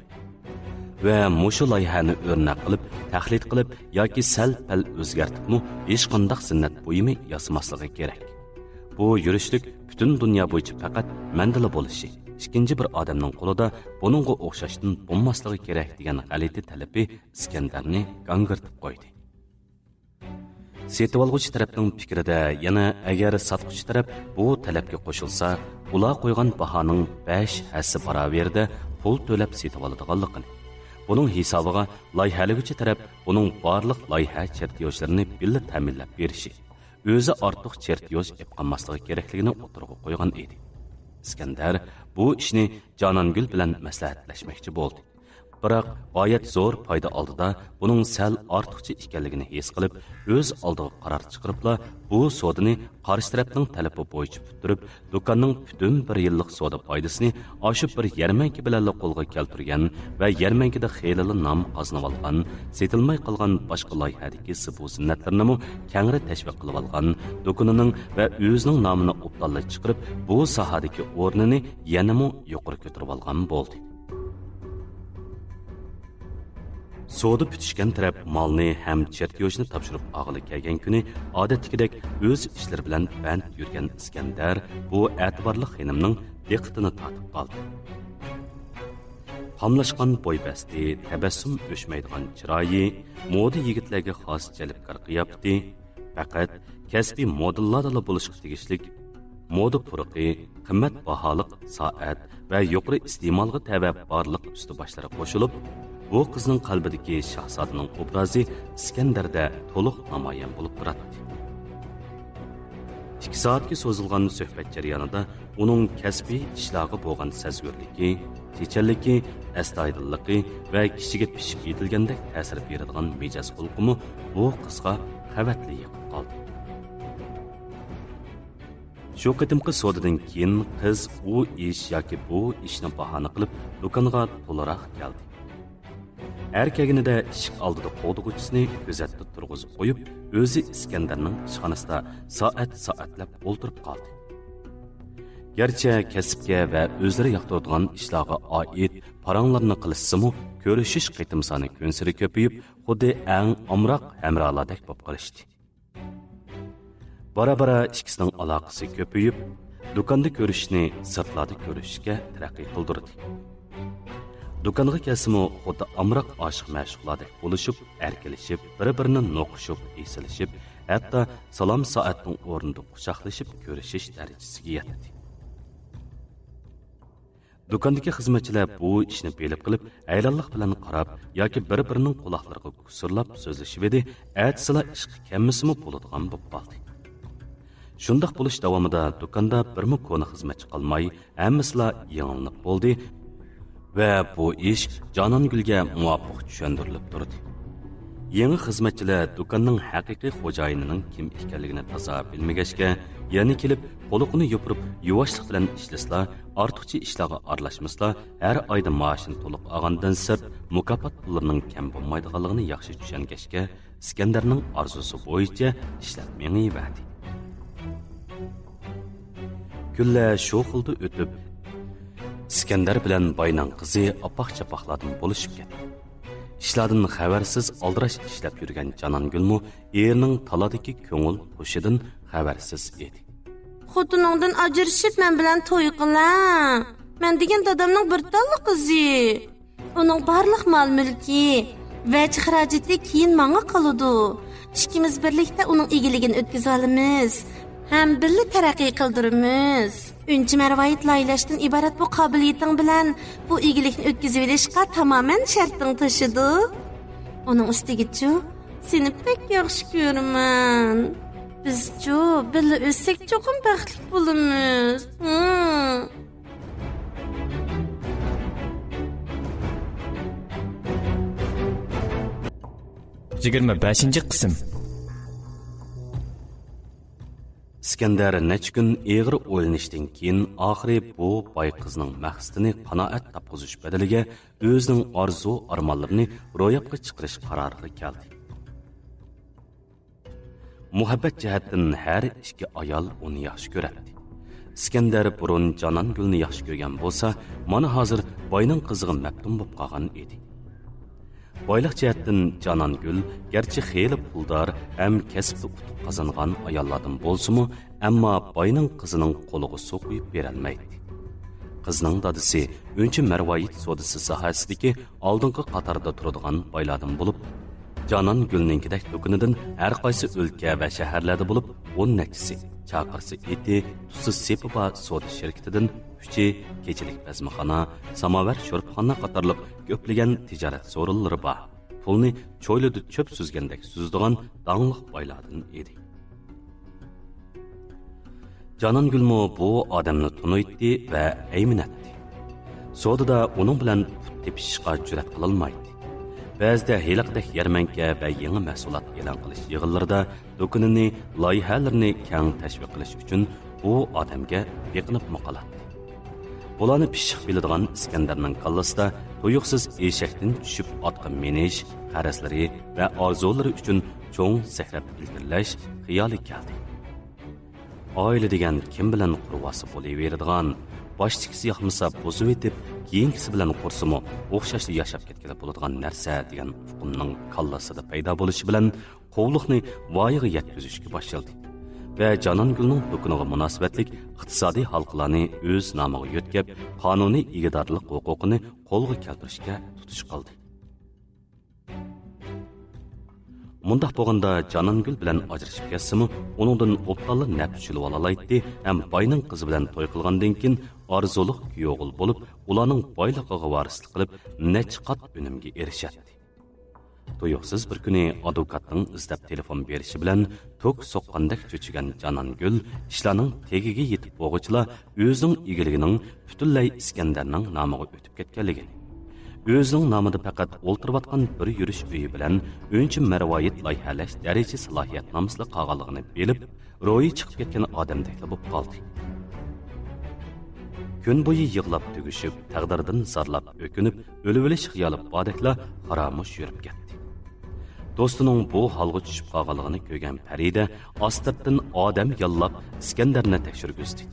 ۋە مۇشۇ لايىھەنى ئۆرنەك قىلىپ، تەقلىد قىلىپ ياكى سەل-پەل ئۆزگەرتىپمۇ ھېچقانداق زىننەت بۇيۇمى ياسىماسلىقى كېرەك. بۇ يۈرۈشلۈك پۈتۈن دۇنيا بويىچە پەقەت مەندىلا بولۇشى، ئىككىنچى بىر ئادەمنىڭ قولىدا بۇنىڭغا ئوخشاشتىن بولماسلىقى كېرەك دېگەن غەلىتە تەلىپى ئىسكەندەرنى گاڭگىرىتىپ قويدى. سېتىۋالغۇچى تەرەپنىڭ پىكرىدە يەنە، ئەگەر ساتقۇچى تەرەپ بۇ تەلەپكە قوشۇلسا، ئۇلار قويغان باھانىڭ بەش ھەسسە باراۋىرىدە پۇل تۆلەپ سېتىۋالىدىغانلىقىنى، بۇنىڭ ھېسابىغا لايىھەلىگۈچى تەرەپ بۇنىڭ بارلىق لايىھە چېرتيوژلىرىنى بىللە تەمىنلەپ بېرىشى، ئۆزى ئارتۇق چېرتيوژ ئېلىپ قالماسلىقى كېرەكلىكىنى ئوتتۇرىغا قويغان ئىدى. ئىسكەندەر بۇ ئىشنى جانانگۈل بىلەن مەسلىھەتلەشمەكچى بولدى. بىراق، غايەت زور پايدا ئالدىدا بۇنىڭ سەل ئارتۇقچە ئىكەنلىكىنى ھېس قىلىپ، ئۆز ئالدىغا قارار چىقىرىپلا، بۇ سودىنى قارشى تەرەپنىڭ تەلىپى بويىچە پۈتتۈرۈپ، دۇكاننىڭ پۈتۈن بىر يىللىق سودا پايدىسىنى ئاشۇ بىر يەرمەنكە بىلەنلا قولغا كەلتۈرگەن ۋە يەرمەنكىدە خېلىلا نام قازىنىۋالغان، سېتىلماي قالغان باشقا لايىھەدىكى زىبۇ زىننەتلىرىنىمۇ كەڭرى تەشۋىق قىلىۋالغان، دۇكىنىنىڭ ۋە ئۆزىنىڭ نامىنى ئوبدانلا چىقىرىپ، بۇ ساھەدىكى ئورنىنى يەنىمۇ يۇقىرى كۆتۈرۈۋالغان بولدى. سودا پۈتۈشكەن تەرەپ مالنى ھەم چېرتيوژنى تاپشۇرۇپ ئالغىلى كەلگەن كۈنى، ئادەتتىكىدەك ئۆز ئىشلىرى بىلەن بەند يۈرگەن ئىسكەندەر بۇ ئەتىۋارلىق خېنىمنىڭ دىققىتىنى تارتىپ قالدى. قاملاشقان بوي بەستى، تەبەسسۇم ئۆچمەيدىغان چىرايى، مودا يىگىتلەرگە خاس جەلپكار قىياپىتى، پەقەت كەسپىي مودېللاردىلا بولۇشقا تېگىشلىك مودا پۇرىقى، قىممەت باھالىق سائەت ۋە يۇقىرى ئىستېمالغا تەۋە بارلىق ئۈستى باشلىرى قوشۇلۇپ، بۇ قىزنىڭ قەلبىدىكى شاھزادىنىڭ ئوبرازى ئىسكەندەردە تولۇق نامايان بولۇپ تۇراتتى. ئىككى سائەتكە سوزۇلغان سۆھبەت جەريانىدا ئۇنىڭ كەسپىي ئىشلارغا بولغان سەزگۈرلۈكى، چېچەنلىكى، ئەستايىدىللىقى ۋە كىشىگە پىشىپ يېتىلگەندەك تەسىر بېرىدىغان مىجەز خۇلقىمۇ بۇ قىزغا قەۋەتلا يېقىپ قالدى. شۇ قېتىمقى سودىدىن كېيىن قىز ئۇ ئىش ياكى بۇ ئىشنى باھانە قىلىپ دۇكانغا تولىراق كەلدى. ھەر كەلگىنىدە ئىشىك ئالدىدا قوغدىغۇچىسىنى كۆزەتتە تۇرغۇزۇپ قويۇپ، ئۆزى ئىسكەندەرنىڭ ئىشخانىسىدا سائەت-سائەتلەپ ئولتۇرۇپ قالدى. گەرچە كەسىپكە ۋە ئۆزلىرى ياقتۇرىدىغان ئىشلارغا ئائىت پاراڭلارنى قىلىشسىمۇ، كۆرۈشۈش قېتىم سانى كۈنسېرى كۆپىيىپ، خۇددى ئەڭ ئامراق ھەمراھلاردەك بولۇپ قېلىشتى. بارا-بارا ئىككىسىنىڭ ئالاقىسى كۆپىيىپ، دۇكاندا كۆرۈشۈشنى سىرتلاردا كۆرۈشۈشكە تەرەققىي قىلدۇردى. دۇكانغا كەلسىمۇ، خۇددى ئامراق ئاشىق-مەشۇقلاردەك بولۇشۇپ، ئەركىلىشىپ، بىر-بىرىنى نوقۇشۇپ، ئېسىلىشىپ، ھەتتا سالام سائەتنىڭ ئورنىدا قۇچاقلىشىپ كۆرۈشۈش دەرىجىسىگە يەتتى. دۇكاندىكى خىزمەتچىلەر بۇ ئىشنى بىلىپ قېلىپ، ھەيرانلىق بىلەن قاراپ ياكى بىر-بىرىنىڭ قۇلاقلىرىغا گۇسۇرلاپ سۆزلىشىۋىدى، ئەتىسىلا ئىشقا كەلمىسىمۇ بولىدىغان بولۇپ قالدى. شۇنداق بولۇش داۋامىدا دۇكاندا بىرمۇ كونا خىزمەتچى قالماي، ھەممىسىلا يېڭىلىنىپ بولدى ۋە بۇ ئىش جانانگۈلگە مۇۋاپىق چۈشەندۈرۈلۈپ تۇردى. يېڭى خىزمەتچىلەر دۇكاننىڭ ھەقىقىي خوجايىنىنىڭ كىم ئىكەنلىكىنى تازا بىلمىگەچكە، يەنە كېلىپ قۇلىقىنى يوپۇرۇپ، يۇۋاشلىق بىلەن ئىشلىسىلا، ئارتۇقچە ئىشلارغا ئارىلاشمىسىلا، ھەر ئايدا مائاشىنى تولۇق ئالغاندىن سىرت، مۇكاپات پۇللىرىنىڭ كەم بولمايدىغانلىقىنى ياخشى چۈشەنگەچكە، ئىسكەندەرنىڭ ئارزۇسى بويىچە ئىشلەپ مېڭىۋەردى. كۈنلەر شۇ خىلدا ئۆتۈپ، ئىسكەندەر بىلەن باينىڭ قىزى ئاپاق-چاپاقلاردىن بولۇشۇپ كەتتى. ئىشلاردىن خەۋەرسىز ئالدىراش ئىشلەپ يۈرگەن جانانگۈلمۇ ئېرىنىڭ تالادىكى كۆڭۈل خۇشىدىن خەۋەرسىز ئىدى. خوتۇنۇڭدىن ئاجرىشىپ مەن بىلەن توي قىلە. مەن دېگەن دادامنىڭ بىر تاللا قىزى. ئۇنىڭ بارلىق مال-مۈلكى، ۋەج-خىراجىتى كېيىن ماڭا قالىدۇ. ئىككىمىز بىرلىكتە ئۇنىڭ ئىگىلىكىنى ئۆتكۈزۈۋالىمىز ھەم بىللە تەرەققىي قىلدۇرىمىز. ئۈنچە مەرۋايىت لايىھەلەشتىن ئىبارەت بۇ قابىلىيىتىڭ بىلەن بۇ ئىگىلىكنى ئۆتكۈزۈۋېلىشقا تامامەن شەرتىڭ توشىدۇ. ئۇنىڭ ئۈستىگىچۇ، سېنى بەك ياخشى كۆرىمەن. بىزچۇ بىللە ئۆتسەك چوقۇم بەختلىك بولىمىز. ھىم. يىگىرمە بەشىنچى قىسىم. ئىسكەندەر نەچچە كۈن ئېغىر ئويلىنىشتىن كېيىن، ئاخىرى بۇ باي قىزنىڭ مەقسىتىنى قانائەت تاپقۇزۇش بەدىلىگە ئۆزىنىڭ ئارزۇ-ئارمانلىرىنى روياپقا چىقىرىش قارارىغا كەلدى. مۇھەببەت جەھەتتىن ھەر ئىككى ئايال ئۇنى ياخشى كۆرەتتى. ئىسكەندەر بۇرۇن جانانگۈلنى ياخشى كۆرگەن بولسا، مانا ھازىر باينىڭ قىزىغا مەپتۇن بولۇپ قالغان ئىدى. بايلىق جەھەتتىن جانانگۈل گەرچە خېلى پۇلدار ھەم كەسىپتە ئۇتۇق قازانغان ئاياللاردىن بولسىمۇ، ئەمما باينىڭ قىزىنىڭ قولىغا سۇ قۇيۇپ بېرەلمەيتتى. قىزنىڭ دادىسى ئۈنچە مەرۋايىت سودىسى ساھەسىدىكى ئالدىنقى قاتاردا تۇرىدىغان بايلاردىن بولۇپ، جانانگۈلنىڭكىدەك دۇكىنىدىن ھەر قايسى ئۆلكە ۋە شەھەرلەردە بولۇپ، ئون نەچچىسى، چاقىرسا ئېتى، تۇتسا سېپى بار سودا شىركىتىدىن ئۈچى، كېچىلىك بەزمىخانا، ساماۋەر شورپىخانا قاتارلىق كۆپلىگەن تىجارەت سورۇنلىرى بار، پۇلنى چويلىدا چۆپ سۈزگەندەك سۈزىدىغان داڭلىق بايلاردىن ئىدى. جانانگۈلمۇ بۇ ئادەمنى تونۇيتتى ۋە ھەيمىنەتتى. سودىدا ئۇنىڭ بىلەن پۇت تېپىشىشقا جۈرئەت قىلالمايتتى. بەزىدە ھېلىقىدەك يەرمەنكە ۋە يېڭى مەھسۇلات ئېلان قىلىش يىغىنلىرىدا دۇكىنىنى، لايىھەلىرىنى كەڭ تەشۋىق قىلىش ئۈچۈن بۇ ئادەمگە بېقىنىپمۇ قالاتتى. بۇلارنى پىششىق بىلىدىغان ئىسكەندەرنىڭ كاللىسىدا تۇيۇقسىز ئېشەكتىن چۈشۈپ ئاتقا مىنىش، قەرزلىرى ۋە ئارزۇلىرى ئۈچۈن چوڭ سەكرەپ ئىلگىرىلەش خىيالى كەلدى. ئائىلە دېگەن كىم بىلەن قۇرۇۋالسا بولۇۋېرىدىغان، باشتىكىسى ياقمىسا بۇزۇۋېتىپ، كېيىنكىسى بىلەن قۇرسىمۇ ئوخشاشلا ياشاپ كەتكىلى بولىدىغان نەرسە دېگەن ئۇقۇمنىڭ كاللىسىدا پەيدا بولۇشى بىلەن، قوۋلۇقنى ۋايىغا يەتكۈزۈشكە باشلىدى ۋە جانانگۈلنىڭ دۇكىنىغا مۇناسىۋەتلىك ئىقتىسادىي ھالقىلارنى ئۆز نامىغا يۆتكەپ، قانۇنىي ئىگىدارلىق ھوقۇقىنى قولغا كەلتۈرۈشكە تۇتۇش قىلدى. مۇنداق بولغاندا، جانانگۈل بىلەن ئاجرىشىپ كەتسىمۇ، ئۇنىڭدىن ئوبدانلا نەپ چۈشۈرۈۋالالايتتى ھەم باينىڭ قىزى بىلەن توي قىلغاندىن كېيىن، ئارزۇلۇق كۈيئوغۇل بولۇپ، ئۇلارنىڭ بايلىقىغا ۋارىسلىق قىلىپ، نەچچە قات ئۈنۈمگە ئېرىشەتتى. تۇيۇقسىز بىر كۈنى ئادۋوكاتنىڭ ئىزدەپ تېلېفون بېرىشى بىلەن توك سوققاندەك چۆچۈگەن جانانگۈل ئىشلارنىڭ تېگىگە يېتىپ بولغۇچىلا ئۆزىنىڭ ئىگىلىكىنىڭ پۈتۈنلەي ئىسكەندەرنىڭ نامىغا ئۆتۈپ كەتكەنلىكىنى، ئۆزىنىڭ نامىدا پەقەت ئولتۇرۇۋاتقان بىر يۈرۈش ئۆيى بىلەن ئۈنچە مەرۋايىت لايىھەلەش دەرىجە سالاھىيەتنامىسىلا قالغانلىقىنى بىلىپ، روھى چىقىپ كەتكەن ئادەمدەكلا بولۇپ قالدى. كۈن بويى يىغلاپ تۈگۈشۈپ، تەقدىردىن زارلاپ ئۆكۈنۈپ، ئۆلۈۋېلىش خىيالى باردەكلا خارامۇش يۈرۈپ كەتتى. دوستىنىڭ بۇ ھالغا چۈشۈپ قالغانلىقىنى كۆرگەن پەرىدە ئاستىرتتىن ئادەم ياللاپ ئىسكەندەرنى تەكشۈرگۈزدى.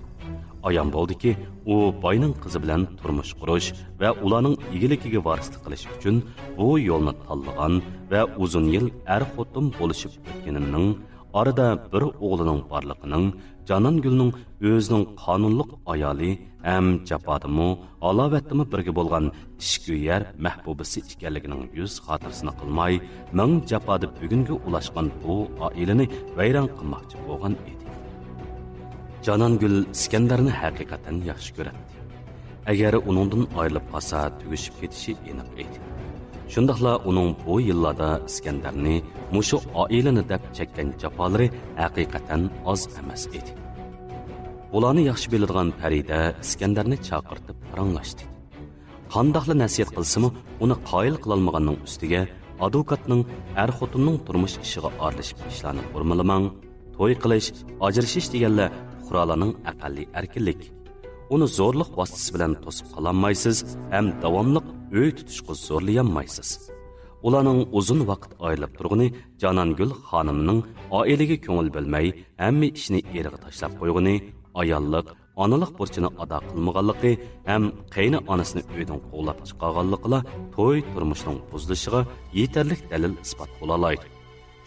ئايان بولدىكى، ئۇ باينىڭ قىزى بىلەن تۇرمۇش قۇرۇش ۋە ئۇلارنىڭ ئىگىلىكىگە ۋارىسلىق قىلىش ئۈچۈن بۇ يولنى تاللىغان ۋە ئۇزۇن يىل ئەر-خوتۇن بولۇشۇپ ئۆتكىنىنىڭ، ئارىدا بىر ئوغلىنىڭ بارلىقىنىڭ، جانانگۈلنىڭ ئۆزىنىڭ قانۇنلۇق ئايالى ھەم جاپادىمۇ، ھالاۋەتتىمۇ بىرگە بولغان ئىشقىيەر مەھبۇبىسى ئىكەنلىكىنىڭ يۈز خاتىرىسىنى قىلماي، مىڭ جاپادا بۈگۈنگە ئۇلاشقان بۇ ئائىلىنى ۋەيران قىلماقچى بولغان ئىدى. جانانگۈل ئىسكەندەرنى ھەقىقەتەن ياخشى كۆرەتتى. ئەگەر ئۇنىڭدىن ئايرىلىپ قالسا، تۈگىشىپ كېتىشى ئېنىق ئىدى. شۇنداقلا ئۇنىڭ بۇ يىللاردا ئىسكەندەرنى مۇشۇ ئائىلىنى دەپ چەككەن جاپالىرى ھەقىقەتەن ئاز ئەمەس ئىدى. بۇلارنى ياخشى بىلىدىغان پەرىدە ئىسكەندەرنى چاقىرتىپ پاراڭلاشتى. قانداقلا نەسىھەت قىلسىمۇ، ئۇنى قايىل قىلالمىغاننىڭ ئۈستىگە، ئادۋوكاتنىڭ ئەر-خوتۇننىڭ تۇرمۇش ئىشىغا ئارىلىشىپ ئىشلارنى بۇرمىلىماڭ، توي قىلىش، ئاجرىشىش دېگەنلەر پۇقرالارنىڭ ئەقەللىي ئەركىنلىكى. ئۇنى زورلۇق ۋاسىتىسى بىلەن توسۇپ قالالمايسىز ھەم داۋاملىق ئۆي تۇتۇشقا زورلىيالمايسىز. ئۇلارنىڭ ئۇزۇن ۋاقىت ئايرىلىپ تۇرغىنى جانانگۈل خانىمنىڭ ئائىلىگە كۆڭۈل بۆلمەي، ھەممە ئىشنى ئېرىغا تاشلاپ قويغىنى، ئاياللىق، ئانىلىق بۇرچىنى ئادا قىلمىغانلىقى ھەم قېيىنئانىسىنى ئۆيدىن قوغلاپ چىقارغانلىقىلا توي تۇرمۇشنىڭ بۇزۇلۇشىغا يېتەرلىك دەلىل-ئىسپات بولالايدۇ.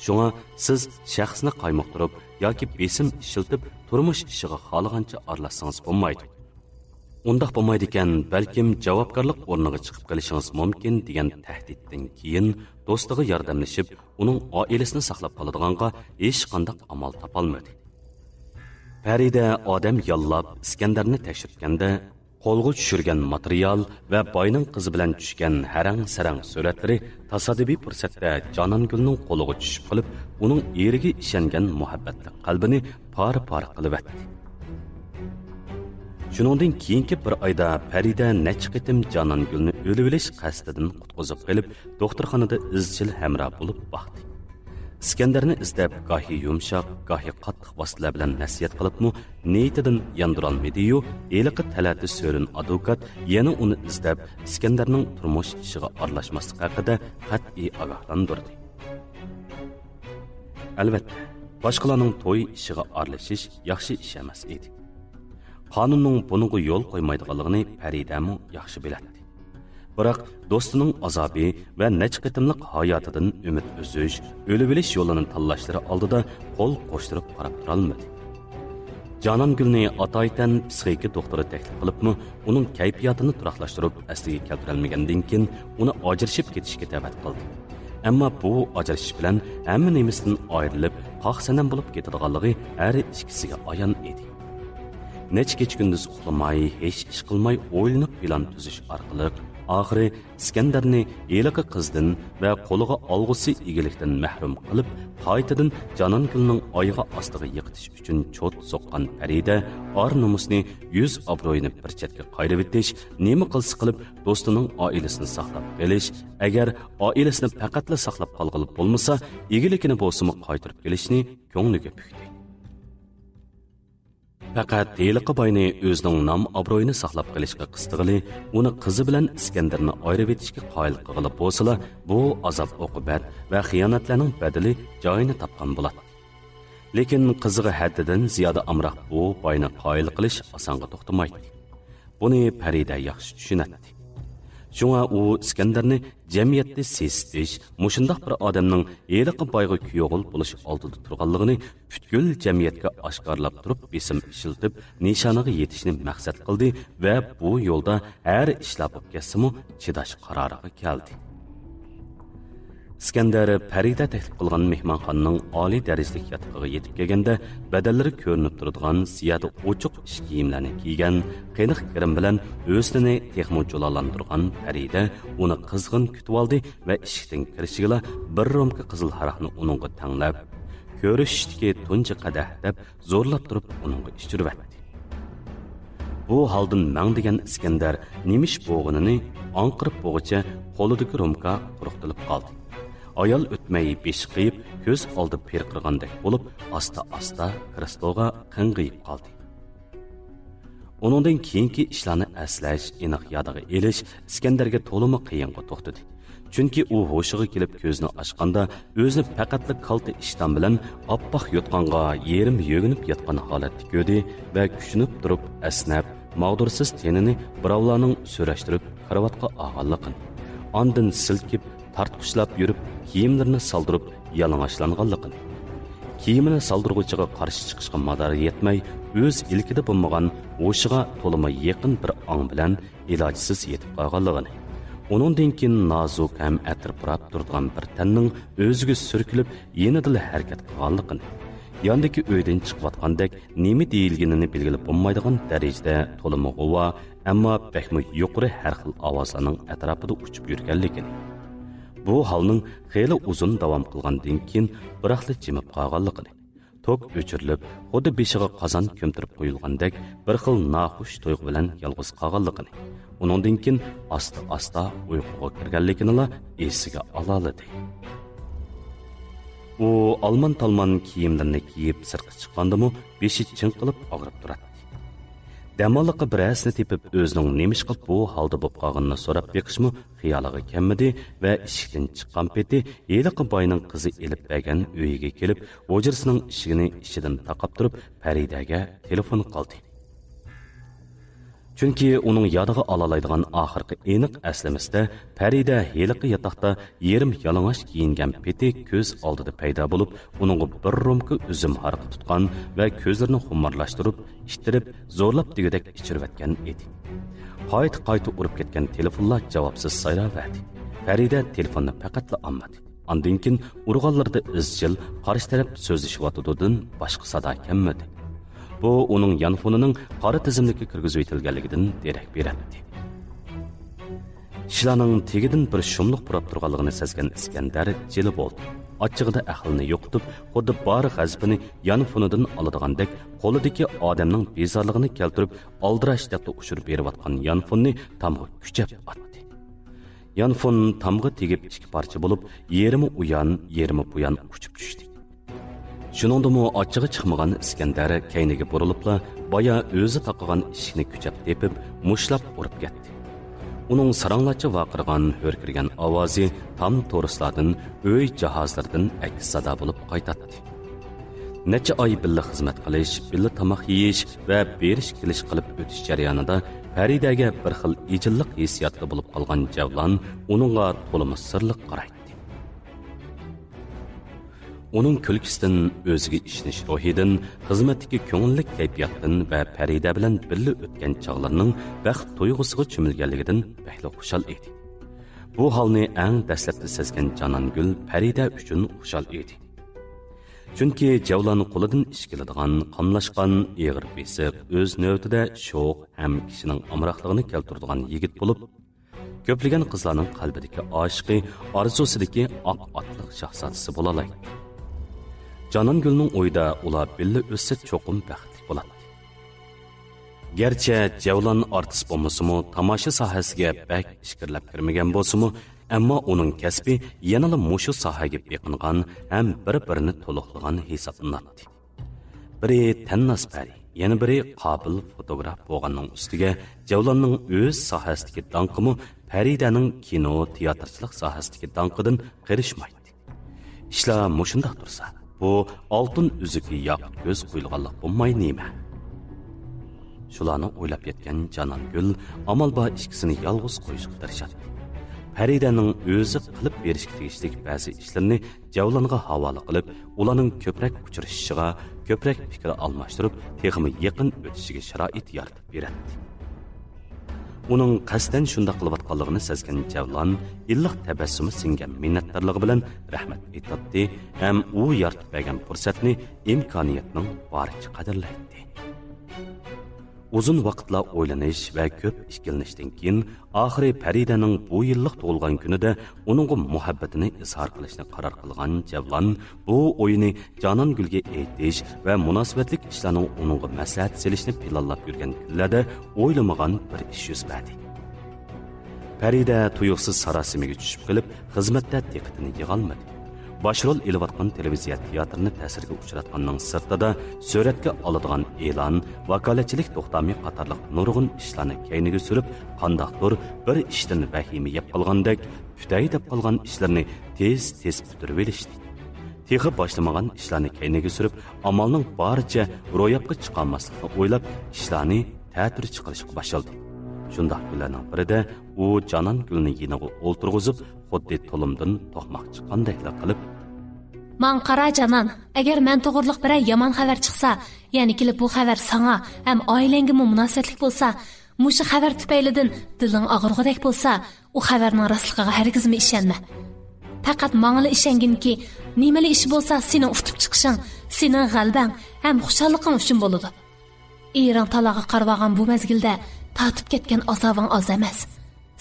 شۇڭا سىز شەخسنى قايمۇقتۇرۇپ ياكى بېسىم ئىشلىتىپ تۇرمۇش ئىشىغا خالىغانچە ئارىلاشسىڭىز بولمايدۇ. ئۇنداق بولمايدىكەن، بەلكىم جاۋابكارلىق ئورنىغا چىقىپ قېلىشىڭىز مۇمكىن، دېگەن تەھدىتتىن كېيىن دوستىغا ياردەملىشىپ، ئۇنىڭ ئائىلىسىنى ساقلاپ قالىدىغانغا ھېچقانداق ئامال تاپالمىدى. پەرىدە ئادەم ياللاپ ئىسكەندەرنى تەكشۈرتكەندە، قولغا چۈشۈرگەن ماتېرىيال ۋە باينىڭ قىزى بىلەن چۈشكەن ھەرەڭ-سەرەڭ سۈرەتلىرى تاسادىپىي پۇرسەتتە جانانگۈلنىڭ قولىغا چۈشۈپ قېلىپ، ئۇنىڭ ئېرىگە ئىشەنگەن مۇھەببەتلىك قەلبىنى پارە-پارە قىلىۋەتتى. شۇنىڭدىن كېيىنكى بىر ئايدا پەرىدە نەچچە قېتىم جانانگۈلنى ئۆلۈۋېلىش قەستىدىن قۇتقۇزۇپ قېلىپ، دوختۇرخانىدا ئىزچىل ھەمراھ بولۇپ باقتى. ئىسكەندەرنى ئىزدەپ، گاھى يۇمشاق، گاھى قاتتىق ۋاسىتىلەر بىلەن نەسىھەت قىلىپمۇ، نىيىتىدىن ياندۇرالمىدى-يۇ، ھېلىقى تەلەتە سۆرۈن ئادۋوكات يەنە ئۇنى ئىزدەپ، ئىسكەندەرنىڭ تۇرمۇش ئىشىغا ئارىلاشماسلىقى ھەققىدە قەتئىي ئاگاھلاندۇردى. ئەلۋەتتە، باشقىلارنىڭ توي ئىشىغا ئارىلىشىش ياخشى ئىش ئەمەس ئىدى. قانۇننىڭ بۇنىڭغا يول قويمايدىغانلىقىنى پەرىدەمۇ ياخشى بىلەتتى. بىراق، دوستىنىڭ ئازابى ۋە نەچچە قېتىملىق ھاياتىدىن ئۈمىد ئۈزۈش، ئۆلۈۋېلىش يولىنى تاللاشلىرى ئالدىدا قول قوشتۇرۇپ قاراپ تۇرالمىدى. جانانگۈلنى ئاتايىتەن پسىخىكا دوختۇرى تەكلىپ قىلىپمۇ، ئۇنىڭ كەيپىياتىنى تۇراقلاشتۇرۇپ، ئەسلىگە كەلتۈرەلمىگەندىن كېيىن، ئۇنى ئاجرىشىپ كېتىشكە دەۋەت قىلدى. ئەمما بۇ ئاجرىشىش بىلەن ھەممە نېمىسىدىن ئايرىلىپ، قاق-سەنەم بولۇپ كېتىدىغانلىقى ھەر ئىككىسىگە ئايان ئىدى. نەچچە كېچە-كۈندۈز ئۇخلىماي، ھېچ ئىش قىلماي ئويلىنىپ پىلان تۈزۈش ئارقىلىق، ئاخىرى ئىسكەندەرنى ھېلىقى قىزدىن ۋە قولىغا ئالغۇسى ئىگىلىكتىن مەھرۇم قىلىپ، قايتىدىن جانانگۈلنىڭ ئايىغى ئاستىغا يىقىتىش ئۈچۈن چوت سوققان پەرىدە ئار-نومۇسنى، يۈز-ئابرۇيىنى بىر چەتكە قايرىۋېتىش، نېمە قىلسا قىلىپ دوستىنىڭ ئائىلىسىنى ساقلاپ قېلىش، ئەگەر ئائىلىسىنى پەقەتلا ساقلاپ قالغىلى بولمىسا، ئىگىلىكىنى بولسىمۇ قايتۇرۇپ كېلىشنى كۆڭلىگە پۈكتى. پەقەت ھېلىقى باينى ئۆزىنىڭ نام-ئابرۇيىنى ساقلاپ قېلىشقا قىستىغىلى، ئۇنى قىزى بىلەن ئىسكەندەرنى ئايرىۋېتىشكە قايىل قىلغىلى بولسىلا، بۇ ئازاب-ئوقۇبەت ۋە خىيانەتلەرنىڭ بەدىلى جايىنى تاپقان بولاتتى. لېكىن قىزىغا ھەددىدىن زىيادە ئامراق بۇ باينى قايىل قىلىش ئاسانغا توختىمايتتى. بۇنى پەرىدە ياخشى چۈشىنەتتى. شۇڭا ئۇ ئىسكەندەرنى جەمئىيەتتە سېسىتىش، مۇشۇنداق بىر ئادەمنىڭ ھېلىقى بايغا كۈيئوغۇل بولۇش ئالدىدا تۇرغانلىقىنى پۈتكۈل جەمئىيەتكە ئاشكارىلاپ تۇرۇپ، بېسىم ئىشلىتىپ، نىشانىغا يېتىشنى مەقسەت قىلدى ۋە بۇ يولدا ھەر ئىشلار بولۇپ كەتسىمۇ، چىداش قارارىغا كەلدى. ئىسكەندەر پەرىدە تەكلىپ قىلغان مېھمانخانىنىڭ ئالىي دەرىجىلىك ياتىقىغا يېتىپ كەلگەندە، بەدەنلىرى كۆرۈنۈپ تۇرىدىغان زىيادە ئوچۇق ئىچ كىيىملەرنى كىيگەن، قېنىق گىرىم بىلەن ھۆسنىنى تېخىمۇ جۇلالاندۇرغان پەرىدە ئۇنى قىزغىن كۈتۈۋالدى ۋە ئىشىكتىن كىرىشىگىلا بىر رومكا قىزىل ھاراقنى ئۇنىڭغا تەڭلەپ، «كۆرۈشۈشتىكى تۇنجى قەدەھ» دەپ زورلاپ تۇرۇپ ئۇنىڭغا ئىچۈرۈۋەتتى. بۇ ھالدىن مەڭدىگەن ئىسكەندەر نېمە ئىش بولغىنىنى ئاڭقىرىپ بولغۇچە قولىدىكى رومكا قۇرۇقتىلىپ قالدى. ئايال ئۆتمەي بېشى قېيىپ، كۆز ئالدى پىرقىرىغاندەك بولۇپ، ئاستا-ئاستا كرېستوغا قىڭغىيىپ قالدى. ئۇنىڭدىن كېيىنكى ئىشلارنى ئەسلەش، ئېنىق يادىغا ئېلىش ئىسكەندەرگە تولىمۇ قىيىنغا توختىدى. چۈنكى ئۇ ھوشىغا كېلىپ كۆزىنى ئاچقاندا، ئۆزىنى پەقەتلا كالتە ئىشتان بىلەن ئاپئاق يوتقانغا يېرىم يۆگىنىپ ياتقان ھالەتتە كۆردى ۋە كۈچىنىپ تۇرۇپ ئەسنەپ، ماغدۇرسىز تېنىنى بىراۋلارنىڭ سۆرەشتۈرۈپ كارىۋاتقا ئالغانلىقىنى، ئاندىن سىلكىپ، تارتقۇچلاپ يۈرۈپ، كىيىملىرىنى سالدۇرۇپ يالىڭاچلانغانلىقىنى، كىيىمىنى سالدۇرغۇچىغا قارشى چىقىشقا مادارى يەتمەي، ئۆز ئىلكىدە بولمىغان ھوشىغا تولىمۇ يېقىن بىر ئاڭ بىلەن ئىلاجسىز يېتىپ قالغانلىقىنى، ئۇنىڭدىن كېيىن نازۇك ھەم ئەتىر پۇراپ تۇرىدىغان بىر تەننىڭ ئۆزىگە سۈركىلىپ، يېنىدىلا ھەرىكەت قىلغانلىقىنى، ياندىكى ئۆيدىن چىقىۋاتقاندەك نېمە دېيىلگىنىنى بىلگىلى بولمايدىغان دەرىجىدە تولىمۇ غۇۋا، ئەمما بەكمۇ يۇقىرى ھەر خىل ئاۋازلارنىڭ ئەتراپىدا ئۇچۇپ يۈرگەنلىكىنى، بۇ ھالنىڭ خېلى ئۇزۇن داۋام قىلغاندىن كېيىن بىراقلا جىمىپ قالغانلىقىنى، توك ئۆچۈرۈلۈپ، خۇددى بېشىغا قازان كۆمتۈرۈپ قويۇلغاندەك بىر خىل ناخۇش تۇيغۇ بىلەن يالغۇز قالغانلىقىنى، ئۇنىڭدىن كېيىن ئاستا-ئاستا ئۇيقۇغا كىرگەنلىكىنىلا ئېسىگە ئالالىدى. ئۇ ئالمان-تالمان كىيىملىرىنى كىيىپ سىرتقا چىققاندىمۇ بېشى چىڭقىلىپ ئاغرىپ تۇراتتى. دەماللىققا بىرەرسىنى تېپىپ، ئۆزىنىڭ نېمىشقا بۇ ھالدا بولۇپ قالغىنىنى سوراپ بېقىشمۇ خىيالىغا كەلمىدى ۋە ئىشىكتىن چىققان پېتى ھېلىقى باينىڭ قىزى ئېلىپ بەرگەن ئۆيىگە كېلىپ، ھۇجرىسىنىڭ ئىشىكىنى ئىچىدىن تاقاپ تۇرۇپ، پەرىدەگە تېلېفون قىلدى. چۈنكى ئۇنىڭ يادىغا ئالالايدىغان ئاخىرقى ئېنىق ئەسلىمىسىدە پەرىدە ھېلىقى ياتاقتا يېرىم يالىڭاچ كىيىنگەن پېتى كۆز ئالدىدا پەيدا بولۇپ، ئۇنىڭغا بىر رومكا ئۈزۈم ھارىقى تۇتقان ۋە كۆزلىرىنى خۇمارلاشتۇرۇپ، ئىتتىرىپ، زورلاپ دېگۈدەك ئىچۈرۈۋەتكەن ئىدى. قايتا-قايتا ئۇرۇپ كەتكەن تېلېفونلار جاۋابسىز سايراۋەردى. پەرىدە تېلېفوننى پەقەتلا ئالمىدى. ئاندىن كېيىن ئۇرغانلىرىدا ئىزچىل قارشى تەرەپ سۆزلىشىۋاتىدۇدىن باشقا سادا كەلمىدى. بۇ ئۇنىڭ يانفونىنىڭ قارا تىزىملىككە كىرگۈزۈۋېتىلگەنلىكىدىن دېرەك بېرەتتى. ئىشلارنىڭ تېگىدىن بىر شۇملۇق پۇراپ تۇرغانلىقىنى سەزگەن ئىسكەندەر جىلە بولدى. ئاچچىقىدا ئەقلىنى يوقىتىپ، خۇددى بار غەزىپىنى يانفونىدىن ئالىدىغاندەك، قولىدىكى ئادەمنىڭ بىزارلىقىنى كەلتۈرۈپ، ئالدىراش دەپلا ئۇچۇر بېرىۋاتقان يانفوننى تامغا كۈچەپ ئاتتى. يانفون تامغا تېگىپ ئىككى پارچە بولۇپ، يېرىمى ئۇيان، يېرىمى بۇيان ئۇچۇپ چۈشتى. شۇنىڭدىمۇ ئاچچىقى چىقمىغان ئىسكەندەر كەينىگە بۇرۇلۇپلا، بايا ئۆزى تاقىغان ئىشىكنى كۈچەپ تېپىپ، مۇشتلاپ ئۇرۇپ كەتتى. ئۇنىڭ ساراڭلارچە ۋارقىرىغان، ھۆركىرىگەن ئاۋازى تام تورۇسلاردىن، ئۆي جاھازلىرىدىن ئەكس سادا بولۇپ قايتاتتى. نەچچە ئاي بىللە خىزمەت قىلىش، بىللە تاماق يېيىش ۋە بېرىش-كېلىش قىلىپ ئۆتۈش جەريانىدا پەرىدەگە بىر خىل ئىجىللىق ھېسسىياتىدا بولۇپ قالغان جەۋلان ئۇنىڭغا تولىمۇ سىرلىق قارايتتى. ئۇنىڭ كۈلكىسىدىن ئۆزىگە ئىشىنىش روھىدىن، خىزمەتتىكى كۆڭۈللۈك كەيپىياتتىن ۋە پەرىدە بىلەن بىللە ئۆتكەن چاغلىرىنىڭ بەخت تۇيغۇسىغا چۆمۈلگەنلىكىدىن بەكلا خۇشال ئىدى. بۇ ھالنى ئەڭ دەسلەپتە سەزگەن جانانگۈل پەرىدە ئۈچۈن خۇشال ئىدى. چۈنكى جەۋلان قولىدىن ئىش كېلىدىغان، قاملاشقان، ئېغىر بېسىق، ئۆز نۆۋىتىدە شوخ ھەم كىشىنىڭ ئامراقلىقىنى كەلتۈرىدىغان يىگىت بولۇپ، كۆپلىگەن قىزلارنىڭ قەلبىدىكى ئاشىقى، ئارزۇسىدىكى ئاق ئاتلىق شاھزادىسى بولالايتتى. جانانگۈلنىڭ ئويىدا ئۇلار بىللە ئۆتسە چوقۇم بەختلىك بولاتتى. گەرچە جەۋلان ئارتىس بولمىسىمۇ، تاماشا ساھەسىگە بەك ئىچكىرىلەپ كىرمىگەن بولسىمۇ، ئەمما ئۇنىڭ كەسپى يەنىلا مۇشۇ ساھەگە بېقىنغان ھەم بىر-بىرىنى تولۇقلىغان ھېسابلىناتتى. بىرى تەنناز پەرى، يەنە بىرى قابىل فوتوگراف بولغاننىڭ ئۈستىگە، جەۋلاننىڭ ئۆز ساھەسىدىكى داڭقىمۇ پەرىدەنىڭ كىنو، تىياتىرچىلىق ساھەسىدىكى داڭقىدىن قېلىشمايتتى. ئىشلار مۇشۇنداق تۇرسا، بۇ ئالتۇن ئۈزۈككە ياقۇت كۆز قويۇلغانلىق بولماي نېمە؟ شۇلارنى ئويلاپ يەتكەن جانانگۈل ئامال بار ئىككىسىنى يالغۇز قويۇشقا تىرىشاتتى. پەرىدەنىڭ ئۆزى قىلىپ بېرىشكە تېگىشلىك بەزى ئىشلىرىنى جەۋلانغا ھاۋالە قىلىپ، ئۇلارنىڭ كۆپرەك ئۇچرىشىشىغا، كۆپرەك پىكىر ئالماشتۇرۇپ، تېخىمۇ يېقىن ئۆتۈشىگە شارائىت يارىتىپ بېرەتتى. ئۇنىڭ قەستەن شۇنداق قىلىۋاتقانلىقىنى سەزگەن جەۋلان ئىللىق تەبەسسۇمى سىڭگەن مىننەتدارلىقى بىلەن رەھمەت ئېيتاتتى ھەم ئۇ يارىتىپ بەرگەن پۇرسەتنى ئىمكانىيەتنىڭ بارىچە قەدىرلەيتتى. ئۇزۇن ۋاقىتلار ئويلىنىش ۋە كۆپ ئىككىلىنىشتىن كېيىن، ئاخىرى پەرىدەنىڭ بۇ يىللىق تۇغۇلغان كۈنىدە ئۇنىڭغا مۇھەببىتىنى ئىزھار قىلىشنى قارار قىلغان جەۋلان بۇ ئويىنى جانانگۈلگە ئېيتىش ۋە مۇناسىۋەتلىك ئىشلارنىڭ ئۇنىڭغا مەسلىھەت سېلىشنى پىلانلاپ يۈرگەن كۈنلەردە ئويلىمىغان بىر ئىش يۈز بەردى. پەرىدە تۇيۇقسىز ساراسىمىگە چۈشۈپ قېلىپ، خىزمەتتە دىققىتىنى يىغالمىدى. باش رول ئېلىۋاتقان تېلېۋىزىيە تىياتىرىنى تەسىرگە ئۇچراتقاننىڭ سىرتىدا، سۈرەتكە ئالىدىغان ئېلان، ۋاكالەتچىلىك توختامى قاتارلىق نۇرغۇن ئىشلارنى كەينىگە سۈرۈپ، قانداقتۇر بىر ئىشتىن ۋەھىمە يەپ قالغاندەك، پۈتەي دەپ قالغان ئىشلىرىنى تېز-تېز پۈتتۈرۈۋېلىشتى. تېخى باشلىمىغان ئىشلارنى كەينىگە سۈرۈپ، ئامالنىڭ بارىچە روياپقا چىقارماسلىقنى ئويلاپ، ئىشلارنى تەتۈر چىقىرىشقا باشلىدى. شۇنداق كۈنلەرنىڭ بىرىدە ئۇ جانانگۈلنى يېنىغا ئولتۇرغۇزۇپ، خۇددى تۇلۇمدىن توقماق چىققاندەكلا قىلىپ، ماڭا قارا، جانان، ئەگەر مەن توغرىلىق بىرەر يامان خەۋەر چىقسا، يەنى كېلىپ بۇ خەۋەر ساڭا ھەم ئائىلەڭگىمۇ مۇناسىۋەتلىك بولسا، مۇشۇ خەۋەر تۈپەيلىدىن دىلىڭ ئاغرىغۇدەك بولسا، ئۇ خەۋەرنىڭ راستلىقىغا ھەرگىزمۇ ئىشەنمە. پەقەت ماڭىلا ئىشەنگىنكى، نېمىلا ئىش بولسا سېنىڭ ئۇتۇپ چىقىشىڭ، سېنىڭ غەلىبەڭ ھەم خۇشاللىقىڭ ئۈچۈن بولىدۇ. ئېرىڭ تالاغا قارىۋالغان بۇ مەزگىلدە تارتىپ كەتكەن ئازابىڭ ئاز ئەمەس.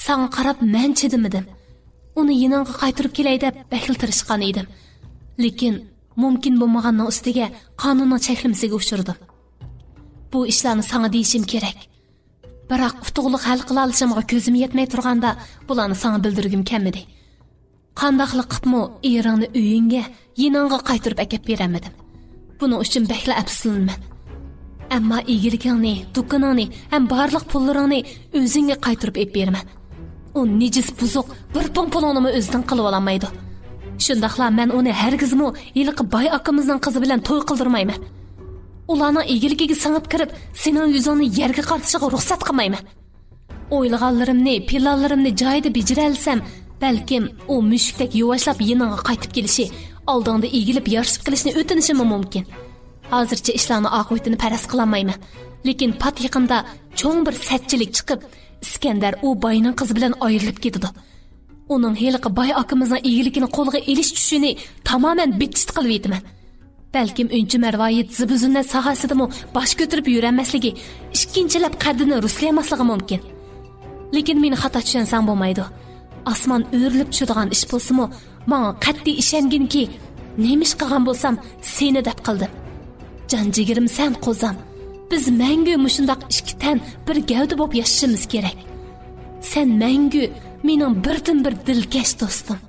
ساڭا قاراپ مەن چىدىمىدىم. ئۇنى يېنىڭغا قايتۇرۇپ كېلەي دەپ بەكلا تىرىشقان ئىدىم. لېكىن مۇمكىن بولمىغاننىڭ ئۈستىگە قانۇننىڭ چەكلىمىسىگە ئۇچرىدىم. بۇ ئىشلارنى ساڭا دېيىشىم كېرەك. بىراق ئۇتۇقلۇق ھەل قىلالىشىمغا كۆزۈم يەتمەي تۇرغاندا، بۇلارنى ساڭا بىلدۈرگۈم كەلمىدى. قانداقلا قىپمۇ ئېرىڭنى ئۆيۈڭگە، يېنىڭغا قايتۇرۇپ ئەكەپ بېرەلمىدىم. بۇنىڭ ئۈچۈن بەكلا ئەپسۇسلىنىمەن. ئەمما ئىگىلىكىڭنى، دۇكىنىڭنى ھەم بارلىق پۇللىرىڭنى ئۆزۈڭگە قايتۇرۇپ ئېلىپ بېرىمەن. ئۇ نىجىس بۇزۇق بىر پۇڭ پۇلۇڭنىمۇ ئۆزىدىن قىلىۋالالمايدۇ. شۇنداقلا مەن ئۇنى ھەرگىزمۇ ھېلىقى باي ئاكىمىزنىڭ قىزى بىلەن توي قىلدۇرمايمەن. ئۇلارنىڭ ئىگىلىكىگە سىڭىپ كىرىپ، سېنىڭ يۈزۈڭنى يەرگە قارىتىشىغا رۇخسەت قىلمايمەن. ئويلىغانلىرىمنى، پىلانلىرىمنى جايىدا بېجىرەلىسەم، بەلكىم ئۇ مۈشۈكتەك يۇۋاشلاپ يېنىڭغا قايتىپ كېلىشى، ئالدىڭدا ئېگىلىپ يارىشىپ قېلىشنى ئۆتۈنۈشىمۇ مۇمكىن. ھازىرچە ئىشلارنىڭ ئاقىۋىتىنى پەرەز قىلالمايمەن. لېكىن پات يېقىندا چوڭ بىر سەتچىلىك چىقىپ، ئىسكەندەر ئۇ باينىڭ قىزى بىلەن ئايرىلىپ كېتىدۇ. ئۇنىڭ ھېلىقى باي ئاكىمىزنىڭ ئىگىلىكىنى قولىغا ئېلىش چۈشىنى تامامەن بىتچىت قىلىۋېتىمەن. بەلكىم ئۈنچە مەرۋايىت زىبۇ-زىننەت ساھەسىدىمۇ باش كۆتۈرۈپ يۈرەلمەسلىكى، ئىككىنچىلەپ قەددىنى رۇسلىيالماسلىقى مۇمكىن. لېكىن مېنى خاتا چۈشەنسەڭ بولمايدۇ. ئاسمان ئۆرۈلۈپ چۈشىدىغان ئىش بولسىمۇ، ماڭا قەتئىي ئىشەنگىنكى، نېمە ئىش قىلغان بولسام، سېنى دەپ قىلدىم. جان جىگىرىمسەن، قوزام. بىز مەڭگۈ مۇشۇنداق ئىككى تەن بىر گەۋدە بولۇپ ياشىشىمىز كېرەك. سەن مەڭگۈ مېنىڭ بىردىنبىر دىلكەش دوستۇم.